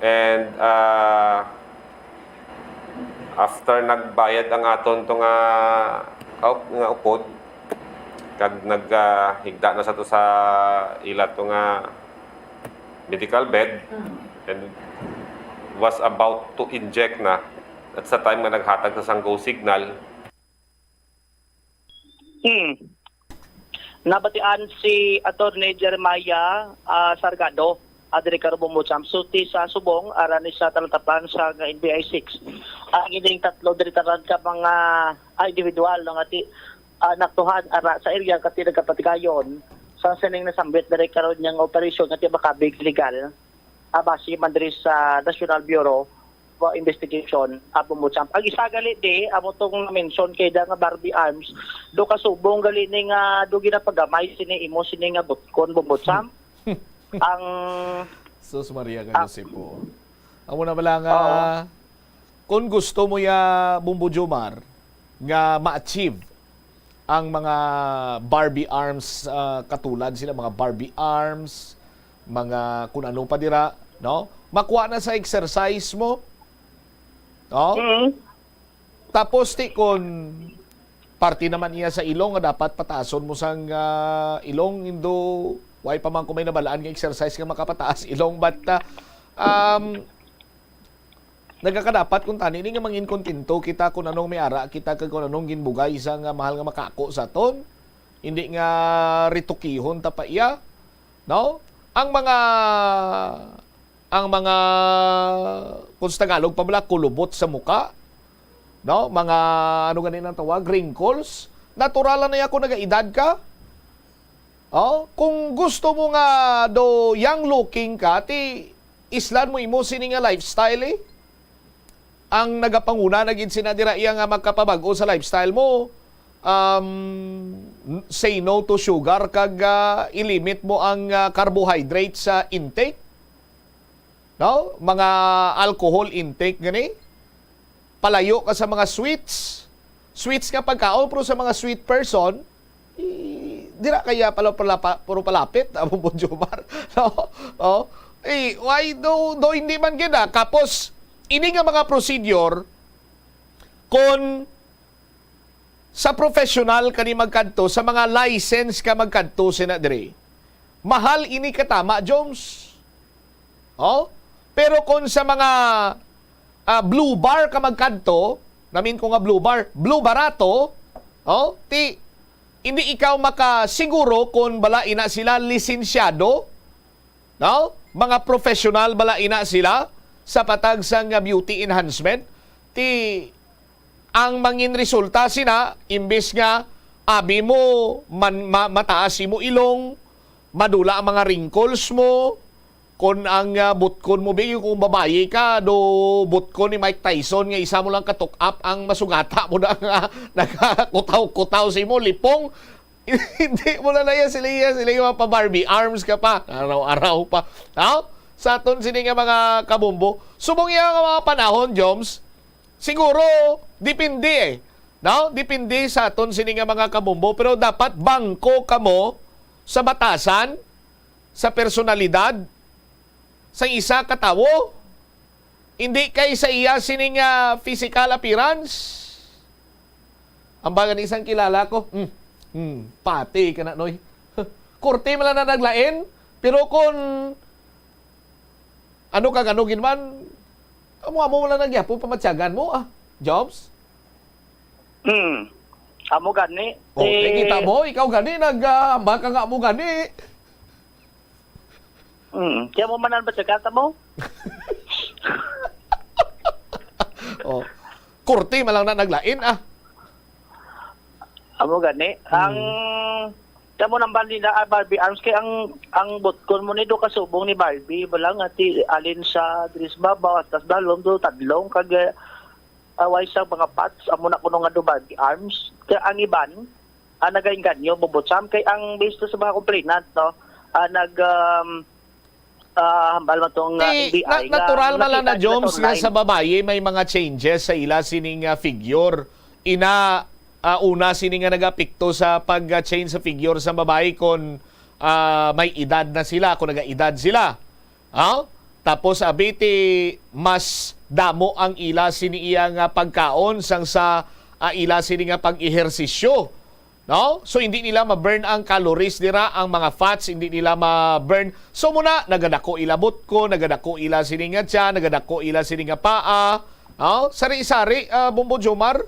And, ah, after nagbayad ang aton to nga, nga upod, kag nag, ah, higda na sa to sa ila to nga medical bed, Mm. and was about to inject na, at sa time nga naghatag sa sang go signal. Hmm. Nabatian si Attorney Jeremiah, ah, Sargado, ah, diri karon, Bombo Champ, sulti sa subong, ara ni sa talatapan sa nga N B I six. Ang ining tatlo diri tanan ka mga, ah, individual, no, nga ti-, ah, naktuhan ara sa area kati nagkapatigayon sa sining nasambit diri karon nga operasyon nga ti makabig legal, ah, base man diri sa National Bureau of Investigation, ah, Bombo Champ. Ang isa gali di, amo tong na-mention kay da nga Barbie Arms, do kasubong gali ni nga do ginapagamay sini imo sini nga butkon, Bombo Champ. Ang Sus Maria, ah, Joseph po. Amo na bala nga, Oo. Kung gusto mo ya, Bombo Jomar, nga ma-achieve ang mga Barbie arms, ah, katulad sila, mga Barbie arms, mga kun ano pa dira, no? Makuha na sa exercise mo, no? Mm. Tapos, ti, kun parte naman iya sa ilong nga dapat pataason mo sang, ah, ilong, indo, way pa man ko may nabalaan nga exercise nga makapataas ilong, but, ah, um, nagakadapat kung tani ni nga mangin kontento kita kung anong may ara kita kag kung anong ginbugay sa nga mahal nga makako sa aton. Hindi nga ritukihon ta pa iya, no? Ang mga, ang mga, kung sa Tagalog pa bala, kulubot sa muka, no? Mga, ano gani nang tawag? Wrinkles. Natural na ya kung nagaedad ka. Oh, kung gusto mo nga do young looking ka, ti islan mo imo sini nga lifestyle, eh. Ang nagapanguna na gid sina dira iya nga magkapabag-o sa lifestyle mo, um, say no to sugar kag, ah, i-limit mo ang, ah, carbohydrate sa intake. No? Mga alcohol intake gani. palayo ka sa mga sweets. Sweets nga pagkaon, pero sa mga sweet person, i-, dira kaya pala, pala, pa-, puro palapit, amo mo, Jomar. No? Oh. Eh, why do, do hindi man gid, ah? Kapos, ini nga mga procedure, kon sa professional kani magkadto, sa mga license ka magkadto, sina diri, mahal ini katama, Joms. Oh? Pero kon sa mga, ah, blue bar ka magkadto, namin ko nga blue bar, blue barato, oh, ti, hindi ikaw makasiguro kon bala ina sila lisensyado, no? Mga professional bala ina sila sa patag sang beauty enhancement. Ti, ang mangin resulta sina, imbis nga abi mo man, ma-, mataas imo ilong, madula ang mga wrinkles mo, kon ang, ah, butkon mo, bigi, kung babayi ka, do butkon ni Mike Tyson nga isa mo lang katuk-up ang masugata mo na nga nagakutaw-kutaw sa imo lipong. Hindi mo na naya sila, iya sila yung mga pa-Barbie arms ka pa. Araw-araw pa. No? Sa aton sini nga mga kabumbo. Subong iya nga mga panahon, Joms, siguro, depende eh. No? Depende sa aton sini nga mga kabumbo. Pero dapat bangko kamo sa batasan, sa personalidad, sa isa ka tawo. Hindi kay sa iya sini nga physical appearance. Ang baga ni isang kilala ko, mm, mm, pati ka na, Noy. Korte man lang na naglain, pero kung ano ka, ano gid man, amo, amo wala nagyapo pamatyagan mo, ah. Jobs? Hmm. Amo gani. Oh, eh, nakita mo, ikaw gani, nag, ah, hambal ka nga amo gani. Hmm. Kaya mo man ang batsagata mo? Oh. Korte man lang na naglain, ah. Amo gani. Hmm. Ang, kamo nang bandi na, ah, Barbie Arms, kay ang, ang butkon mo ni do kasubong ni Barbie, bala nga ti alin sa diri sa babaw, tas dalom do, tadlong, kag, eh, away sa mga parts, amo na kuno nga do Barbie Arms. Kaya ang iban, ah, nagainganyo, bubutsam, kay ang based sa mga complainant, no, ah, nag, um, ah, hambal man tong, ah, Ti, N B I na, nga natural man lang na, nakita sa Joms, nga online. Sa babayi may mga changes sa ila sining, ah, figure. Ina, ah, una sini nga nagapekto sa pag-change sa figure sa babayi kon, ah, may edad na sila, kung nagaedad sila. Ha? Tapos, abi, ti mas damo ang ila sini iya nga pagkaon sang sa, ah, ila sini nga pag-ehersisyo. No? So, hindi nila ma-burn ang calories nira, ang mga fats, hindi nila ma-burn. So, muna, nagadako ila butko, nagadako ila sini nga tiyan, nagadako ila sini nga paa. No? Sari-sari, ah, Bombo Jomar.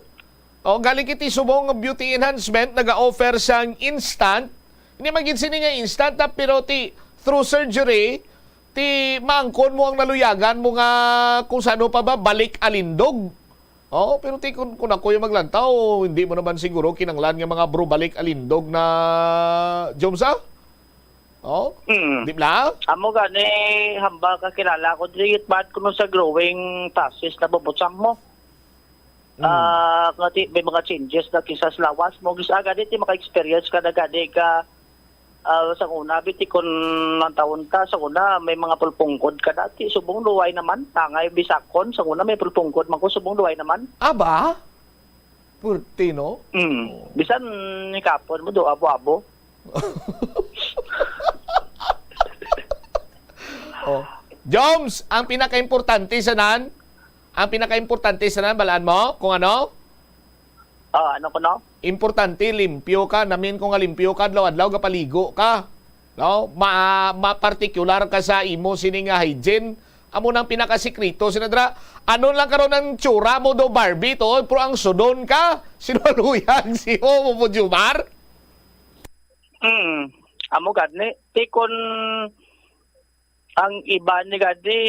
Oh, galing kiti subong nga beauty enhancement, naga-offer sang instant. Hindi man gid sini nga instant, ah, pero ti, through surgery, ti maangkon mo ang naluyagan mo nga kung sano pa ba, balik alindog. Oh, pero ti, kung, kung ako yung maglantaw, hindi mo naman siguro kinanglan nga mga bro balik alindog na, Jomsa? Oh? Mm. Di ba? Amo gani, hambal ka kilala ko, dili bad kuno sa growing process na bubutsang mo. Mm. Ah, nga ti-, may mga changes na kinsa sa lawas mo. Gis-, ah, gani ti maka-experience ka na gani ka, ah, sa una, biti kun ang taon ka, sa una, may mga pulpungkod ka dati. Subong luway naman, tangay bisakon, sa una may pulpungkod man ko, subong luway naman. Aba? Purti, no? Mm. Oh. Bisan ni kapon mo do, abo-abo. Oh. Joms, ang pinakaimportante sa nan, ang pinakaimportante sa nan, balaan mo kung ano? Ah, ano ko, no? Importante, limpyo ka. Namin ko nga limpyo ka, adlaw-adlaw gapaligo ka. No? Ma, ma-, particular ka sa imo sini nga hygiene. Amo nang pinakasikreto, sina dra. Ano lang karon ang tsura mo do, Barbie, to? Pero ang sudon ka, sinuluyag si mo, mo, Jumar? Hmm. Amo gani. Ti kun ang iba ni gani,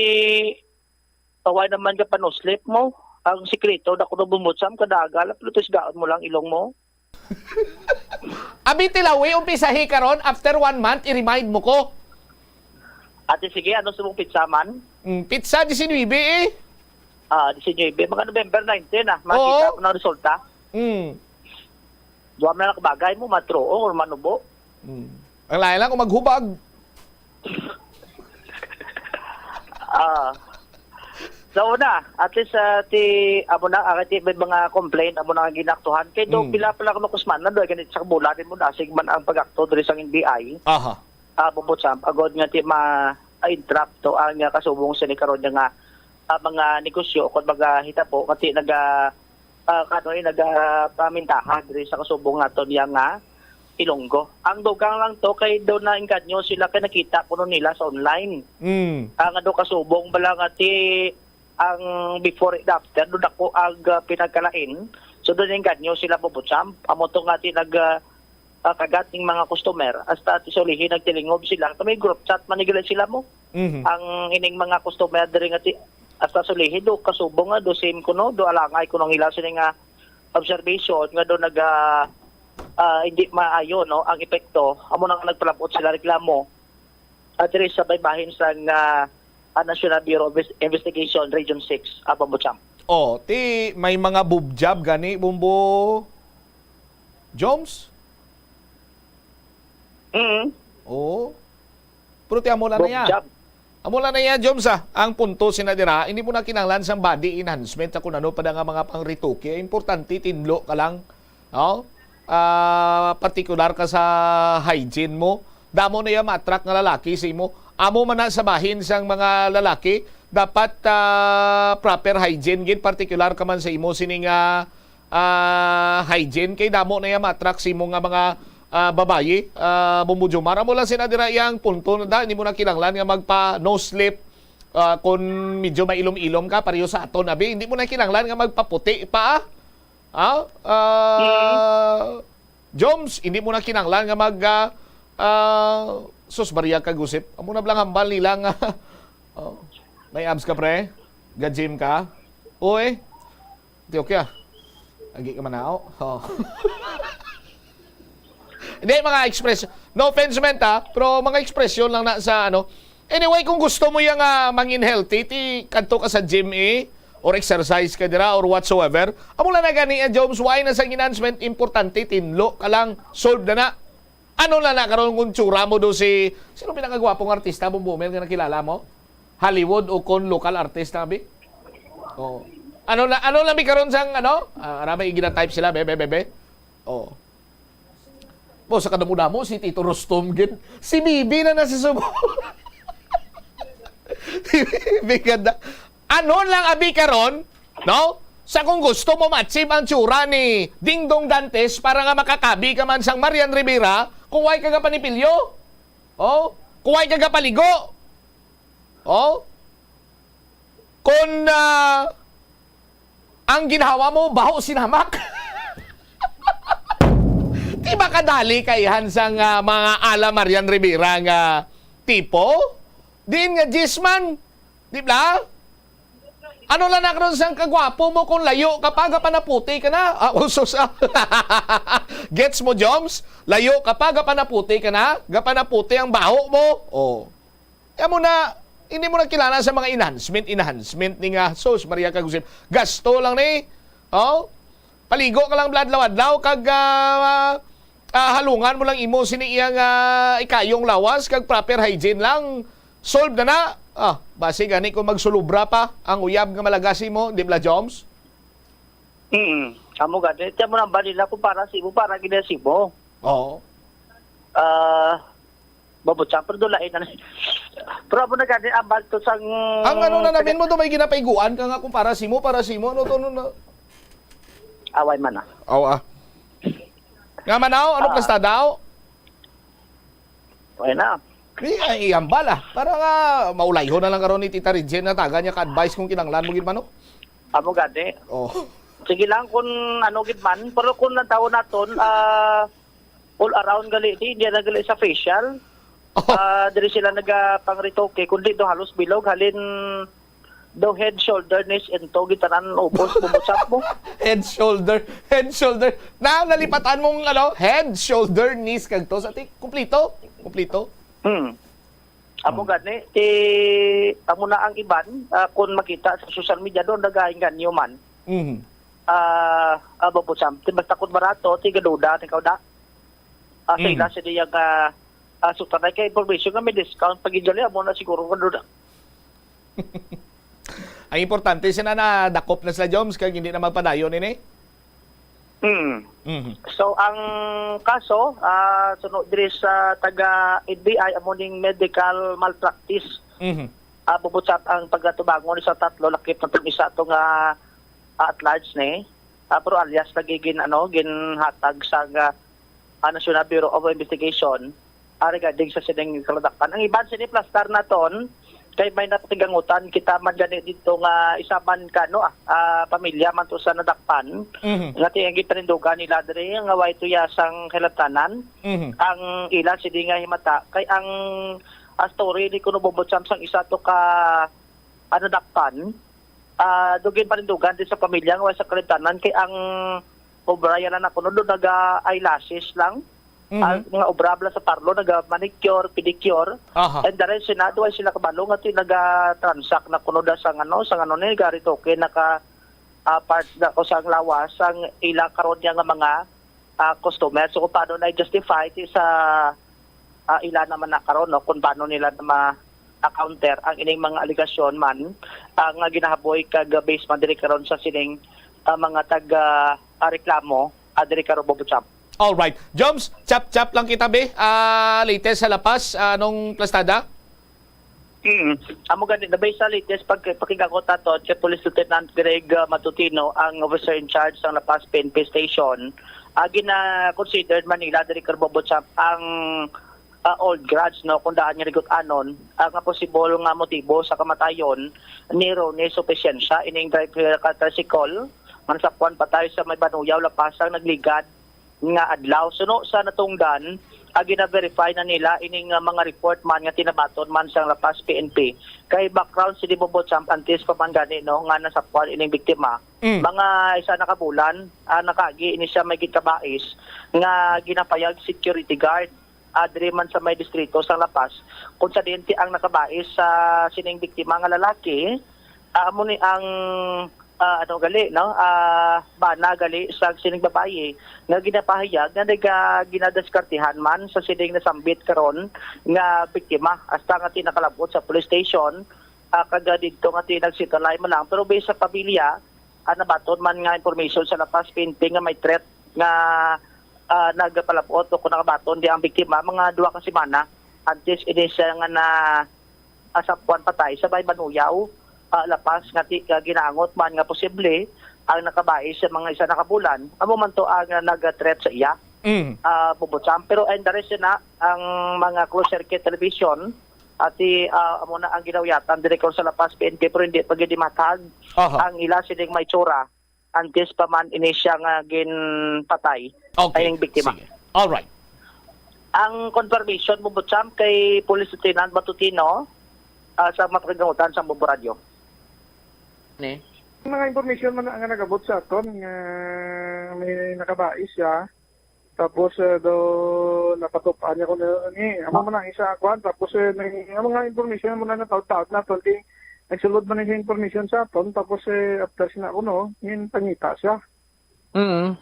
tawa naman ka panuslip mo. Ang sikreto na kuno bumutsam, kada aga lang, pero tis gaon mo lang ilong mo. Abi, Tilawi, umpisahi karon, after one month, i-remind mo ko. Ate, sige, ano sa mong pizza man? Mm, pizza, disinuybe eh. Ah, disinuybe. Mga November nineteen, ah. Oo. Makita ko ng resulta. Mm. Duwa man lang kabagay mo, matruo or manubo. Mm. Ang lain lang kung maghubag. Ah. Sa una, at least, ah, ti, amo na, ah, ti may mga complaint, amo na nga ginaktuhan. Kay do, Mm. pila pa lang, ano, kusmanan, do, ganit sa bulan din mo, dasig man ang pag-akto diri sa N B I. Aha. Ah, Bubutsam, agod nga ti ma-, ah, interrupt to ang, ah, kasubong sa ni karon nga, ah, mga negosyo o kung mga hitabo nga ti naga, ah, kano, eh, naga, ah, pamintaha diri sa kasubong naton niya nga Ilonggo. Ang dugang lang to kay do na engganyo sila kay nakita kuno nila sa online. Mm. Ang ano kasubong bala nga ti ang before and after, do dako ang, ah, pinagkalain. So, do na engganyo sila, Bubutsam. Amo to nga ti nag, ah, ah, kagat ning mga customer. Hasta ti sulihi nagtilingob sila. Kami group chat man ni gali sila mo. Mhm. Ang ining mga customer diri nga ti, hasta sulihi do kasubong nga do same kuno, do alangay kuno ang ila sini nga observation nga do nag, ah, ah, hindi maayo, no, ang epekto. Amo na nga nagpalabot sila reklamo. At diri sa baybahin sa nga, ah, National Bureau of Invest-, Investigation Region six, ah, Bubutsam. Oh, ti may mga bubjab gani, Bumbo Joms? Mm. Oo. Pero ti amo lang na ya. Bubjab. Amo lang na ya, Joms, ah. Ang punto sina dira, hindi mo na kinahanglan sang body enhancement sa kung ano pa da nga mga pangretoke. Importante, tinlo ka lang. No? Ah, partikular ka sa hygiene mo. Damo na ya ma-attract nga lalaki sa imo. Amo man na sa bahin sang mga lalaki, dapat, ah, proper hygiene gid, partikular ka man sa imo sining, ah, ah, hygiene, kay damo na ya ma-attract sa imo nga mga, ah, babayi, ah, Bumbo Jomar. Amo lang sina dira iyang punto na da, hindi mo na kinahanglan nga magpa no slip, ah, kung medyo mailom-ilom ka, pareho sa aton, abi. Hindi mo na kinahanglan nga magpaputi pa, ah. Ah, ah, Mm. Joms, hindi mo na kinahanglan nga mag, ah, ah, sus, Maria Kagusip. Amo na lang hambal nila nga, oh, may abs ka, pre? Ga-gym ka? Uy, di okay, ah. Agi ka manao. Oh. Hindi, mga expression. No offense meant, ha, pero mga expression lang na sa, ano. Anyway, kung gusto mo yang, ah, mangin healthy, ti kadto ka sa gym, eh, or exercise ka dira, or whatsoever. Amo lang na gani, eh, Joms, why na sa enhancement, importante, tinlo ka lang, solve na na. Ano na na karon kung tsura mo do si, sino pinakagwapong artista, Bumbo Mel, nga nakilala mo? Hollywood o kon local artist na, bi? Oh. Ano na, ano na, bi, karon sang, ano? Ah, ara may igina-type sila, be, be, be, be. Oh. Mo, sa kadamo-damo, si Tito Rostom gid. Si Bibi na nasa Subo. Si Bibi ganda. Ano lang, abi, karon, no? Sa kung gusto mo ma-achieve ang tsura ni Dingdong Dantes para nga makakabi ka man sang Marian Rivera, kung way ka gapanipilyo. Oh, kung way ka gapaligo. Oh, kung, ah, ang ginhawa mo, baho sinamak. Di ba kadali kaihan sang, ah, mga ala Marian Rivera nga tipo? Diin nga jis man, di ba? Ano lang na karon sang kagwapo mo kung layo ka pa, gapanaputi ka na? Ah, usos, ah. Gets mo, Joms? Layo ka pa, gapanaputi ka na? Gapanaputi ang baho mo? Oh. Kaya mo na, hindi mo na kilala sa mga enhancement, enhancement ni nga, sus, Maria Kagusip. Gasto lang ni. Oh? Paligo ka lang adlaw-adlaw, kag, ah, ah, halungan mo lang imo sini iyang, ah, ikayong lawas, kag proper hygiene lang. Solve na na. Ah, basi gani kung magsulubra pa ang uyab nga malagasi mo, di ba, Joms? Mm. Amo gani. Tiyan mo nang balila kung para sa imo, para gina sa imo. Oo. Ah, Babutsang, pero dulain na. Pero amo na gani, ang balto sang Ang ano na namin mo to, may ginapaiguan ka nga kung para sa imo, para sa imo, ano to, ano na? Away man na. Aw, ah. Nga man, aw, ano Ah. plasta daw? Okay na. Di, ay, iyambal, ah. Para nga, maulayhon na lang karon ni Tita Regine na taga niya ka-advise kung kinanglan mo gid man, no? Amo gani. Oh. Sige lang kung ano gid man, pero kung ang tao naton, ah, all around gali, di, di na gali sa facial. Oh. Ah, diri sila naga pang-retoke, kundi do halos bilog, halin do head, shoulder, knees, and toe, gitanan, ubos, bubusap mo. Head, shoulder, head, shoulder. Na, nalipatan mong, ano, head, shoulder, knees, kag toes. Ati, kumplito. Kumplito. Hmm. Amo Hmm. gani, ti, amo na ang iban, ah, kung makita sa social media, doon nagainganyo man. Mhm. Ah, ah, bubusap. Ti, basta kung barato, ti gaduda, ti kauda. Ah, sa Hmm. ila, sa diya nga, ah, sutanay kay information nga may discount pag ijali, amo na siguro gaduda. Ang importante, sina nadakop na sila, Joms, kag hindi na magpadayon ini? Hmm. Mhm. So ang kaso, ah, suno diri sa taga N B I, amo ning medical malpractice. Mhm. Ah, bubutsap ang pagatubangon sa tatlo, lakip na tong isa to nga ah, at large ni. Ah, pero alias lagi gin ano, ginhatag sa ah, ah, National Bureau of Investigation ah, regarding sa sining kaladakpan. Ang iban sini plastar naton kay may napakigangutan kita man gani dito nga isa man ka ano, ah, ah, pamilya man to sa nadakpan Mhm. nga ti ang gipanindugan nila diri nga way tuya sang kahilantanan Mhm. ang ila sini nga himata kay ang ah, story ni kuno bubutsam sang isa to ka ah, nadakpan ah, do ginpanindugan din sa pamilya nga way sa kahilantanan kay ang obra yan na kuno do naga eyelashes lang. Mhm. Ah, nga obra bala sa parlor, naga manicure, pedicure. Aha. And the rest sila, duwa sila kabalo nga ti naga-transact na kuno da sang ano, sang ano ni gari token naka ah, part na o sang lawas sang ila karon niya nga mga ah, customer. So kung paano na justify ti sa ah, ila naman na karon no, kung paano nila na ma-counter ang ining mga alegasyon man ah, nga ginahaboy kag base man diri karon sa sining ah, mga taga ah, reklamo ah, diri karon, Bobo Chap. All right. Joms, chap-chap lang kita, be. Ah, latest sa La Paz, anong plastada? Mm. Amo gani na based sa latest pag pakigagot nato kay Police Lieutenant Greg ah, Matutino ang officer in charge sang La Paz P N P station. Ah, gina-considered man nila diri, Karbobo Chap, ang ah, old grudge, no, kung daan nga rigot-anon ah, nga posibol nga motibo sa kamatayon ni Ronnie Suficiencia, ining driver ka tricycle nga nasakwan patay sa may Banuyaw, La Paz, ang nagligad nga adlaw. Suno sa natungdan, ah, gina-verify na nila ining ah, mga report man nga tinabaton man sang La Paz P N P. Kay background si Dibobo Champ antes pa man gani, no, nga nasakwan ining biktima. Mm. Mga isa na ka bulan, ah, nakaagi ini siya may gikabais nga ginapayag security guard ah, diri man sa may distrito sa La Paz, kung sa diin ti ang nakabais sa sining biktima nga lalaki, ah, amo ni ang ah, ano gali, no? Ah, bana gali sa sining babayi nga ginapahayag nga naga ginadiskartihan man sa sining nasambit karon nga biktima, hasta nga ti nakalab-ot sa police station ah, kag didto nga ti nagsitalay man lang. Pero based sa pamilya, ah, nabaton man nga information sa La Paz P N P nga may threat nga ah, nagapalab-ot o kung nakabaton di ang biktima mga duha ka semana antes ini siya nga na asapwan patay sa may Banuyaw, ah, La Paz, nga ti, ah, ginaangot man nga posible ang nakabais sa mga isa na ka bulan. Amo man to ang ah, nag-threat sa iya. Mm. Ah, Bubutsam. Pero and the rest na ang mga closed circuit television at ah, amo na ang ginawiyatan diri karon sa La Paz P N P, pero hindi pa gid matag Aha. ang ila sining may tsura antes pa man ini siya nga ginpatay Okay. ay ang biktima. Sige. All right. Ang confirmation mo, Butsam, kay Police Lieutenant Matutino ah, sa mapakigangutan sa Bombo Radio. Ni? Mga information man nga nagabot sa aton nga may nakabais siya. Tapos eh, do napatupan niya ko na ni amo man ang isa kuan, tapos eh, may ang mga information mo na nataod-taod naton kay nagsulod man ang information sa aton, tapos eh, after sina kuno, ngin pangita siya. Mm.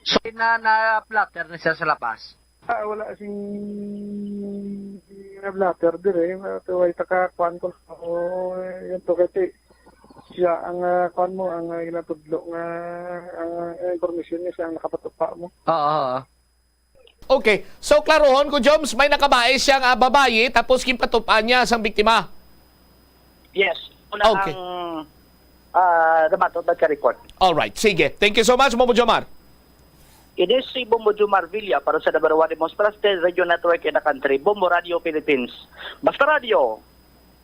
So, na, na-flatter na siya sa La Paz. Ah, wala sing na-flatter dire, pero way taka kuan ko. Oh, yun to kasi siya ang ah, kuan mo ang ah, ginatudlo nga ang ah, information niya siya ang nakapatupa mo. Oo, oo. Okay. So, klarohon ko, Joms, may nakabais siya nga babayi, tapos ginpatupan niya sang biktima. Yes. Una Okay. ang ah, nabaton ka report. All right. Sige. Thank you so much, Bobo Jomar. Ini si Bombo Jomar Villa para sa number one most trusted radio network in the country, Bombo Radio Philippines. Basta Radio,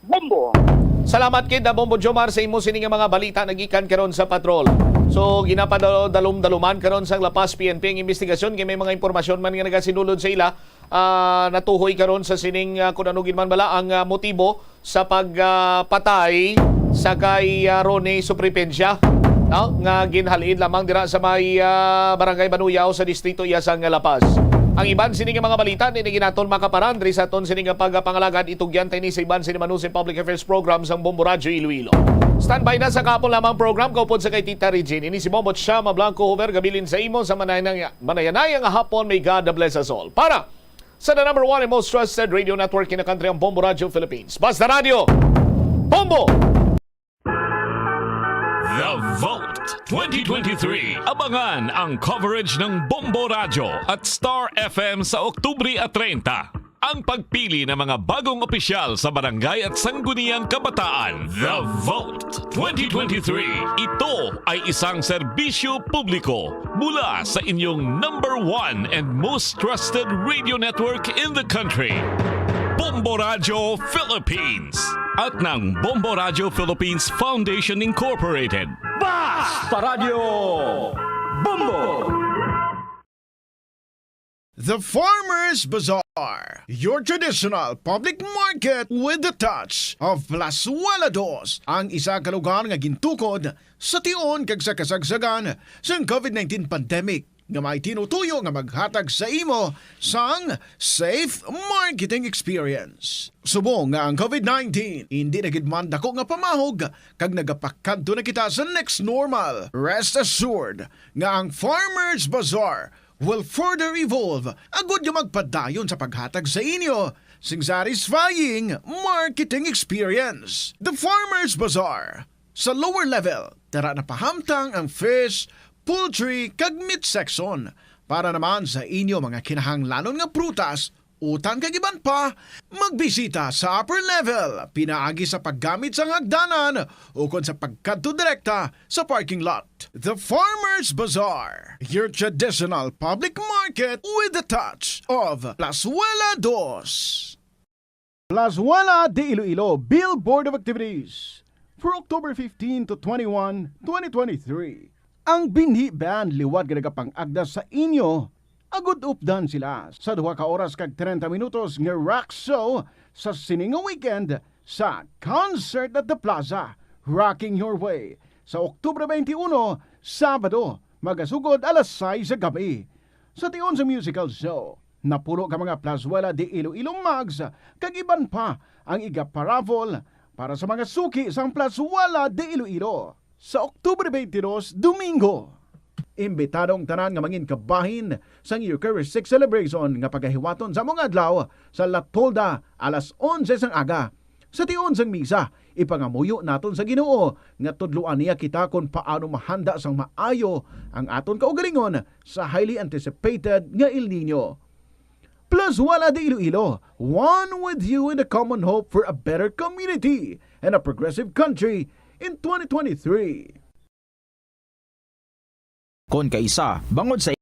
Bombo! Salamat kid, Bombo Jomar, sa imo sini nga mga balita nagikan karon sa patrol. So, ginapadalom-daloman karon sang La Paz P N P ang investigasyon kay may mga impormasyon man nga nagasinulod sa ila, ah, natuhoy karon sa sining, ah, kung ano gid man bala ang ah, motibo sa pagpatay sa kay ah, Ronnie Supripensya, no? Nga ginhalin lamang dira sa may ah, Barangay Banuyaw sa Distrito Iyasang nga La Paz. Ang iban sini nga mga balita, hindi ginaton makaparan diri sa aton sini nga pagpangalagad. Itugyan ta ini sa iban sini manusi public affairs program sang Bombo Radyo Iloilo. Standby na sa kahapon lamang program kaupod sa kay Tita Regine. Ini si Bombo Chama Blanco Hover, gabilin sa imo sa manayanay-, manayanaya nga hapon. May God bless us all. Para sa the number one and most trusted radio network in the country, ang Bombo Radio Philippines. Basta Radio, Bombo! Vote twenty twenty-three. Abangan ang coverage ng Bombo Radyo at Star F M sa Oktubre treinta. Ang pagpili ng mga bagong opisyal sa barangay at sangguniang kabataan. The Vote twenty twenty-three. Ito ay isang serbisyo publiko mula sa inyong number one and most trusted radio network in the country, Bombo Radyo Philippines, at ng Bombo Radyo Philippines Foundation Incorporated. Basta Radyo Bombo! The Farmers Bazaar, your traditional public market with the touch of Plazuela Dos, ang isa ka lugar nga gintukod sa tion kag sa kasagsagan sang covid nineteen pandemic, nga may tinutuyo nga maghatag sa imo sang safe marketing experience. Subong nga ang covid nineteen hindi na gid man dako nga pamahog, kag nagapakadto na kita sa next normal, rest assured nga ang Farmers Bazaar will further evolve agud nga magpadayon sa paghatag sa inyo sing satisfying marketing experience. The Farmers Bazaar, sa lower level, tara na pahamtang ang fish, poultry, kag meat section. Para naman sa inyo mga kinahanglanon nga prutas, utan kag iban pa, magbisita sa upper level pinaagi sa paggamit sang hagdanan ukon sa pagkadto direkta sa parking lot. The Farmers Bazaar, your traditional public market with the touch of Plazuela Dos. Plazuela de Iloilo Billboard of Activities for October fifteen to twenty-one, twenty twenty-three. Ang Binhi Band liwat nga nagapang-agda sa inyo agud updan sila sa duha ka oras kag treinta minutos nga rock show sa sini nga weekend sa Concert at the Plaza, Rocking Your Way, sa Oktubre twenty-one, Sabado, magasugod alas sais sa gabi. Sa tion sa musical show, napulo ka mga Plazuela de Iloilo mugs kag iban pa ang iga-paraffle para sa mga suki sang Plazuela de Iloilo sa Oktubre twenty-two, Domingo. Imbitado ang tanan nga mangin kabahin sang Eucharistic Celebration nga pagahiwaton sa among adlaw sa La Tolda alas onse sang aga. Sa tion sang misa, ipangamuyo naton sa Ginoo nga tudloan niya kita kon paano mahanda sang maayo ang aton kaugalingon sa highly anticipated nga El Niño. Plazuela de Iloilo, one with you in the common hope for a better community and a progressive country in twenty twenty-three. Kon kaisa, bangod sa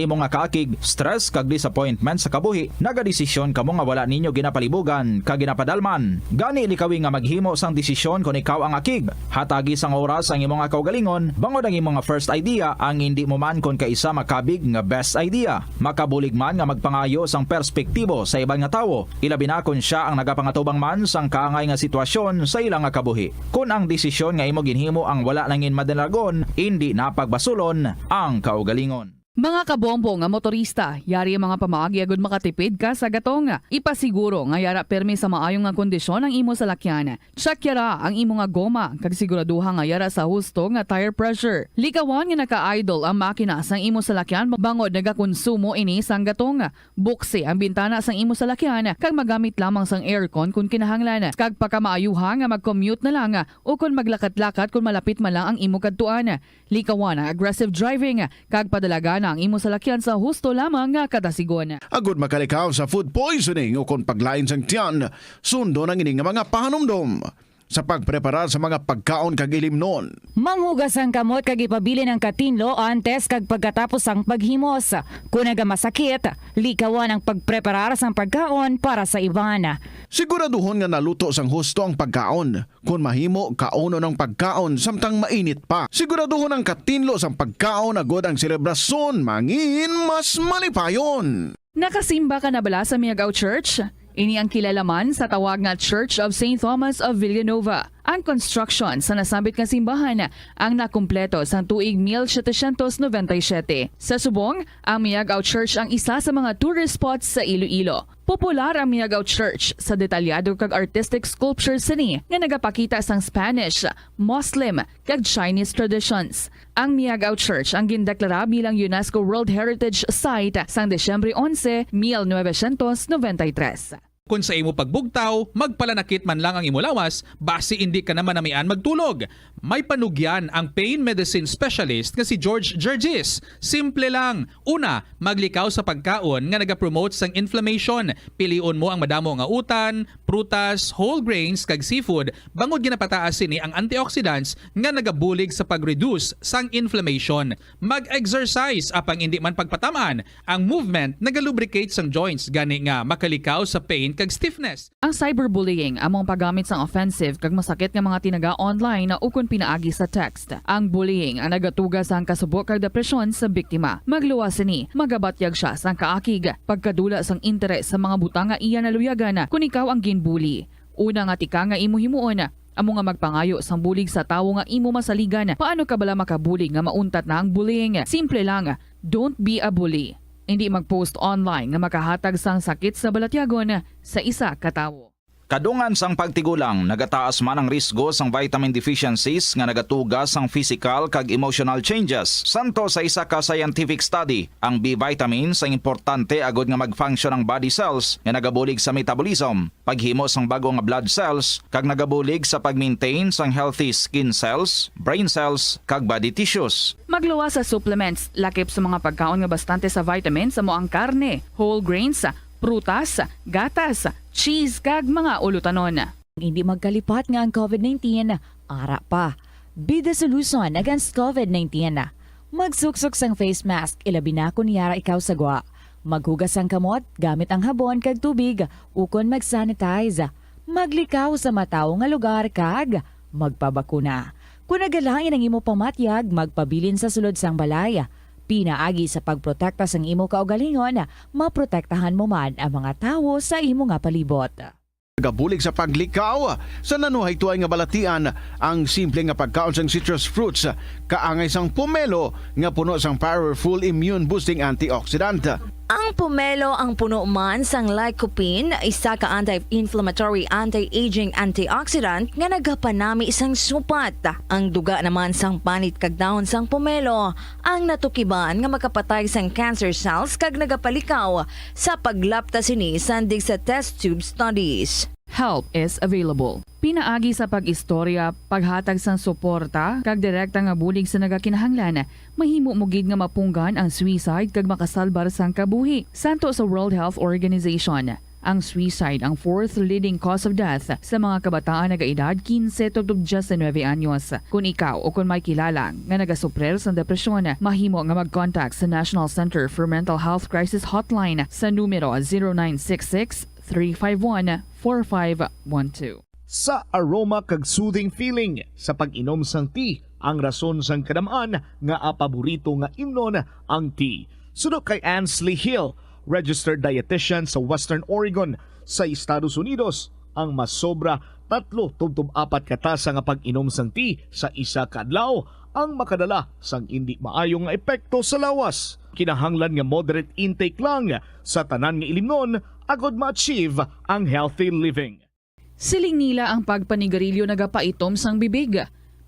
imo nga kaakig, stress, kag disappointment sa kabuhi, nagadesisyon kamo nga wala ninyo ginapalibugan kag ginapadalman. Gani, likawi nga maghimo sang desisyon kon ikaw ang akig. Hatagi sang oras ang imo nga kaugalingon, bangod ang imo nga first idea ang indi mo man kon kaisa makabig nga best idea. Makabulig man nga magpangayo sang perspektibo sa iban nga tawo, ilabi na kon sia ang nagapangatubang man sang kaangay nga sitwasyon sa ila nga kabuhi. Kon ang desisyon nga imo ginhimo ang wala nangin madalagon, indi na pagbasulon ang kaugalingon. Mga kabombo nga motorista, yari ang mga pamaagi agud makatipid ka sa gatong. Ipasiguro nga yara pirmi sa maayo nga kondisyon ang imo salakyan. Check yara ang imo nga goma, kag siguraduha nga yara sa husto nga tire pressure. Likawan nga naka-idle ang makina sang imo salakyan bangod nagakonsumo ini sang gatong. Buksi ang bintana sang imo salakyan kag magamit lamang sang aircon kon kinahanglan, kag pakamaayuha nga mag-commute na lang o kon maglakat-lakat kon malapit man lang ang imo kadtuan. Likawan ang aggressive driving kag padalagan ang imo salakyan sa husto lamang nga kadasigon. Agud makalikaw sa food poisoning o kon paglain sang tiyan, sundon ang ini nga mga pahanumdom sa pagpreparar sa mga pagkaon kag ilimnon. Manghugas ang kamot kag ipabilin ang katinlo antes kag pagkatapos sang paghimos. Kon nagamasakit, likawan ang pagpreparar sang pagkaon para sa iban. Siguraduhon nga naluto sang husto ang pagkaon. Kon mahimo, kaunon ang pagkaon samtang mainit pa. Siguraduhon ang katinlo sang pagkaon agud ang selebrasyon mangin mas malipayon. Nakasimba ka na bala sa Miagao Church? Ini ang kilala man sa tawag nga Church of Saint Thomas of Villanova. Ang construction sa nasambit nga simbahan ang nakumpleto sang tuig mil setecientos noventa y siete. Sa subong, ang Miagao Church ang isa sa mga tourist spots sa Iloilo. Popular ang Miagao Church sa detalyado kag artistic sculptures sini nga nagapakita sang Spanish, Muslim, kag Chinese traditions. Ang Miagao Church ang gindeklara bilang UNESCO World Heritage Site sang Disyembre onse, mil novecientos noventa y tres. Kon sa imo pagbugtaw, magpalanakit man lang ang imo lawas, basi indi ka na manamian magtulog. May panugyan ang pain medicine specialist nga si George Gergis. Simple lang. Una, maglikaw sa pagkaon nga nagapromote sang inflammation. Pilion mo ang madamo nga utan, prutas, whole grains, kag seafood, bangod ginapataas sini ang antioxidants nga nagabulig sa pag-reduce sang inflammation. Mag-exercise, apang indi man pagpatam-an. Ang movement nagalubricate sang joints, gani nga makalikaw sa pain kag stiffness. Ang cyberbullying amo ang paggamit sang offensive kag masakit nga mga tinaga online ukon pinaagi sa text. Ang bullying ang nagatuga sang kasubo kag depresyon sa biktima. Magluwas sini, magabatyag sia sang kaakig, pagkadula sang interes sa mga butang nga iya naluyagan kon ikaw ang ginbully. Una nga tika nga imo himuon, amo nga magpangayo sang bulig sa tawo nga imo masaligan. Paano ka bala makabulig nga mauntat na ang bullying? Simple lang, don't be a bully. Indi mag-post online nga makahatag sang sakit sa balatyagon sa isa ka tawo. Kadungan sang pagtigulang, nagataas man ang risgo sang vitamin deficiencies nga nagatuga sang physical kag emotional changes. Santo sa isa ka scientific study, ang B vitamins ang importante agod nga mag-function ang body cells nga nagabulig sa metabolism, paghimo sang bag-o nga blood cells, kag nagabulig sa pag-maintain sang healthy skin cells, brain cells, kag body tissues. Magluwas sa supplements, lakip sa mga pagkaon nga bastante sa vitamins, amo ang karne, whole grains, prutas, gatas, cheese, kag mga ulutanon. Hindi magkalipat nga ang covid nineteen ara pa. Be the solution against covid nineteen. Magsuksok sang face mask, ilabi na kon yara ikaw sa gwa. Maghugas sang kamot gamit ang habon kag tubig, ukon mag-sanitize. Maglikaw sa matawo nga lugar kag magpabakuna. Kon nagalain ang imo pamatyag, magpabilin sa sulod sang balay. Pinaagi sa pagprotekta sang imo kaugalingon, maprotektahan mo man ang mga tawo sa imo nga palibot. Nagabulig sa paglikaw sa nanuhaytoy nga balatian ang simple nga pagkaon sang citrus fruits, kaangay sang pomelo nga puno sang powerful immune-boosting antioxidant. Ang pomelo ang puno man sang lycopene, isa ka anti-inflammatory, anti-aging antioxidant nga nagapanami sang supat. Ang duga naman sang panit kag dahon sang pomelo ang natukiban nga makapatay sang cancer cells kag nagapalikaw sa paglapta sini sandig sa test tube studies. Help is available. Pinaagi sa pag-istorya, paghatag sang suporta, kag direkta nga bulig sa nagakinahanglan, mahimo mo gid nga mapunggan ang suicide kag makasalbar sang kabuhi. Santo sa World Health Organization, ang suicide ang fourth leading cause of death sa mga kabataan nagaedad quince tubtob diecinuebe anyos. Kon ikaw o kon may kilala nga nagasuprir sang depresyon, mahimo nga mag-contact sa National Center for Mental Health Crisis Hotline sa numero zero nine six six, three five one, four five one two. Sa aroma kag soothing feeling sa pag-inom sang tea, ang rason sang kadam-an nga paborito nga imnon ang tea. Suno kay Ansley Hill, registered dietitian sa Western Oregon sa Estados Unidos, ang masobra tatlo tubtob apat ka tasa nga pag-inom sang tea sa isa ka adlaw ang makadala sang indi maayo nga epekto sa lawas. Kinahanglan nga moderate intake lang sa tanan nga ilimnon agod ma-achieve ang healthy living. Siling nila ang pagpanigarilyo nagapaitom sang bibig.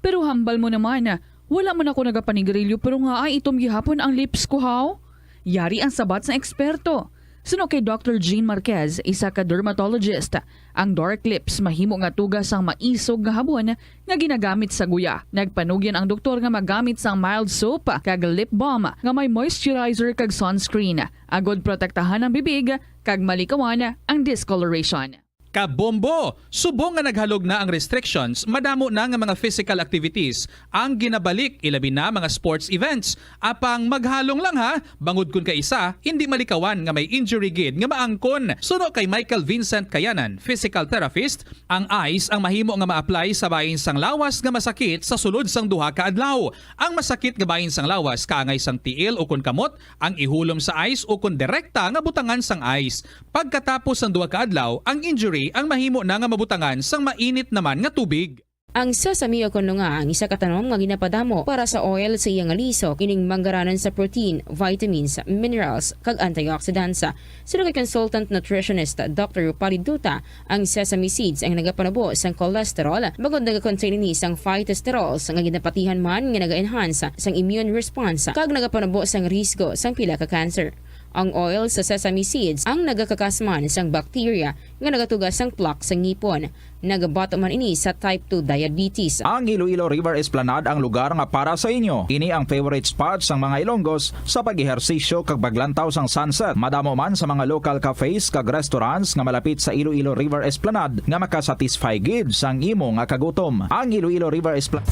Pero hambal mo naman, wala man ako nagapanigarilyo pero nga ay itom gihapon ang lips ko, haw? Yari ang sabat sang eksperto. Suno kay Doctor Jean Marquez, isa ka dermatologist, ang dark lips mahimo nga tuga sang maisog nga habon nga ginagamit sa guya. Nagpanugyan ang doktor nga magamit sang mild soap kag lip balm nga may moisturizer kag sunscreen, agod protektahan ang bibig kag malikawan ang discoloration. Kabombo! Subong nga naghalog na ang restrictions, madamo na nga mga physical activities ang ginabalik, ilabi na mga sports events. Apang maghalong lang ha, bangod kun kaisa, indi malikawan nga may injury gid nga maangkon. Suno kay Michael Vincent Kayanan, physical therapist, ang ice ang mahimo nga ma-apply sa bahin sang lawas nga masakit sa sulod sang duha ka adlaw. Ang masakit nga bahin sang lawas kaangay sang tiil ukon kamot, ang ihulom sa ice ukon direkta nga butangan sang ice. Pagkatapos sang duha ka adlaw, ang injury ang mahimo na nga mabutangan sang mainit naman nga tubig. Ang sesame o kon lunga ang isa ka tanom nga ginapadamo para sa oil sa iya nga lisok, ining manggaranon sa protein, vitamins, minerals, kag antioxidants. Suno kay consultant nutritionist Doctor Rupali Duta, ang sesame seeds ang nagapanubo sang cholesterol, bangod nagakontain ini sang phytosterols nga ginapatihan man nga naga-enhance sang immune response kag nagapanubo sang risgo sang pila ka cancer. Ang oil sa sesame seeds ang nagakakas man sang bacteria nga nagatuga sang plaque sa ngipon. Nagabato man ini sa type two diabetes. Ang Iloilo River Esplanade ang lugar nga para sa inyo. Ini ang favorite spot sang mga Ilonggos sa pag-ehersisyo kag paglantaw sang sunset. Madamo man sa mga local cafes kag restaurants nga malapit sa Iloilo River Esplanade nga makasatisfy gid sang imo nga kagutom. Ang Iloilo River Esplanade.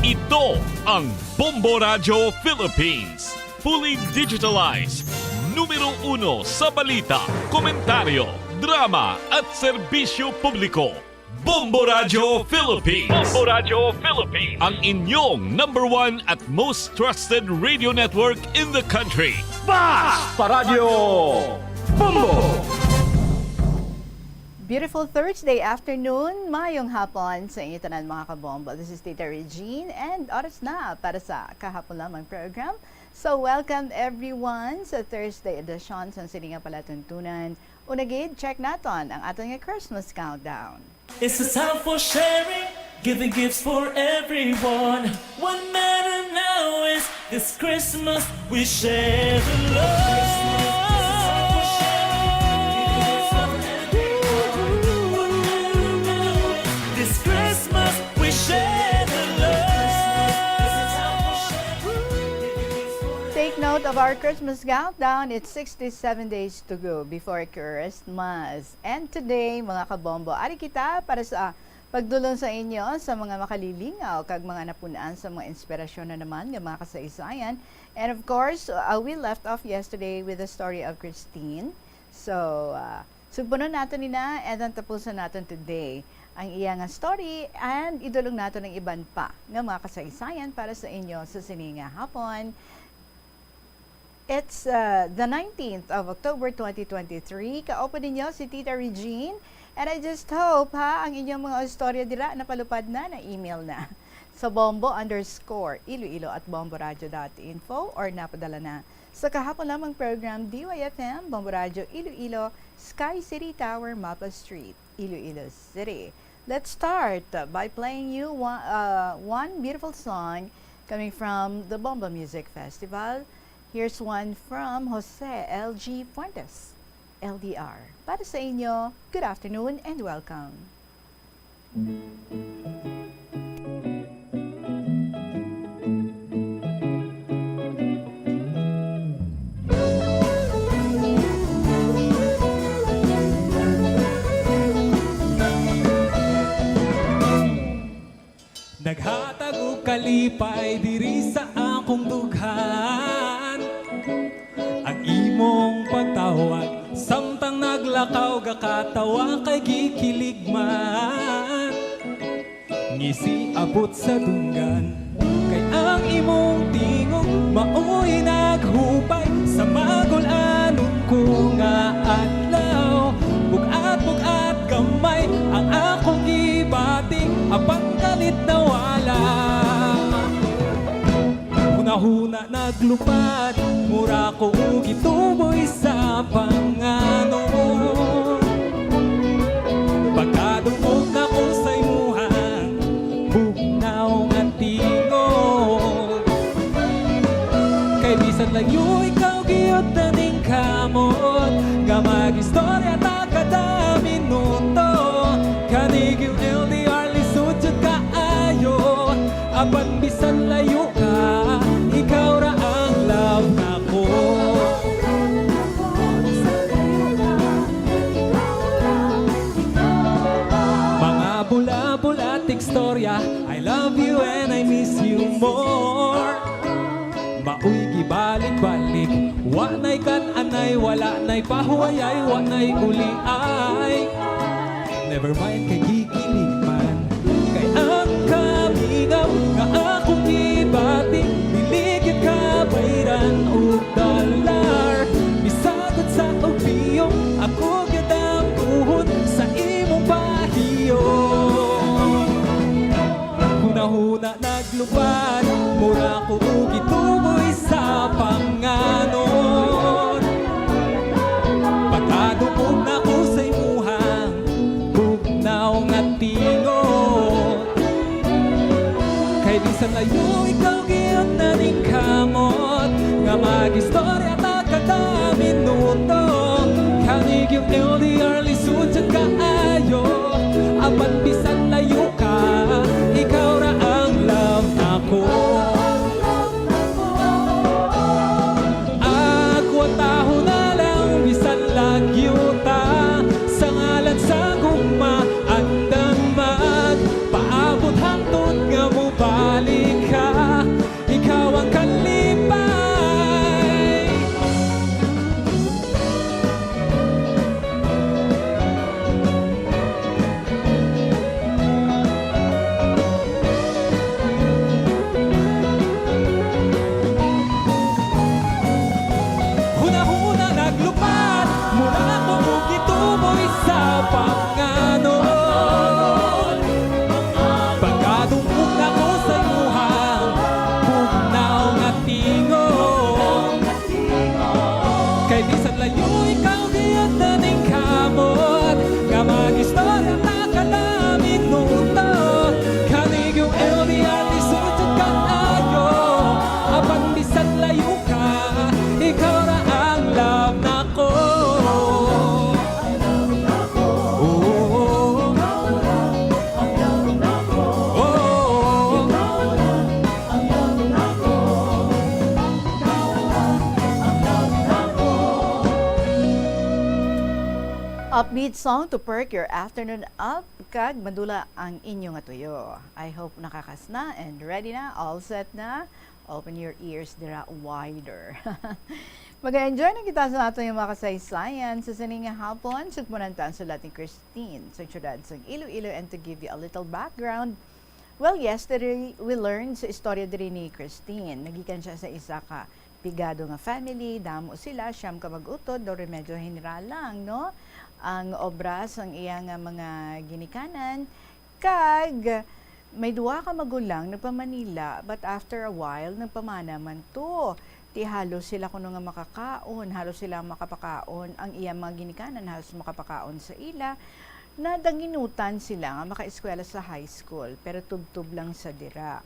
Ito ang Bombo Radyo Philippines. Fully digitalized. Numero uno sa balita, komentaryo, drama, at serbisyo publiko. Bombo Radyo Philippines. Bombo Radyo Philippines. Ang inyong number one at most trusted radio network in the country. Basta Radyo Bombo! Beautiful Thursday afternoon, mayong hapon sa inyo tanan, mga kabombo. This is Tita Regine, and oras na para sa Kahapon Lamang program. So, welcome everyone sa Thursday edition sa sini nga palatuntunan. Una gid, check naton ang aton nga Christmas countdown. It's a time for sharing, giving gifts for everyone. What matter now is this Christmas we share the love. This Christmas we share the love. Take note of our Christmas countdown. It's sixty-seven days to go before Christmas. And today, mga kabombo, ari kita para sa pagdulong sa inyo sa mga makalilingaw kag mga napun-an sa mga inspirasyon na naman nga mga kasaysayan. And of course, uh, we left off yesterday with the story of Christine. So, uh, sugpunon naton ni na, and then tapuson naton today ang iya nga story, and idulong naton ang iban pa nga mga kasaysayan para sa inyo sa sini nga hapon. It's, uh, the nineteenth of October twenty twenty-three. Kaupo ninyo si Tita Regine. And I just hope, ha, ang inyong mga istorya dira napalupad na, na-email na sa bombo underscore iloilo at bomboradio dot info or napadala na sa Kahapon Lamang program, D Y F M, Bombo Radyo Iloilo, Sky City Tower, Mapa Street, Iloilo City. Let's start by playing you one, uh, one beautiful song coming from the Bombo Music Festival. Here's one from Jose L G Fuentes, L D R. Para sa inyo, good afternoon and welcome. Naghatag og kalipay diri sa akong dughan. Ang imong pagtawag, samtang naglakaw, gakatawa kay gikilig man. Ngisi abot sa dunggan, kay ang imong tingog maoy naghupay sa magul-anon ko nga adlaw. Bug-at-bug-at gamay ang akong gibati, apan kalit nawala. Hunahuna naglupad, mura ko gituboy sa panganon. Pagkadungog nako sa imuhang bugnaw nga tingog, kay bisan layo ikaw, gihapon naningkamot nga mag-istorya ta kada minuto. Kani gyud L D R, lisod jud kaayo, apan bisan layo ka, ikaw ra ang love nako. Mga bula-bula, tigstorya, I love you and I miss you more. Maoy gibalik-balik, wa na'y kan-anay, wala na'y pahuwayay, wa na'y uliay. Never mind kay gikilig man, kay ang kamingaw nga akong gibati, dili gyud kabayran og dollar. Bisag unsa og piyong, ako gyud ang tuhod sa imong pahiyom. Hunahuna naglupad, mura ko gituboy sa panganon. Pagkadungog nako sa imuhang bugnaw nga tingog, kay bisan layo ikaw, gihapon naningkamot nga mag L D R lisod sad kaayo, apan bisan layo ka, ikaw ra ang love nako. Agwataho na lang bisan lagyo ta, sa ngalan sa gugma, andam magpaabot hangtod nga mobalik ka. Ikaw ang kalipay. Hunahuna naglupad, mura ko gituboy sa panganon. Pagkadungog nako sa imuha, bugnaw nga tingog. Kay bisan layo ikaw, diyan na ning kamot, nga mag-istorya ta kada minuto. Kani yung L D R lisod sad kaayo, apan bisan layo ka, ikaw ra ang love nako. Oh, oh, oh. Upbeat song to perk your afternoon up, kag madula ang inyo nga tuyo. I hope nakakas na and ready na, all set na. Open your ears dira wider. Mag-enjoy na kita sa aton nga mga kasaysayan sa sini nga hapon. Sugpunan ta ang sulat ni Christine sa siyudad sa Iloilo, and to give you a little background, well, yesterday we learned sa istorya diri ni Christine. Nagikan siya sa isa ka pigado nga family, damo sila, siyam ka mag-utod, daw remedyo general lang, no? Ang obra sang iya nga mga ginikanan, kag may duha ka magulang nagpa-Manila, but after a while, nagpamana man to. Ti halos sila kuno nga makakaon, halos sila makapakaon, ang iya mga ginikanan halos makapakaon sa ila. Nadanginutan sila nga makaeskwela sa high school, pero tubtob lang sa dira.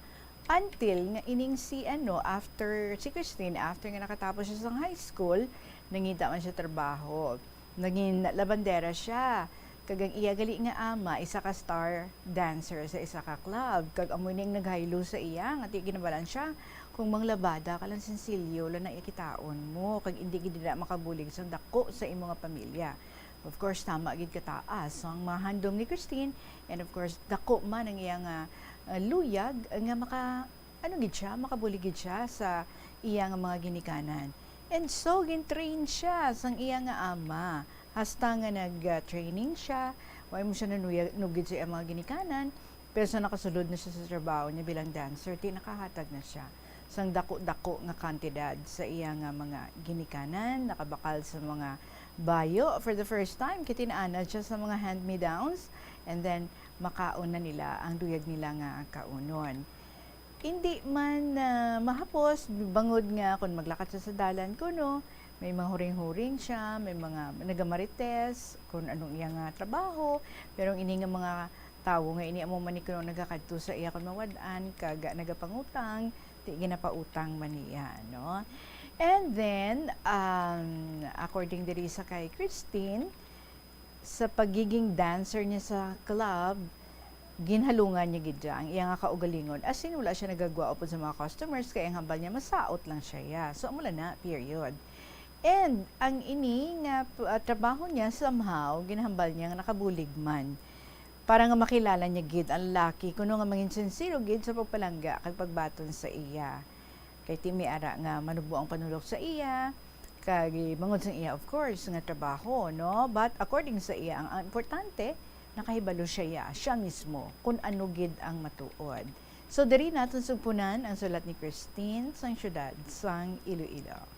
Until nga ining si, ano, after, si Christine, after nga nakatapos siya sa high school, nangita man siya trabaho. Naging labandera siya. Kag ang iya gali nga ama, isa ka star dancer sa isa ka club. Kag amo ning naghaylo sa iya, nga ti ginabalan siya, "Kung manglabada ka lang, sinsilyo lang na iya kitaon mo, kag indi gid na makabulig sang dako sa imo nga pamilya." Of course, tama gid kataas ang mga handom ni Christine, and of course, dako man ang iya nga, uh, luyag nga maka, ano gid siya, makabulig gid siya sa iya nga mga ginikanan. And so, gin-train siya sang iya nga ama. Hasta nga nag-, uh, training siya, wa mo siya nanuyag-, nugid sa iya mga ginikanan, pero sa nakasulod na siya sa trabaho niya bilang dancer, ti nakahatag na siya sang dako-dako nga kantidad sa iya nga mga ginikanan, nakabakal sa mga bayo for the first time, kay tinaanad siya sa mga hand-me-downs, and then makaon na nila ang luyag nila nga kaunon. Hindi man, ah, mahapos, bangod nga kung maglakat siya sa dalan kuno, may mga huring-huring siya, may mga nagamarites kung anong iya nga trabaho, pero ang ini nga mga tawo nga ini amo man ni kuno nagakadto sa iya kon mawad-an kag nagapangutang, ti ginapautang man niya, no? And then, um, according diri sa kay Christine, sa pagiging dancer niya sa club, ginhalungan niya gid siya ang iya nga kaugalingon. As in, wala siya nagagwa upod sa mga customers, kay ang hambal niya, masaot lang siya, ya. So, amo lang na, period. And ang ini nga, uh, trabaho niya, somehow, ginahambal niya nga nakabulig man. Para nga makilala niya gid ang lalaki, kuno nga mangin sinsero gid sa pagpalangga kag pagbaton sa iya. Kay ti may ara nga manubo ang panulok sa iya, kag bangod sa iya, of course, nga trabaho, no? But according sa iya, ang, ang importante, nakahibalo siya, ya, siya mismo, kung ano gid ang matuod. So, diri naton sugpunan ang sulat ni Christine sang siyudad sang Iloilo.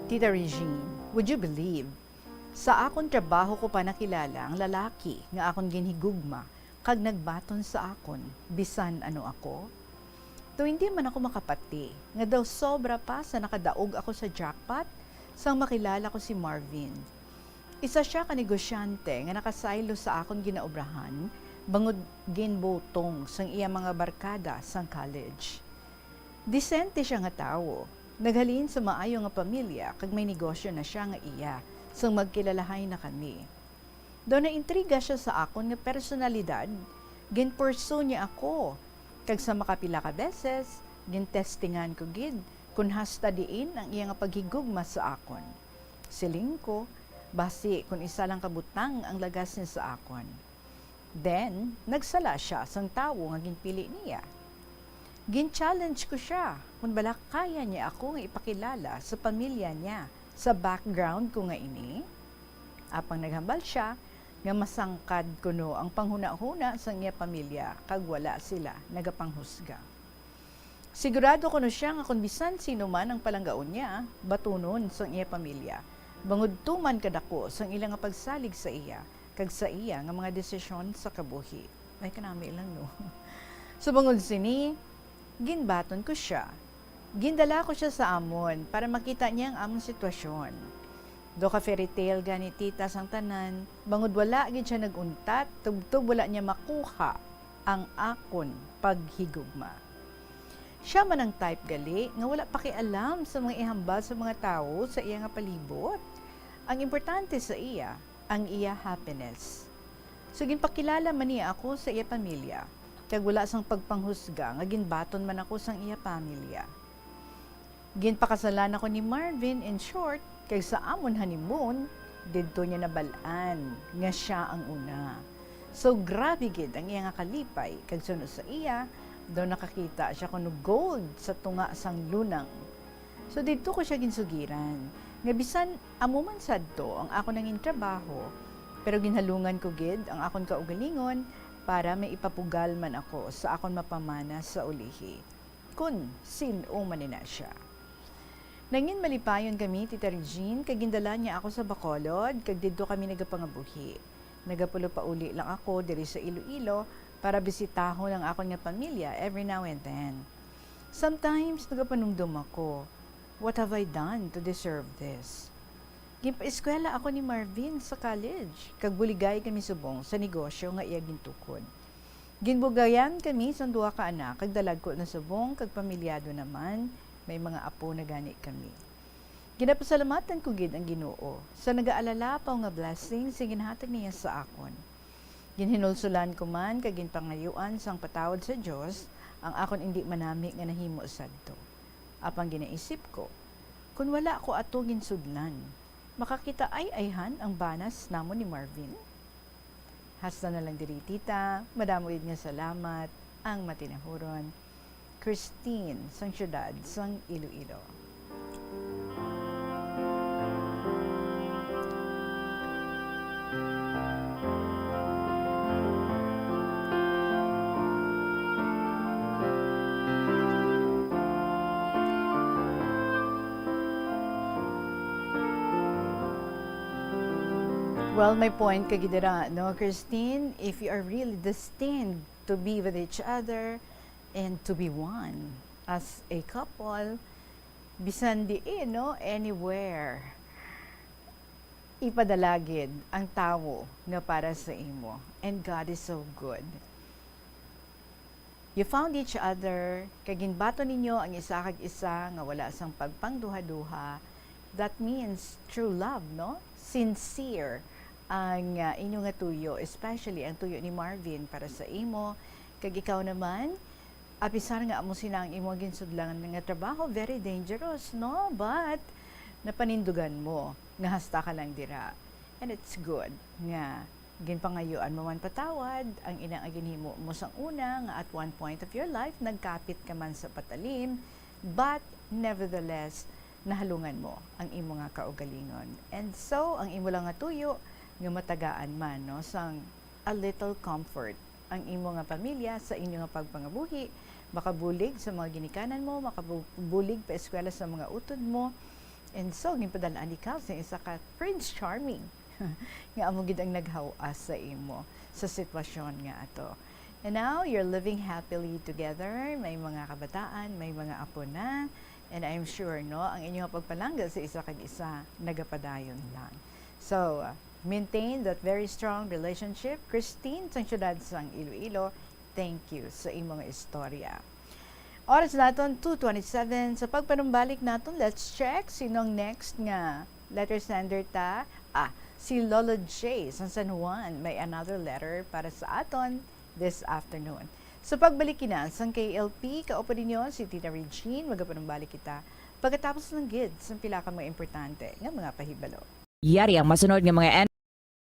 Tita Regine, would you believe? Sa akon trabaho ko pa nakilala ang lalaki nga akon ginhigugma, kag nagbaton sa akon bisan ano ako? Daw hindi man ako makapati nga daw sobra pa sa nakadaog ako sa jackpot sang makilala ko si Marvin. Isa sia ka negosyante nga nakasaylo sa akon ginaobrahan bangod ginbutong sang iya mga barkada sang college. Disente sia nga tawo. Naghalin sa maayo nga pamilya kag may negosyo na sia nga iya sang magkilalahay na kami. Daw naintriga sia sa akon nga personalidad, ginpursue niya ako, kag sa makapila ka beses, gintestingan ko gid kon hasta diin ang iya nga paghigugma sa akon. Siling ko, basi kon isa lang ka butang ang lagas niya sa akon. Then, nagsala sia sang tawo nga ginpili niya. Gin-challenge ko sia kon bala kaya niya ako nga ipakilala sa pamilya niya sa background ko nga ini. Apang naghambal sia nga masangkad kuno ang panghunahuna sang iya pamilya kag wala sila nagapanghusga. Sigurado kuno sia nga kon bisan sino man ang palanggaon niya, batunon sang iya pamilya, bangod tuman kadako sang ila nga pagsalig sa iya kag sa iya nga mga desisyon sa kabuhi. Ay, kanami lang, no? Subong sini, ginbaton ko sia. Gindala ko sia sa amon para makita niya ang amon sitwasyon. Daw ka fairy tale gani, tita, sang tanan, bangod wala gid sia nag-untat, tubtob wala niya makuha ang akon paghigugma. Sia man ang type gali nga wala pakialam sa mga ihambal sa mga tawo sa iya nga palibot. Ang importante sa iya, ang iya happiness. So, ginpakilala man niya ako sa iya pamilya, kag wala sang pagpanghusga nga ginbaton man ako sang iya pamilya. Ginpakasalan ako ni Marvin, in short, kag sa amon honeymoon, didto niya nabal-an nga sia ang una. So, grabe gid ang iya nga kalipay, kag suno sa iya, daw nakakita sia kuno gold sa tunga sang lunang. So, didto ko sia ginsugiran, nga bisan amo man sadto ang akon nangin trabaho, pero ginhalungan ko gid ang akon kaugalingon para may ipapugal man ako sa akon mapamana sa ulihi, kon sin-o man ina sia. Nangin malipayon kami, Tita Regine, kag gindala niya ako sa Bacolod, kag didto kami nagapangabuhi. Nagapulo pauli lang ako diri sa Iloilo para bisitahon ang akon nga pamilya every now and then. Sometimes, nagapanumdom ako, "What have I done to deserve this?" Ginpaeskwela ako ni Marvin sa college, kag buligay kami subong sa negosyo nga iya gintukod. Ginbugayan kami sang duha ka anak, kag dalagko na subong kag pamilyado naman, may mga apo na gani kami. Ginapasalamatan ko gid ang Ginoo sa nagaalalapaw nga blessing nga ginhatag niya sa akon. Ginhinulsolan ko man kag ginpangayuan sang patawad sa Dios ang akon indi manami nga nahimo sadto. Apang ginaisip ko, "Kon wala ko ato ginsudlan, makakitaay-ayhan ang banas namon ni Marvin?" Hasta na lang diri, tita. Madamo gid nga salamat. Ang matinahuron, Christine, sang siyudad sang Iloilo. Well, may point ka gid dira, no, Christine? If you are really destined to be with each other and to be one as a couple, bisan diin, no, anywhere, ipadala gid ang tawo nga para sa imo. And God is so good. You found each other, kag ginbaton ninyo ang isa kag isa nga wala sang pagpangduhaduha. That means true love, no? Sincere ang, ah, inyo nga tuyo, especially ang tuyo ni Marvin para sa imo. Kag ikaw naman, apisar nga amo sina ang imo ginsudlan nga trabaho, very dangerous, no? But napanindugan mo nga hasta ka lang dira. And it's good nga ginpangayuan mo man patawad ang ina nga ginhimo mo sang una, nga at one point of your life nagkapit ka man sa patalim, but nevertheless, nahalungan mo ang imo nga kaugalingon. And so, ang imo lang nga tuyo nga matagaan man, no, sang a little comfort ang imo nga pamilya sa inyo nga pagpangabuhi, makabulig sa mga ginikanan mo, makabulig pa eskwela sa mga utod mo. And so, ginpadal-an ikaw sa isa ka Prince Charming. nga amo gid ang naghaw-as sa imo sa sitwasyon nga ato. And now, you're living happily together. May mga kabataan, may mga apo na. And I'm sure, no, ang inyong pagpalangga sa isa kag isa nagapadayon lang. So, uh, maintain that very strong relationship. Christine, sang siyudad sang Iloilo, thank you sa imong istorya. Oras naton, two twenty-seven. Sa pagpanumbalik naton, let's check sinong next nga letter sender ta. Ah, si Lolo J sa San Juan may another letter para sa aton this afternoon. Sa pagbalik kina sang K L P, kaupo ninyo si Tita Regine, magapanumbalik kita pagkatapos lang gid sang pila ka mga importante nga mga pahibalo. Yari ang masunod nga mga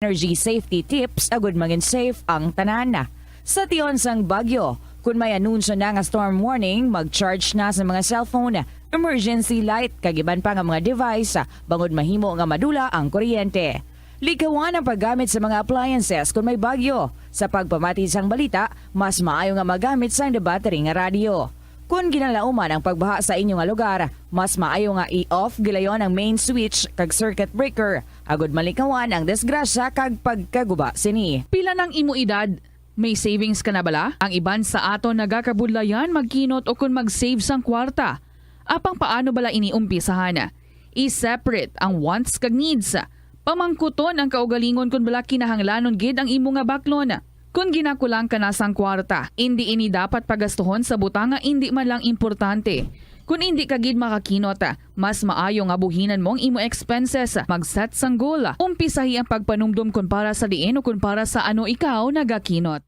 energy safety tips agud mangin safe ang tanan. Sa tion sang bagyo, kun may anunsyo na nga storm warning, mag-charge na sa mga cellphone, emergency light, kag iban pa nga mga device, bangod mahimo nga madula ang kuryente. Likawan ang paggamit sa mga appliances kun may bagyo. Sa pagpamati sang balita, mas maayo nga magamit sang battery nga radyo. Kon ginalauman ang pagbaha sa inyo nga lugar, mas maayo nga i-off gilayon ang main switch kag circuit breaker, agud malikawan ang disgrasya kag pagkaguba sini. Pila nang imo edad? May savings ka na bala? Ang iban sa aton nagakabudlayan magkinot o kon mag-save sang kwarta. Apang paano bala ini umpisahan? I-separate ang wants kag needs. Pamangkuton ang kaugalingon kon bala kinahanglanon gid ang imo nga baklon. Kon ginakulang ka na sang kwarta, indi ini dapat pagastuhon sa butang nga indi man lang importante. Kon indi ka gid makakinot, mas maayo nga buhinan mo ang imo expenses. Mag-set sang goal. Umpisahi ang pagpanumdom kon para sa diin o kon para sa ano ikaw nagakinot.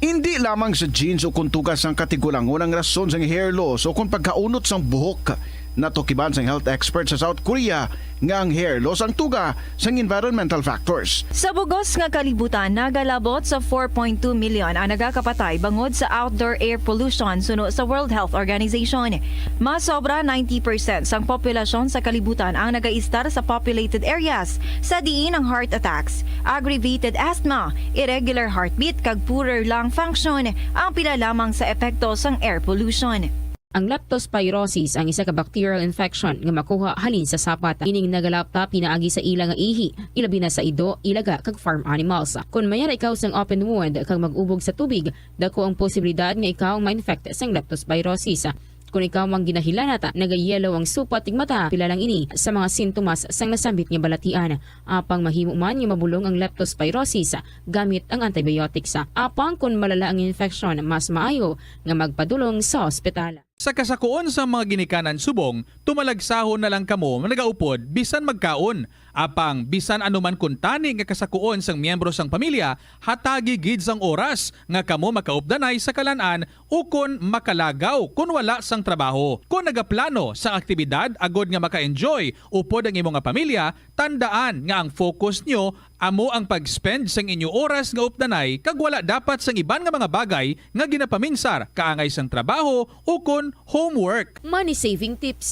Indi lamang sa genes o kon tuga sang katigulangon ang rason sang hair loss o kon pagkaunot sang buhok. Natukiban sang health expert sa South Korea nga ang hair loss ang tuga sang environmental factors. Sa bug-os nga kalibutan, nagalabot sa four point two million ang nagakapatay bangod sa outdoor air pollution suno sa World Health Organization. Mas sobra ninety percent sang populasyon sa kalibutan ang nagaistar sa populated areas, sa diin ang heart attacks, aggravated asthma, irregular heartbeat, kag poorer lung function ang pila lamang sa epekto sang air pollution. Ang leptospirosis ang isa ka bacterial infection nga makuha halin sa sapat. Ining nagalapta pinaagi sa ila nga ihi, ilabi na sa ido, ilaga, kag farm animals. Kon mayara ikaw sang open wound kag mag-ubog sa tubig, dako ang posibilidad nga ikaw ma-infect sang leptospirosis. Kon ikaw ang ginahilanat, nagayellow ang supat ning mata, pila lang ini sa mga sintomas sang nasambit nga balatian. Apang mahimo man nga mabulong ang leptospirosis gamit ang antibiotics. Apang kon malala ang infeksyon, mas maayo nga magpadulong sa ospital. Sa kasakuon sang mga ginikanan subong, tumalagsahon na lang kamo nagaupod bisan magkaon. Apang bisan ano man kuntani nga kasakuon sang miyembro sang pamilya, hatagi gid sang oras nga kamo makaupdanay sa kalan-an ukon makalagaw kon wala sang trabaho. Kon nagaplano sang aktibidad agod nga maka-enjoy upod ang imo nga pamilya, tandaan nga ang focus nyo amo ang pag-spend sang inyo oras nga updanay kag wala dapat sang iban nga mga bagay nga ginapaminsar kaangay sang trabaho ukon homework. Money saving tips.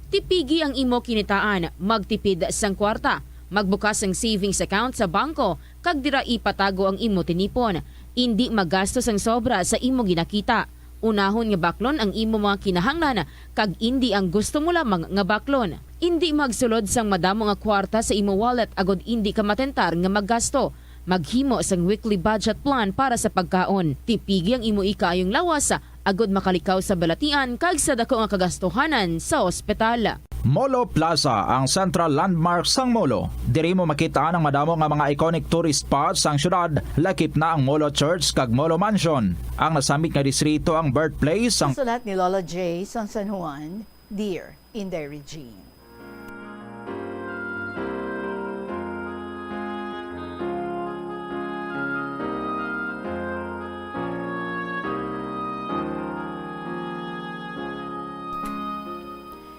Tipigi ang imo kinitaan, magtipid sang kwarta, magbukas sang savings account sa bangko, kag dira ipatago ang imo tinipon. Indi magasto sang sobra sa imo ginakita. Unahon nga baklon ang imo mga kinahanglan, kag indi ang gusto mo lamang nga baklon. Indi magsulod sang madamo nga kwarta sa imo wallet agod indi ka matentar nga maggasto. Maghimo sang weekly budget plan para sa pagkaon. Tipigi ang imo ikaayong lawas, agod makalikaw sa balatian kag sa dako nga kagastuhanan sa ospital. Molo Plaza, ang central landmark sang Molo. Diri mo makita ang madamo nga mga iconic tourist spots sang syudad, lakip na ang Molo Church kag Molo Mansion. Ang nasambit nga distrito ang birthplace sang Sulat ni Lolo J sang San Juan, Dear Inday Regine.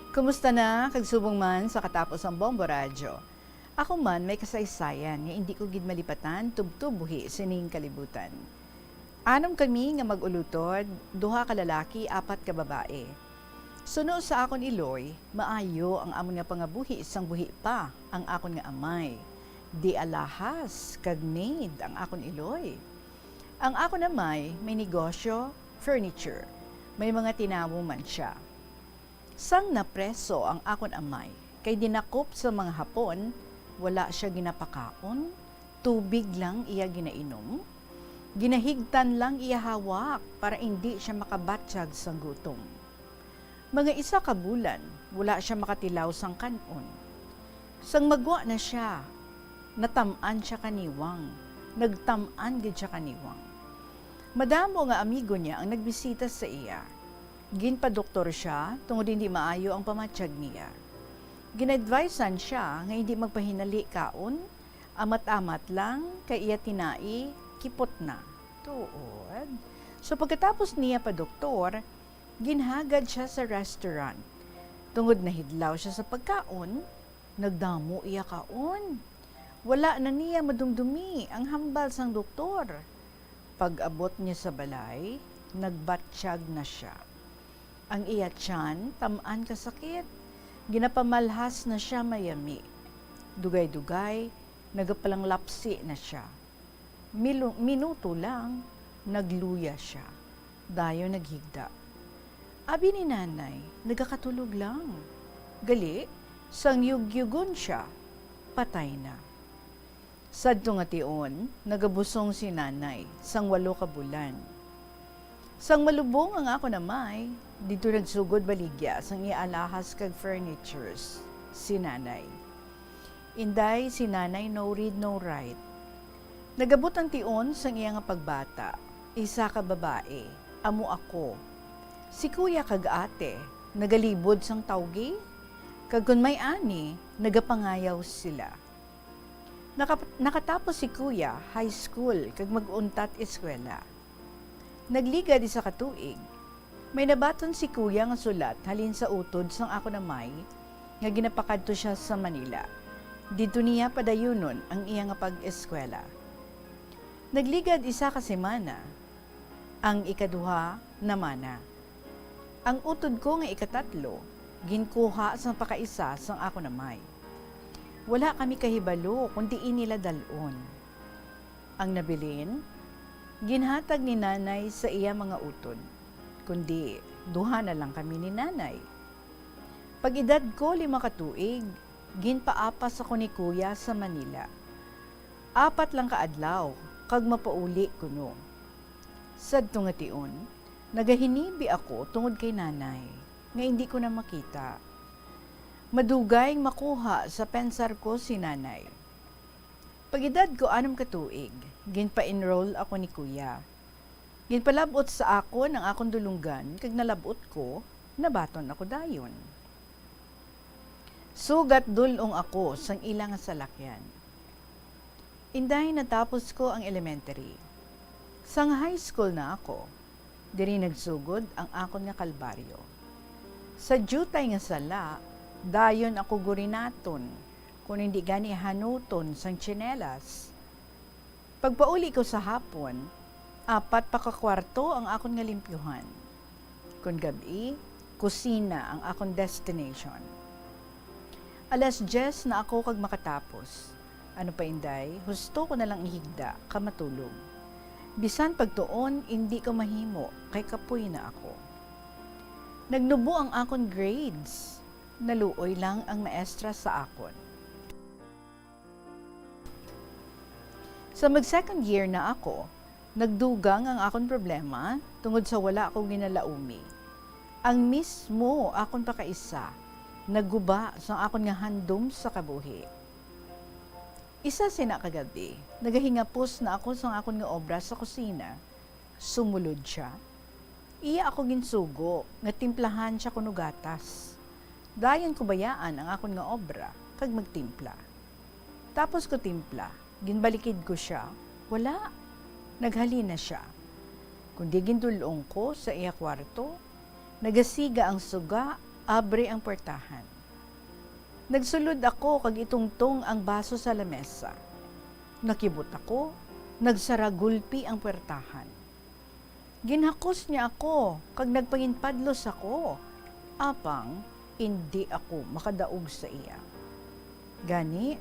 Kumusta na, kag subong man sa katapos ang Bombo Radyo? Ako man may kasaysayan nga indi ko gid malipatan tubtob buhi sining kalibutan. Anom kami nga mag-ulutod, duha ka lalaki, apat ka babae. Suno sa akon iloy, maayo ang amon nga pangabuhi sang buhi pa ang akon nga amay. Di alahas kag maid ang akon iloy. Ang akon amay may negosyo, furniture. May mga tinawo man sia. Sang napreso ang akon amay kay dinakop sa mga Hapon, Wala sia ginapakaon, tubig lang iya ginainom. Ginahigtan lang iya hawak para indi sia makabatyag sang gutom. Mga isa ka bulan, wala sia makatilaw sang kan-on. Sang magwa na sia, natam-an sia kaniwang. Nagtam-an gid sia kaniwang. Madamo nga amigo niya ang nagbisita sa iya. Ginpadoktor sia tungod hindi maayo ang pamatyag niya. Gin-advisean sia nga hindi magpahinali kaon, amat-amat lang kay iya tinai kipot na. Tuod. So, pagkatapos niya padoktor, ginhagad siya sa restaurant. Tungod nahidlaw siya sa pagkaon, nagdamo iya kaon. Wala na niya madumdumi ang hambal sang doktor. Pag-abot niya sa balay, nagbatyag na sia. Ang iya tiyan tam-an ka sakit. Ginapamalhas na sia mayami. Dugay-dugay, nagapalanglapsi na sia. Milu-, minuto lang, nagluya sia. Dayon naghigda. Abi ni Nanay, nagakatulog lang. Gali, sang yugyugon sia, patay na. Sadto nga tion, nagabusong si Nanay sang walo ka bulan. Sang malubong ang akon amay, didto nagsugod baligya sang iya alahas kag furnitures si Nanay. Inday, si Nanay no read, no write. Nagabot ang tion sang iya nga pagbata, isa ka babae, amo ako. Si Kuya kag Ate, nagalibod sang tawgi, kag kon may ani, nagapangayaw sila. Naka-, nakatapos si Kuya high school kag mag-untat eskwela. Nagligad isa ka tuig, may nabaton si Kuya nga sulat halin sa utod sang akon amay nga ginapakadto sia sa Manila. Didto niya padayunon ang iya nga pag-eskwela. Nagligad isa ka semana, ang ikaduha namana. Ang utod ko nga ikatatlo ginkuha sang pakaisa sang akon amay. Wala kami kahibalo kon diin nila dal-on. Ang nabilin, ginhatag ni Nanay sa iya mga utod, kundi duha na lang kami ni Nanay. Pag-edad ko lima ka tuig, ginpaapas ako ni Kuya sa Manila. Apat lang ka adlaw, kag mapauli kuno. Sadto nga tion, nagahinibi ako tungod kay Nanay, nga indi ko na makita. Madugay makuha sa pensar ko si Nanay. Pag-edad ko anom ka tuig, ginpa-enroll ako ni Kuya. Ginpalab-ot sa akon ang akon dulonggan, kag nalab-ot ko, nabaton ako dayon. Sugat dul-ong ako sang ila nga salakyan. Inday natapos ko ang elementary. Sang high school na ako, diri nagsugod ang akon nga kalbaryo. Sa diutay nga sala, dayon ako gurinaton, kon indi gani hanuton sang tsinelas. Pagpauli ko sa hapon, apat pa ka kwarto ang akon nga limpyuhan. Kon gab-i, kusina ang akon destination. Alas diyes na ako kag makatapos. Ano pa, Inday, husto ko na lang ihigda ka matulog. Bisan pagtuon, indi ko mahimo kay kapoy na ako. Nagnubo ang akon grades. Naluoy lang ang maestra sa akon. Sa mag-second year na ako, nagdugang ang akon problema tungod sa wala ako ginalaumi. Ang mismo akon pakaisa nagguba sang akon nga handom sa kabuhi. Isa sina ka gab-i, nagahingapos na ako sang akon nga obra sa kusina. Sumulod sia. Iya ako ginsugo nga timplahan sia kuno gatas. Dayon ko bayaan ang akon nga obra kag magtimpla. Tapos ko timpla, ginbalikid ko sia. Wala. Naghalin na sia. Kundi gindul-ong ko sa iya kwarto. Nagasiga ang suga, abri ang puwertahan. Nagsulod ako kag itungtong ang baso sa lamesa. Nakibot ako, nagsaragulpi ang puwertahan. Ginhakos niya ako kag nagpanginpadlos ako, apang indi ako makadaog sa iya. Gani,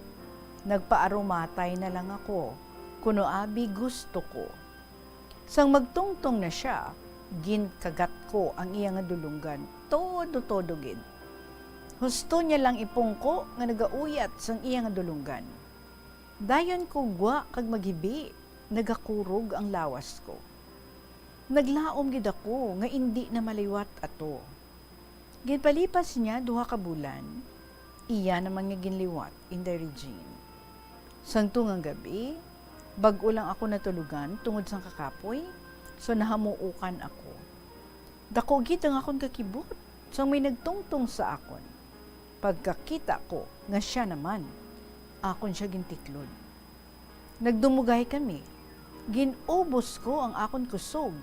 nagpaarumatay na lang ako, kuno abi gusto ko. Sang magtungtong na sia, ginkagat ko ang iya nga dulonggan todo-todo gid. Husto niya lang ipungko nga nagauyat sang iya nga dulonggan. Dayon ko gwa kag maghibi, nagakurog ang lawas ko. Naglaom gid ako nga indi na maliwat ato. Ginpalipas niya duha ka bulan, iya naman nga ginliwat, Inday Regine. Sang tungang gabi, bag-o lang ako natulugan tungod sang kakapoy, so nahamuukan ako. Dako gid ang akon kakibot sang may nagtungtong sa akon. Pagkakita ko nga sia naman, akon sia gintiklod. Nagdumugay kami. Gin-ubos ko ang akon kusog,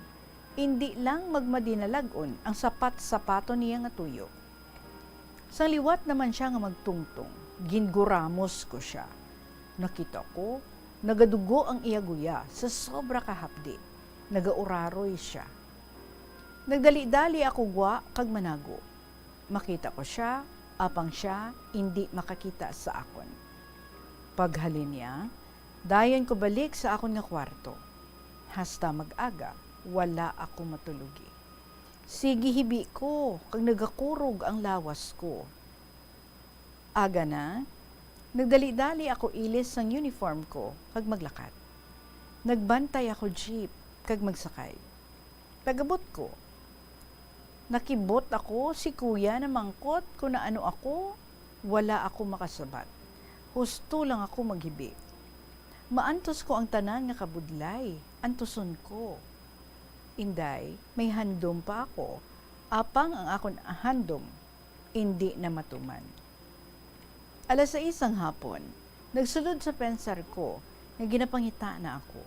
indi lang magmadinalag-on ang sapat-sapaton niya nga tuyo. Sang liwat naman sia nga magtungtong, ginguramos ko sia. Nakita ko, nagadugo ang iya guya sa sobra ka hapdi. Nagauraroy sia. Nagdali-dali ako gwa kag manago. Makita ko sia, apang sia indi makakita sa akon. Paghalin niya, dayon ko balik sa akon nga kwarto. Hasta mag-aga, wala ako matulogi. Sige hibi ko, kag nagakurog ang lawas ko. Aga na, nagdali-dali ako ilis sang uniform ko kag maglakat. Nagbantay ako jeep kag magsakay. Pag-abot ko, nakibot ako si kuya namangkot kon naano ako. Wala ako makasabat. Husto lang ako maghibi. Maantos ko ang tanan nga kabudlay, antuson ko. Inday, may handom pa ako, apang ang akon handom indi na matuman. Alas sais sang hapon, nagsulod sa pensar ko nga ginapangita na ako.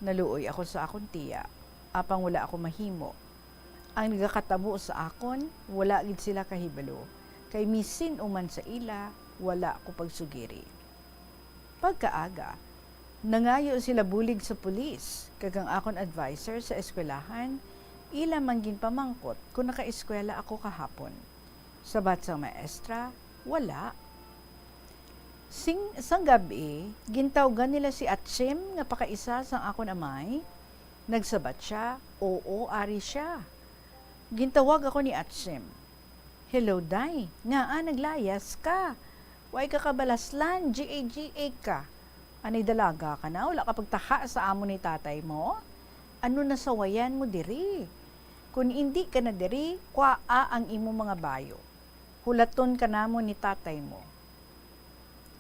Naluoy ako sa akon tiya, apang wala ako mahimo. Ang nagakatabo sa akon, wala gid sila kahibalo, kay misin-o man sa ila, wala ko pagsugiri. Pagkaaga, nangayo sila bulig sa pulis, kag ang akon adviser sa eskwelahan, ila man ginpamangkot kon nakaeskwela ako kahapon. Sabat sang maestra, wala. Sing, sang gab-i, gintawgan nila si Atsim nga pakaisa sang akon amay. Nagsabat sia, "Oo, ari sia." Gintawag ako ni Atsim. "Hello, day. Ngaa naglayas ka? Way ka kabalaslan, G A G A ka. Anay dalaga ka na, wala ka pagtaha sa amo ni tatay mo? Ano nasawayan mo diri? Kon indi ka na diri, kwaa ang imo mga bayo. Hulaton ka namon ni tatay mo."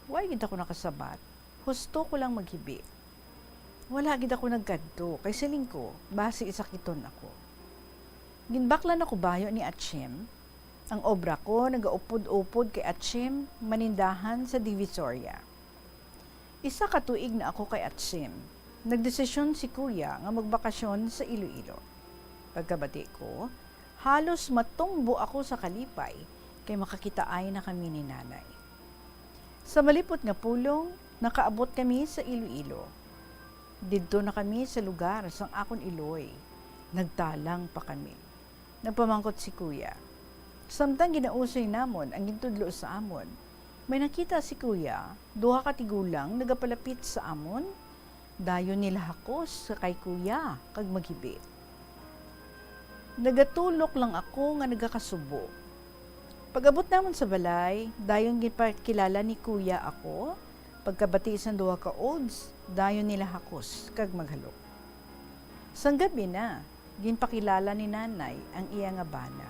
Way gid ako nakasabat. Husto ko lang maghibi. Wala gid ako nagkadto, kay siling ko, basi isakiton ako. Ginbaklan ako bayo ni Atsim. Ang obra ko nagaupod-upod kay Atsim, manindahan sa Divisoria. Isa ka tuig na ako kay Atsim. Nagdesisyon si Kuya nga magbakasyon sa Iloilo. Pagkabati ko, halos matumbo ako sa kalipay kay makakitaay na kami ni Nanay. Sa malipot nga pulong, nakaabot kami sa Iloilo. Didto na kami sa lugar sang akon iloy. Nagtalang pa kami. Nagpamangkot si Kuya. Samtang ginausoy namon ang gintudlo sa amon, may nakita si Kuya, duha ka tigulang nagapalapit sa amon. Dayon nila hakos sa kay Kuya kag maghibi. Nagatulok lang ako nga nagakasubo. Pag-abot namon sa balay, dayon ginpakilala ni Kuya ako. Pagkabati sang duha ka olds, dayon nila hakos kag maghalok. Sang gab-i na, ginpakilala ni Nanay ang iya nga bana.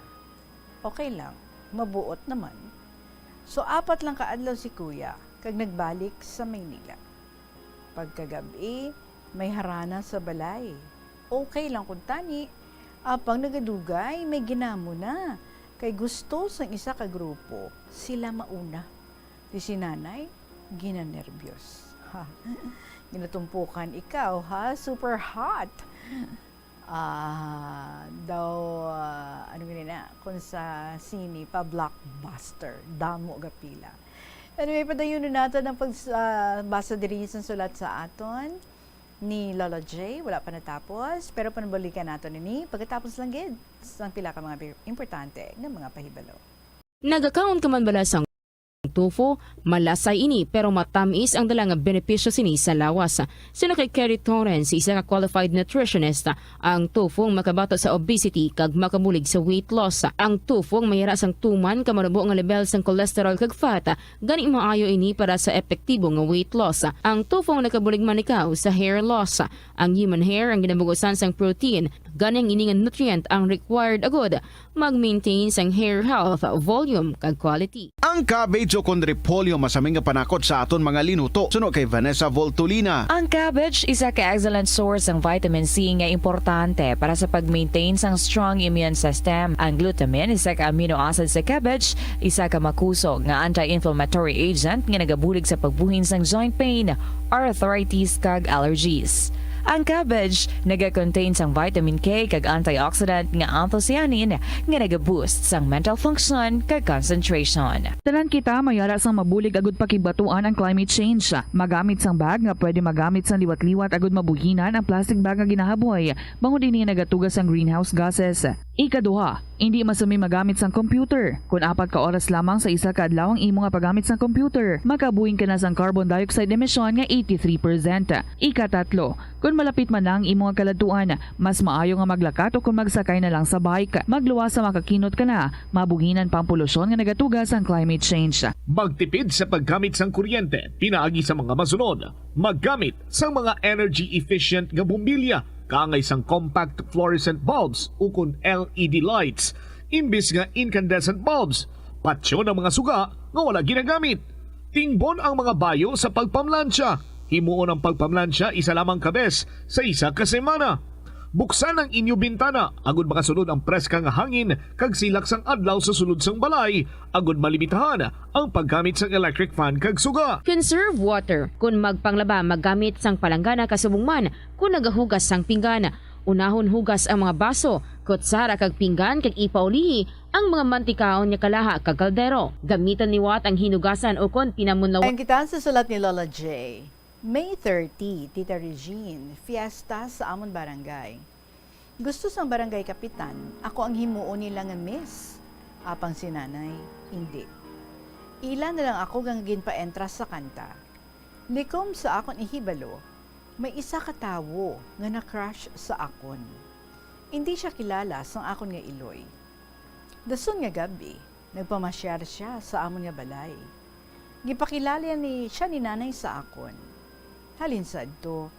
Okay lang, mabuot naman. So, apat lang ka adlaw si Kuya kag nagbalik sa Maynila. Pagkagab-i, may harana sa balay. Okay lang kuntani, apang nagadugay may ginamo na, kay gusto sang isa ka grupo sila mauna. Di si Nanay ginanerbyos. Ha. Ginatumpukan ikaw, ha? Super hot. Ah, daw, ah, ano gani na, kung sa sine pa, blockbuster, damo gapila. Anyway, padayon naton ang pagbasa diri sa sulat sa aton ni Lola J. Wala pa natapos, pero panabalikan naton ini pagkatapos lang gid sang pila ka mga pi-, importante nga mga pahibalo. Nagakaon ka man bala sang Tofu, malasay ini pero matamis ang dala nga benepisyo sini sa lawas. Suno kay Kerry Torrens, isa ka qualified nutritionist, ang tofu ang makabato sa obesity kag makabulig sa weight loss. Ang tofu ang mayara sang tuman ka manubo nga level sang cholesterol kag fat, gani maayo ini para sa epektibo nga weight loss. Ang tofu ang nakabulig manikaw sa hair loss. Ang human hair ang ginabugusan sang protein, gani ang ini nga nutrient ang required agud mag-maintain sang hair health, volume, kag quality. Ang cabbage o kon repolyo masami nga panakot sa aton mga linuto, suno kay Vanessa Voltolina. Ang cabbage isa ka excellent source sang vitamin C nga importante para sa pag-maintain sang strong immune system. Ang glutamine, isa ka amino acid sa cabbage, isa ka makusog nga anti-inflammatory agent nga nagabulig sa pagbuhin sang joint pain, arthritis, kag allergies. Ang cabbage naga-contain sang vitamin K kag antioxidant nga anthocyanin nga naga-boost sang mental function kag concentration. Tanan kita mayara sang mabulig agud pakigbatuan ang climate change. Magamit sang bag nga pwede magamit sang liwat-liwat agud mabuhinan ang plastic bag nga ginahaboy, bangod ini nagatuga sang greenhouse gases. Ikaduha, indi masami magamit sang computer. Kon apat ka oras lamang sa isa ka adlaw ang imo nga paggamit sang computer, makabuhin ka na sang carbon dioxide emission nga eighty-three percent. Ikatatlo, kon malapit man na ang imo nga kaladtuan, mas maayo nga maglakat o kon magsakay na lang sa bike. Magluwas sa makakinot ka na, mabuhinan pa ang polusyon nga nagatuga sang climate change. Magtipid sa paggamit sang kuryente pinaagi sa mga masunod. Maggamit sang mga energy efficient nga bombilya kaangay sang compact fluorescent bulbs ukon L E D lights imbis nga incandescent bulbs. Patyon ang mga suga nga wala ginagamit. Tingbon ang mga bayo sa pagpamlansya. Himuon ang pagpamlansya isa lamang ka bes sa isa ka semana. Buksan ang inyo bintana agud makasulod ang preska nga hangin kag silak sang adlaw sa sulod sang balay, agud malimitahan ang paggamit sang electric fan kag suga. Conserve water. Kon magpanglaba, maggamit sang palanggana kasubong man kon nagahugas sang pinggan. Unahon hugas ang mga baso, kutsara kag pinggan kag ipaulihi ang mga mantikaon nga kalaha kag kaldero. Gamiton liwat ang hinugasan ukon pinamunlawan. Ayon kita sa sulat ni Lola J. May thirty, Tita Regine, fiesta sa amon barangay. Gusto sang barangay kapitan, ako ang himuon nila nga miss. Apang si nanay, indi. Ila na lang ako nga ginpaentras sa kanta. Likom sa akon ihibalo, may isa ka tawo nga na-crush sa akon. Indi siya kilala sang akon nga iloy. Dason nga gab-i, nagpamasyar sia sa amon nga balay. Gipakilala ni siya ni nanay sa akon. Halin sadto,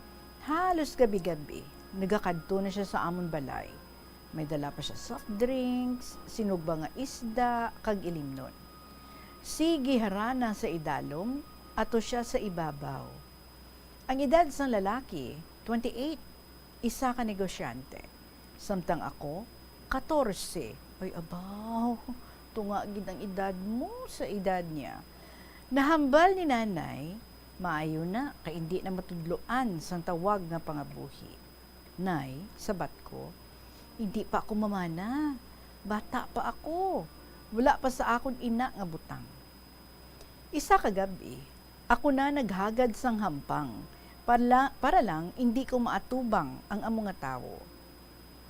halos gab-i-gab-i, nagakadto na sia sa amon balay. May dala pa sia soft drinks, sinugba nga isda, kag ilimnon. Sige harana sa idalom, ato sia sa ibabaw. Ang edad sang lalaki, twenty-eight, isa ka negosyante. Samtang ako, katorse. Ay, abaw, tunga gid ang edad mo sa edad niya. Nahambal ni nanay, maayo na, kay indi na matudloan sang tawag nga pangabuhi. Nay, sabat ko, indi pa ako mamana. Bata pa ako. Wala pa sa akon ina nga butang. Isa ka gab-i, ako na naghagad sang hampang para, para lang indi ko maatubang ang amo nga tawo.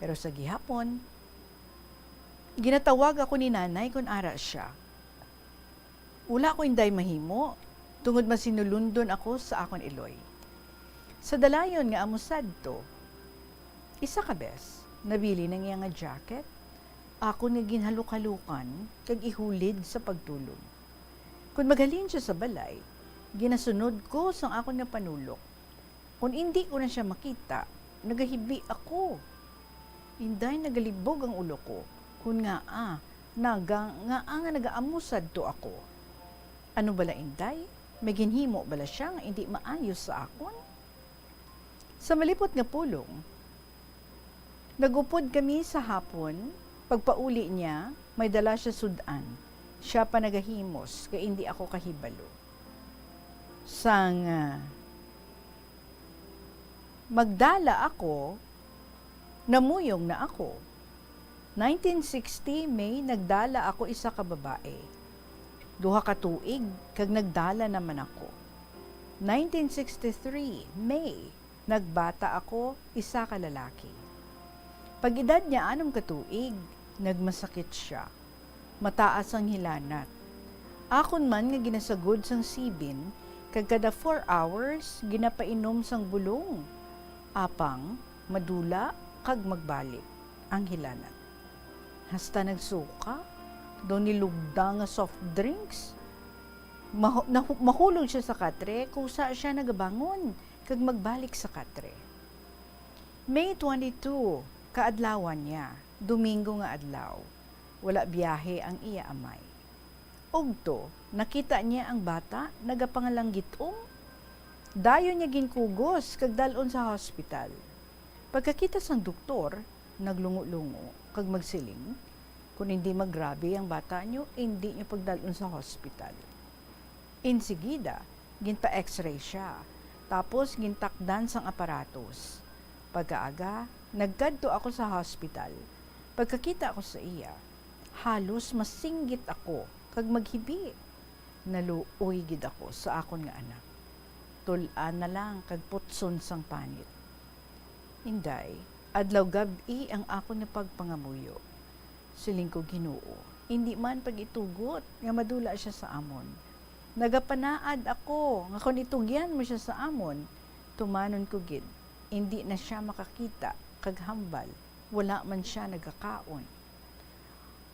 Pero sa gihapon, ginatawag ako ni nanay kon ara sia. Wala ko inday mahimo, tungod masinulundon ako sa akon iloy. Sa dalayon nga amo sadto, isa ka bes, nabili na niya nga jacket, akon nga ginhalok-halokan kag ihulid sa pagtulog. Kon maghalin siya sa balay, ginasunod ko sang akon nga panulok. Kon indi ko na sia makita, nagahibi ako. Inday nagalibog ang ulo ko. Kon ngaa, naga, ngaa nga nagaamo sadto ako. Ano bala, inday? May ginhimo bala sia nga indi maayo sa akon? Sa malipot nga pulong, nag-upod kami sa hapon. Pagpauli niya, may dala sia sud-an. Sia pa nagahimos kay indi ako kahibalo. Sang, ah, magdala ako, namuyong na ako. Nineteen sixty May, nagdala ako isa ka babae. Duha ka tuig, kag nagdala naman ako. Nineteen sixty-three May, nagbata ako, isa ka lalaki. Pag-edad niya anom ka tuig, nagmasakit sia. Mataas ang hilanat. Akon man nga ginasagod sang sibin, kag kada four hours ginapainom sang bulong, apang madula kag magbalik ang hilanat. Hasta nagsuka, daw nilugda nga soft drinks. Mahu-, nahu-, mahulog siya sa katre, kusa siya nagabangon kag magbalik sa katre. May twenty-two, kaadlawan niya, Domingo nga adlaw. Wala biyahe ang iya amay. Ugto, nakita niya ang bata nagapangalanggitom. Dayon niya ginkugos kag dal-on sa hospital. Pagkakita sang doktor, naglungo-lungo kag magsiling, "Kon indi magrabe ang bata niyo, indi niyo pagdal-on sa hospital." Insigida, ginpa-X-ray siya, tapos gintakdan sang aparatos. Pagkaaga, nagkadto ako sa hospital. Pagkakita ko sa iya, halos masinggit ako kag maghibi. Naluoy gid ako sa akon nga anak. Tul-an na lang kag putson sang panit. "Inday, adlaw gab-i ang akon nga pagpangamuyo." Siling ko, "Ginoo, indi man pag-itugot nga madula sia sa amon. Nagapanaad ako nga kon itugyan mo sia sa amon, tumanon ko gid, indi na sia makakita kag hambal, wala man sia nagakaon."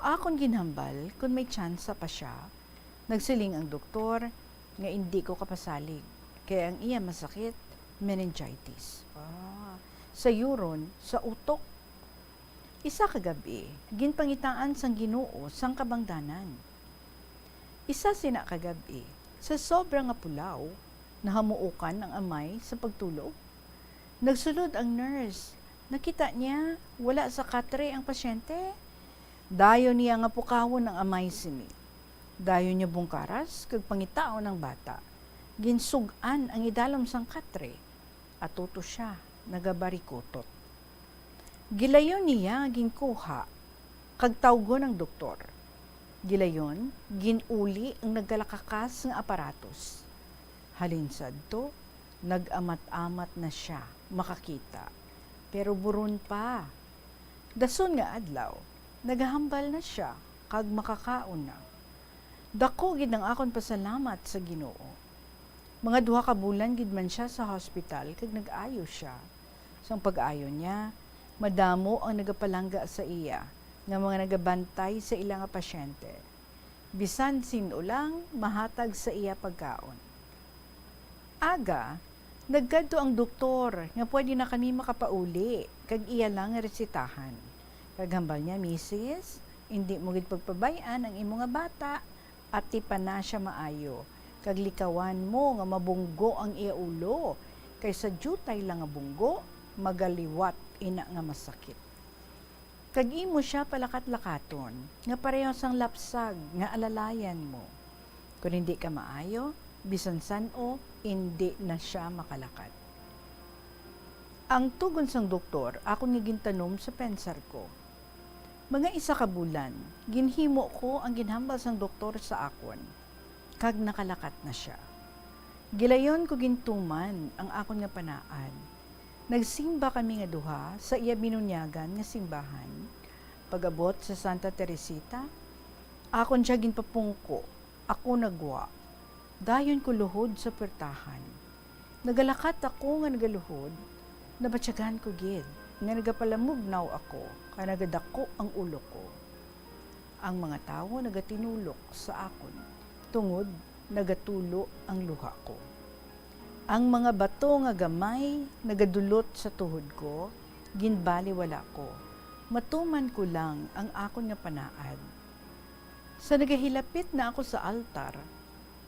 Akon ginhambal kon may tsansa pa sia. Nagsiling ang doktor nga indi ko kapasalig, kay ang iya masakit, meningitis. Ah, sayuron sa utok. Isa ka gab-i, ginpangitaan sang Ginoo sang kabangdanan. Isa sina ka gab-i, sa sobra nga pulaw, nahamuokan ang amay sa pagtulog. Nagsulod ang nurse. Nakita niya, wala sa katre ang pasyente. Dayon niya nga pukawon ang amay sini. Dayon niya bungkaras kag pangitaon ang bata. Ginsug-an ang idalom sang katre. Atuto sia, nagabarikutot. Gilayon niya ginkuha kag tawgon ang doktor. Gilayon, gin-uli ang nagkalakakas nga aparatos. Halin sadto, nag-amat-amat na sia makakita, pero buron pa. Dason nga adlaw, nagahambal na sia kag makakaon na. Dako gid ang akon pasalamat sa Ginoo. Mga duha ka bulan gid man sia sa hospital kag nag-ayo sia. Sang pag-ayo niya, madamo ang nagapalangga sa iya nga mga nagabantay sa ila nga pasyente. Bisan sin-o lang mahatag sa iya pagkaon. Aga, nagkadto ang doktor nga pwede na kami makapauli kag iya lang nga resitahan. Kag hambal niya, "Misis, indi mo gid pagpabay-an ang imo nga bata, atipan na sia maayo, kag likawan mo nga mabunggo ang iya ulo, kay sa diutay lang nga bunggo, magaliwat ina nga masakit." Kag imo sia palakat-lakaton nga pareho sang lapsag nga alalayan mo. Kon indi ka maayo, bisan san-o, indi na sia makalakat. Ang tugon sang doktor akon nga gintanom sa pensar ko. Mga isa ka bulan, ginhimo ko ang ginhambal sang doktor sa akon, kag nakalakat na sia. Gilayon ko gintuman ang akon nga panaad. Nagsimba kami nga duha sa iya binunyagan nga simbahan. Pag-abot sa Santa Teresita, akon sia ginpapungko, ako nagwa. Dayon ko luhod sa puwertahan. Nagalakat ako nga nagaluhod, nabatyagan ko gid nga nagapalamugnaw ako kag nagadako ang ulo ko. Ang mga tawo nagatinulok sa akon tungod nagatulo ang luha ko. Ang mga bato nga gamay nagadulot sa tuhod ko, ginbaliwala ko. Matuman ko lang ang akon nga panaad. Sa nagahilapit na ako sa altar,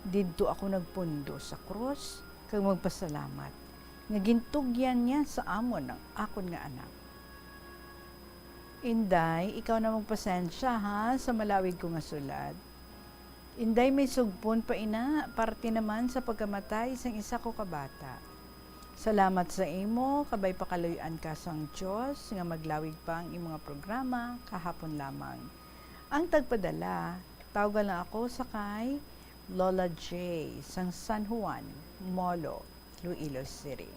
didto ako nagpundo sa krus kag magpasalamat nga gintugyan niya sa amon ang akon nga anak. Inday, ikaw na magpasensya, ha, sa malawig ko nga sulat. Inday, may sugpon pa ina, parte naman sa pagkamatay sang isa ko ka bata. Salamat sa imo, kabay pakaluy-an ka sang Dios nga maglawig pa ang imo nga programa kahapon lamang. Ang tagpadala, tawgan lang ako sa kay Lola J sang San Juan, Molo, Iloilo City.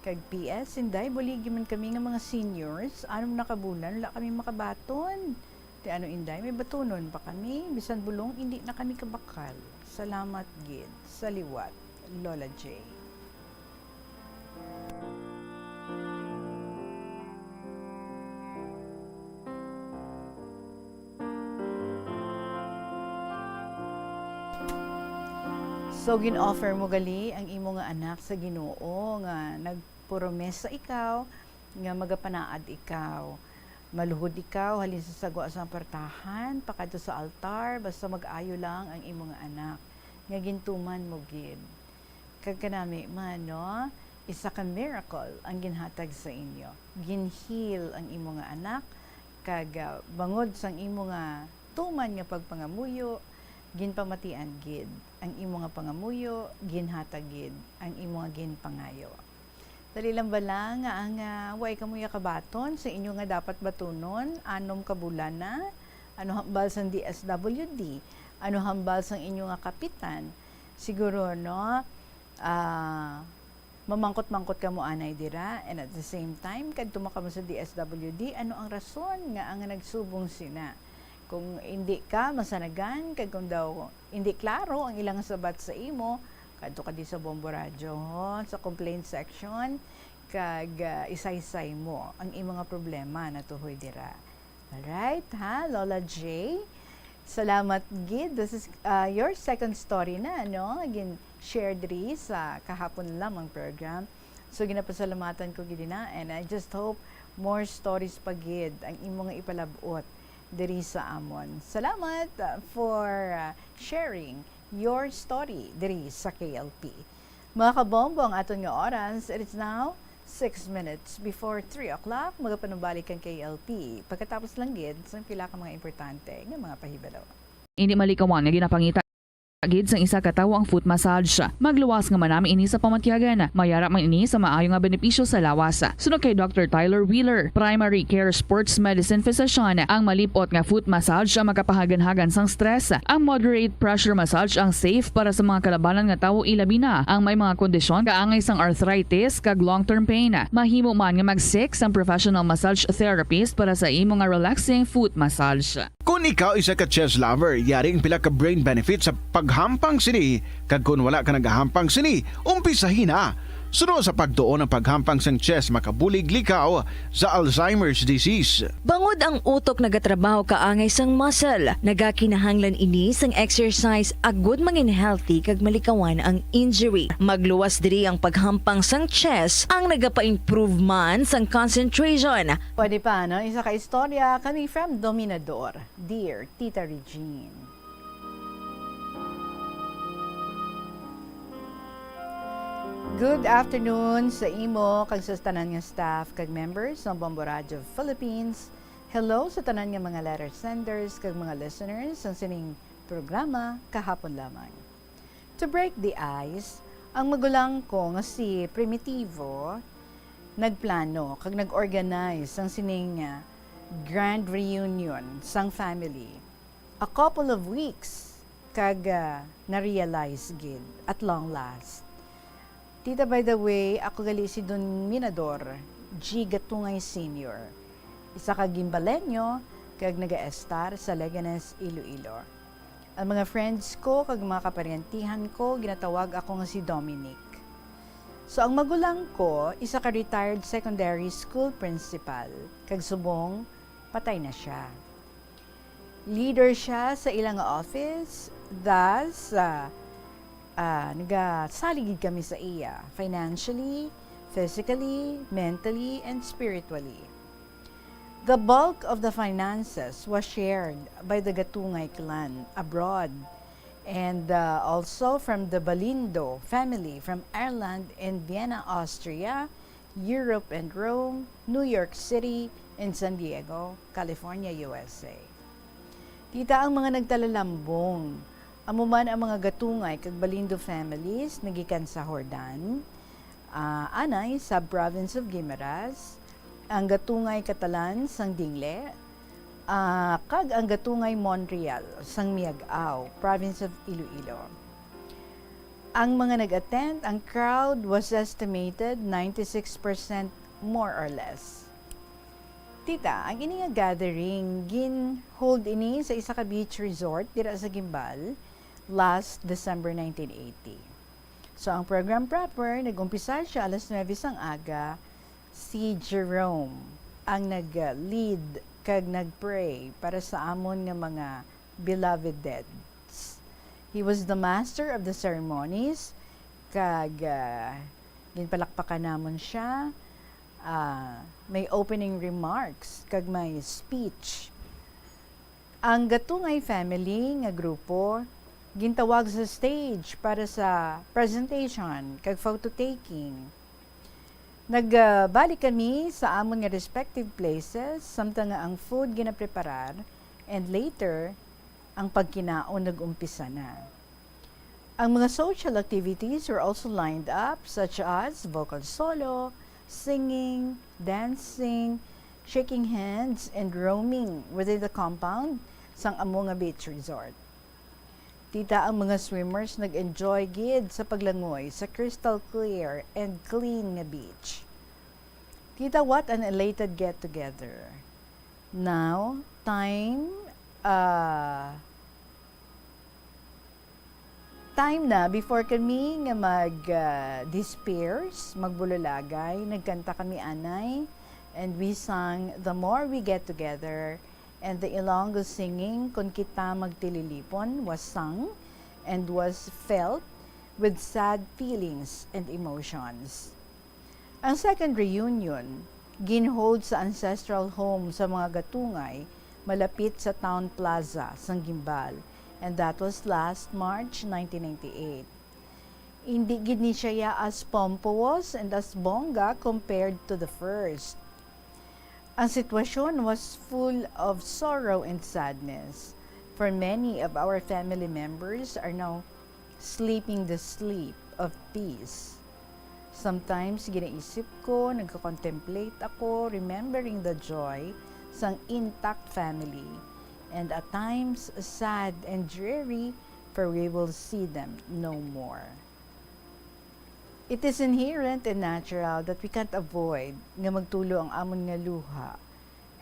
Kag P S, Inday, buligi man kami nga mga seniors, anom na ka bulan, wala kami makabaton. Ti ano, Inday, may batunon pa kami, bisan bulong indi na kami kabakal. Salamat gid sa liwat, Lola J. So, gin-offer mo gali ang imo nga anak sa Ginoo nga nagpuromesa ikaw nga magapanaad ikaw. Maluhod ikaw halin sa sagwa sang apartahan pakadto sa altar, basta mag-ayo lang ang imo nga anak, nga gintuman mo gid. Kag kanami man, no, isa ka miracle ang ginhatag sa inyo. Gin-heal ang imo nga anak, kag, ah, bangod sang imo nga tuman nga pagpangamuyo, ginpamatian gid ang imo nga pangamuyo, ginhatag gid ang imo nga ginpangayo. Dali lang bala nga ang, ah, way kamo ya kabaton sa inyo nga dapat batunon, anom ka bulan na, ano hambal sang D S W D, ano hambal sang inyo nga kapitan, siguro, no, ah, mamangkot-mangkot kamo anay dira, and at the same time, kadto man kamo sa D S W D, ano ang rason nga ang nagsubong sina? Kung indi ka masanagan, kag kung daw indi klaro ang ilang sabat sa imo, kadto ka di sa Bombo Radyo, ho, sa complaint section, kag, ah, isaysay mo ang imong nga problema natuhoy dira. Alright, ha, Lola J? Salamat gid. This is, ah, your second story na, no? Gin-share diri sa kahapon lamang program. So, ginapasalamatan ko gid na, and I just hope more stories pa gid ang imo nga ipalab-ot diri sa amon. Salamat, ah, for, ah, sharing your story diri sa K L P. Mga kabombo, ang aton nga oras, it is now six minutes before three o'clock. Magapanumbalik ang K L P pagkatapos lang gid sang pila ka mga importante nga mga pahibalo. Indi malikawan nga ginapangita gid sang isa ka tawo ang foot massage. Magluwas nga manami ini sa pamatyagan. Mayara man ini sa maayo nga benepisyo sa lawas. Suno kay Doctor Tyler Wheeler, primary care sports medicine physician, ang malip-ot nga foot massage ang makapahaganhagan sang stress. Ang moderate pressure massage ang safe para sa mga kalabanan nga tawo, ilabi na ang may mga kondisyon kaangay sang arthritis kag long-term pain. Mahimo man nga mag-seek sang professional massage therapist para sa imo nga relaxing foot massage. Kon ikaw isa ka chess lover, yari ang pila ka brain benefits sa paghampang sini, kag kon wala ka nagahampang sini, umpisahi na. Suno sa pagtuon ang paghampang sang chess makabulig likaw sa Alzheimer's disease. Bangod ang utok nagatrabaho kaangay sang muscle, nagakinahanglan ini sang exercise agud mangin healthy kag malikawan ang injury. Magluwas diri ang paghampang sang chess ang nagapa-improve man sang concentration. Pwede pa, no? Isa ka istorya kami from Dominador. Dear Tita Regine. Good afternoon sa imo kag sa tanan nga staff kag members ng Bombo Radio Philippines. Hello sa tanan nga mga letter senders kag mga listeners sang sining programa kahapon lamang. To break the ice, ang magulang ko nga si Primitivo nagplano kag nag-organize sang sining, ah, grand reunion sang family. A couple of weeks, kag, ah, na-realize gid at long last. Tita, by the way, ako gali si Don Minador G. Gatungay Senior, isa ka Guimbalenyo kag nagaestar sa Leganes, Iloilo. Ang mga friends ko kag mga kaparyentihan ko, ginatawag ako nga si Dominic. So, ang magulang ko, isa ka retired secondary school principal, kag subong patay na sia. Leader sia sa ila nga office, thus, ah, ah, nagasalig gid kami sa iya financially, physically, mentally, and spiritually. The bulk of the finances was shared by the Gatungay clan abroad, and, uh, also from the Balindo family from Ireland and Vienna, Austria, Europe and Rome, New York City, and San Diego, California, U S A. Tita, ang mga nagtalalambong, amo man ang mga Gatungay kag Balindo families nagikan sa Jordan, ah, anay sa province of Guimaras, ang Gatungay Catalan sang Dingle, ah, kag ang Gatungay Monreal sang Miag-ao, province of Iloilo. Ang mga nag-attend, ang crowd was estimated ninety-six percent, more or less. Tita, ang ini nga gathering, gin-hold ini sa isa ka beach resort dira sa Guimbal last December nineteen eighty. So, ang program proper, nag-umpisa siya alas nuebe sang aga. Si Jerome ang nag-lead kag nag-pray para sa amon nga mga beloved deads. He was the master of the ceremonies, kag, ah, ginpalakpakan namon siya. Ah, may opening remarks kag may speech. Ang Gatungay family nga grupo gintawag sa stage para sa presentation kag photo taking. Nagbalik kami sa amon nga respective places samtang nga ang food ginapreparar, and later, ang pagkinaon nag-umpisa na. Ang mga social activities were also lined up, such as vocal solo, singing, dancing, shaking hands, and roaming within the compound sang amo nga beach resort. Tita, ang mga swimmers nag-enjoy gid sa paglangoy sa crystal clear and clean nga beach. Tita, what an elated get-together. Now, time, ah, time na before kami nga mag, ah, despairs, magbululagay, nagkanta kami anay, and we sang The More We Get Together, and the Ilonggo singing Kon Kita Magtililipon was sung and was felt with sad feelings and emotions. Ang second reunion gin-hold sa ancestral home sa mga Gatungay, malapit sa Town Plaza sang Guimbal, and that was last March nineteen ninety-eight. Hindi gid ni siya as pompous and as bongga compared to the first. Ang sitwasyon was full of sorrow and sadness, for many of our family members are now sleeping the sleep of peace. Sometimes, ginaisip ko, nagko-contemplate ako, remembering the joy sang intact family, and at times, sad and dreary, for we will see them no more. It is inherent and natural that we can't avoid nga magtulo ang amon nga luha.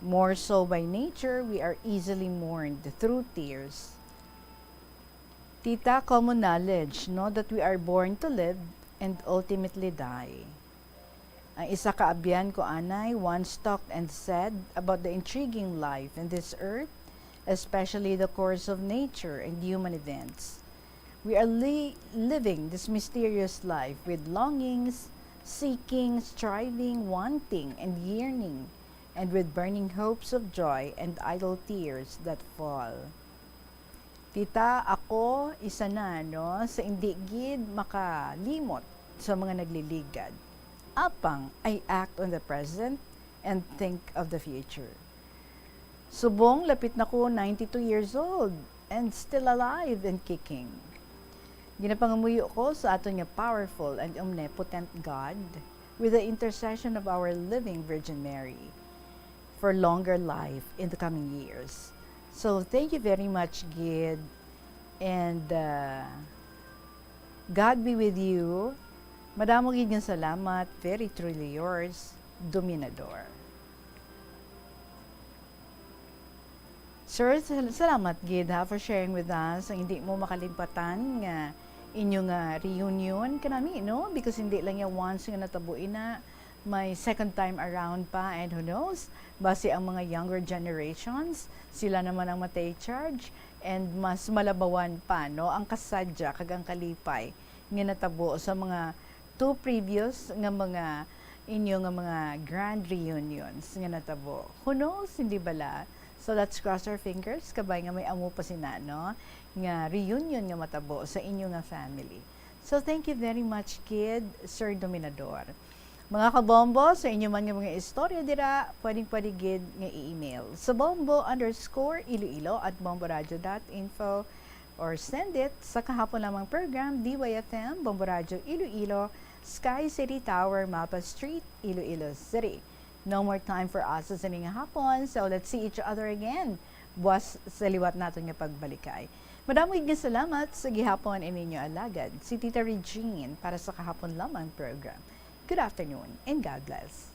More so by nature, we are easily mourned through tears. Tita, common knowledge, no, that we are born to live and ultimately die. Ang isa ka abyan ko anay once talked and said about the intriguing life in this earth, especially the course of nature and human events. We are li-, living this mysterious life with longings, seeking, striving, wanting, and yearning, and with burning hopes of joy and idle tears that fall. Tita, ako isa na, no, sa indi gid makalimot sa mga nagliligad. Apang, I act on the present and think of the future. Subong lapit na ko ninety-two years old and still alive and kicking. Ginapangamuyo ko sa aton nga powerful and omnipotent God with the intercession of our living Virgin Mary for longer life in the coming years. So, thank you very much, Gid. And, uh, God be with you. Madamo gid nga salamat. Very truly yours, Dominador. Sir, sal-, salamat gid, ha, for sharing with us ang hindi mo makalimpatan nga inyo nga reunion kanami, no? Because hindi lang ya once nga natabo ina, may second time around pa, and who knows, basi ang mga younger generations, sila naman ang ma-take charge, and mas malabawan pa, no, ang kasadya kag ang kalipay nga natabo sa mga two previous nga mga inyo nga mga grand reunions nga natabo. Who knows, hindi bala? So, let's cross our fingers, kabay nga may amo pa sina, no, nga reunion nga matabo sa inyo nga family. So, thank you very much, Gid, Sir Dominador. Mga kabombo, sa inyo man nga mga istorya dira, pwedeng-pwede gid nga i-email sa bombo underscore iloilo at bomboradio dot info or send it sa Kahapon Lamang Program, D Y F M, Bombo Radio Iloilo, Sky City Tower, Malpa Street, Iloilo City. No more time for us sa sining hapon, so let's see each other again buas sa liwat naton nga pagbalikay. Madamo gid nga salamat sa gihapon ininyo alagad, si Tita Regine, para sa Kahapon Lamang Program. Good afternoon and God bless.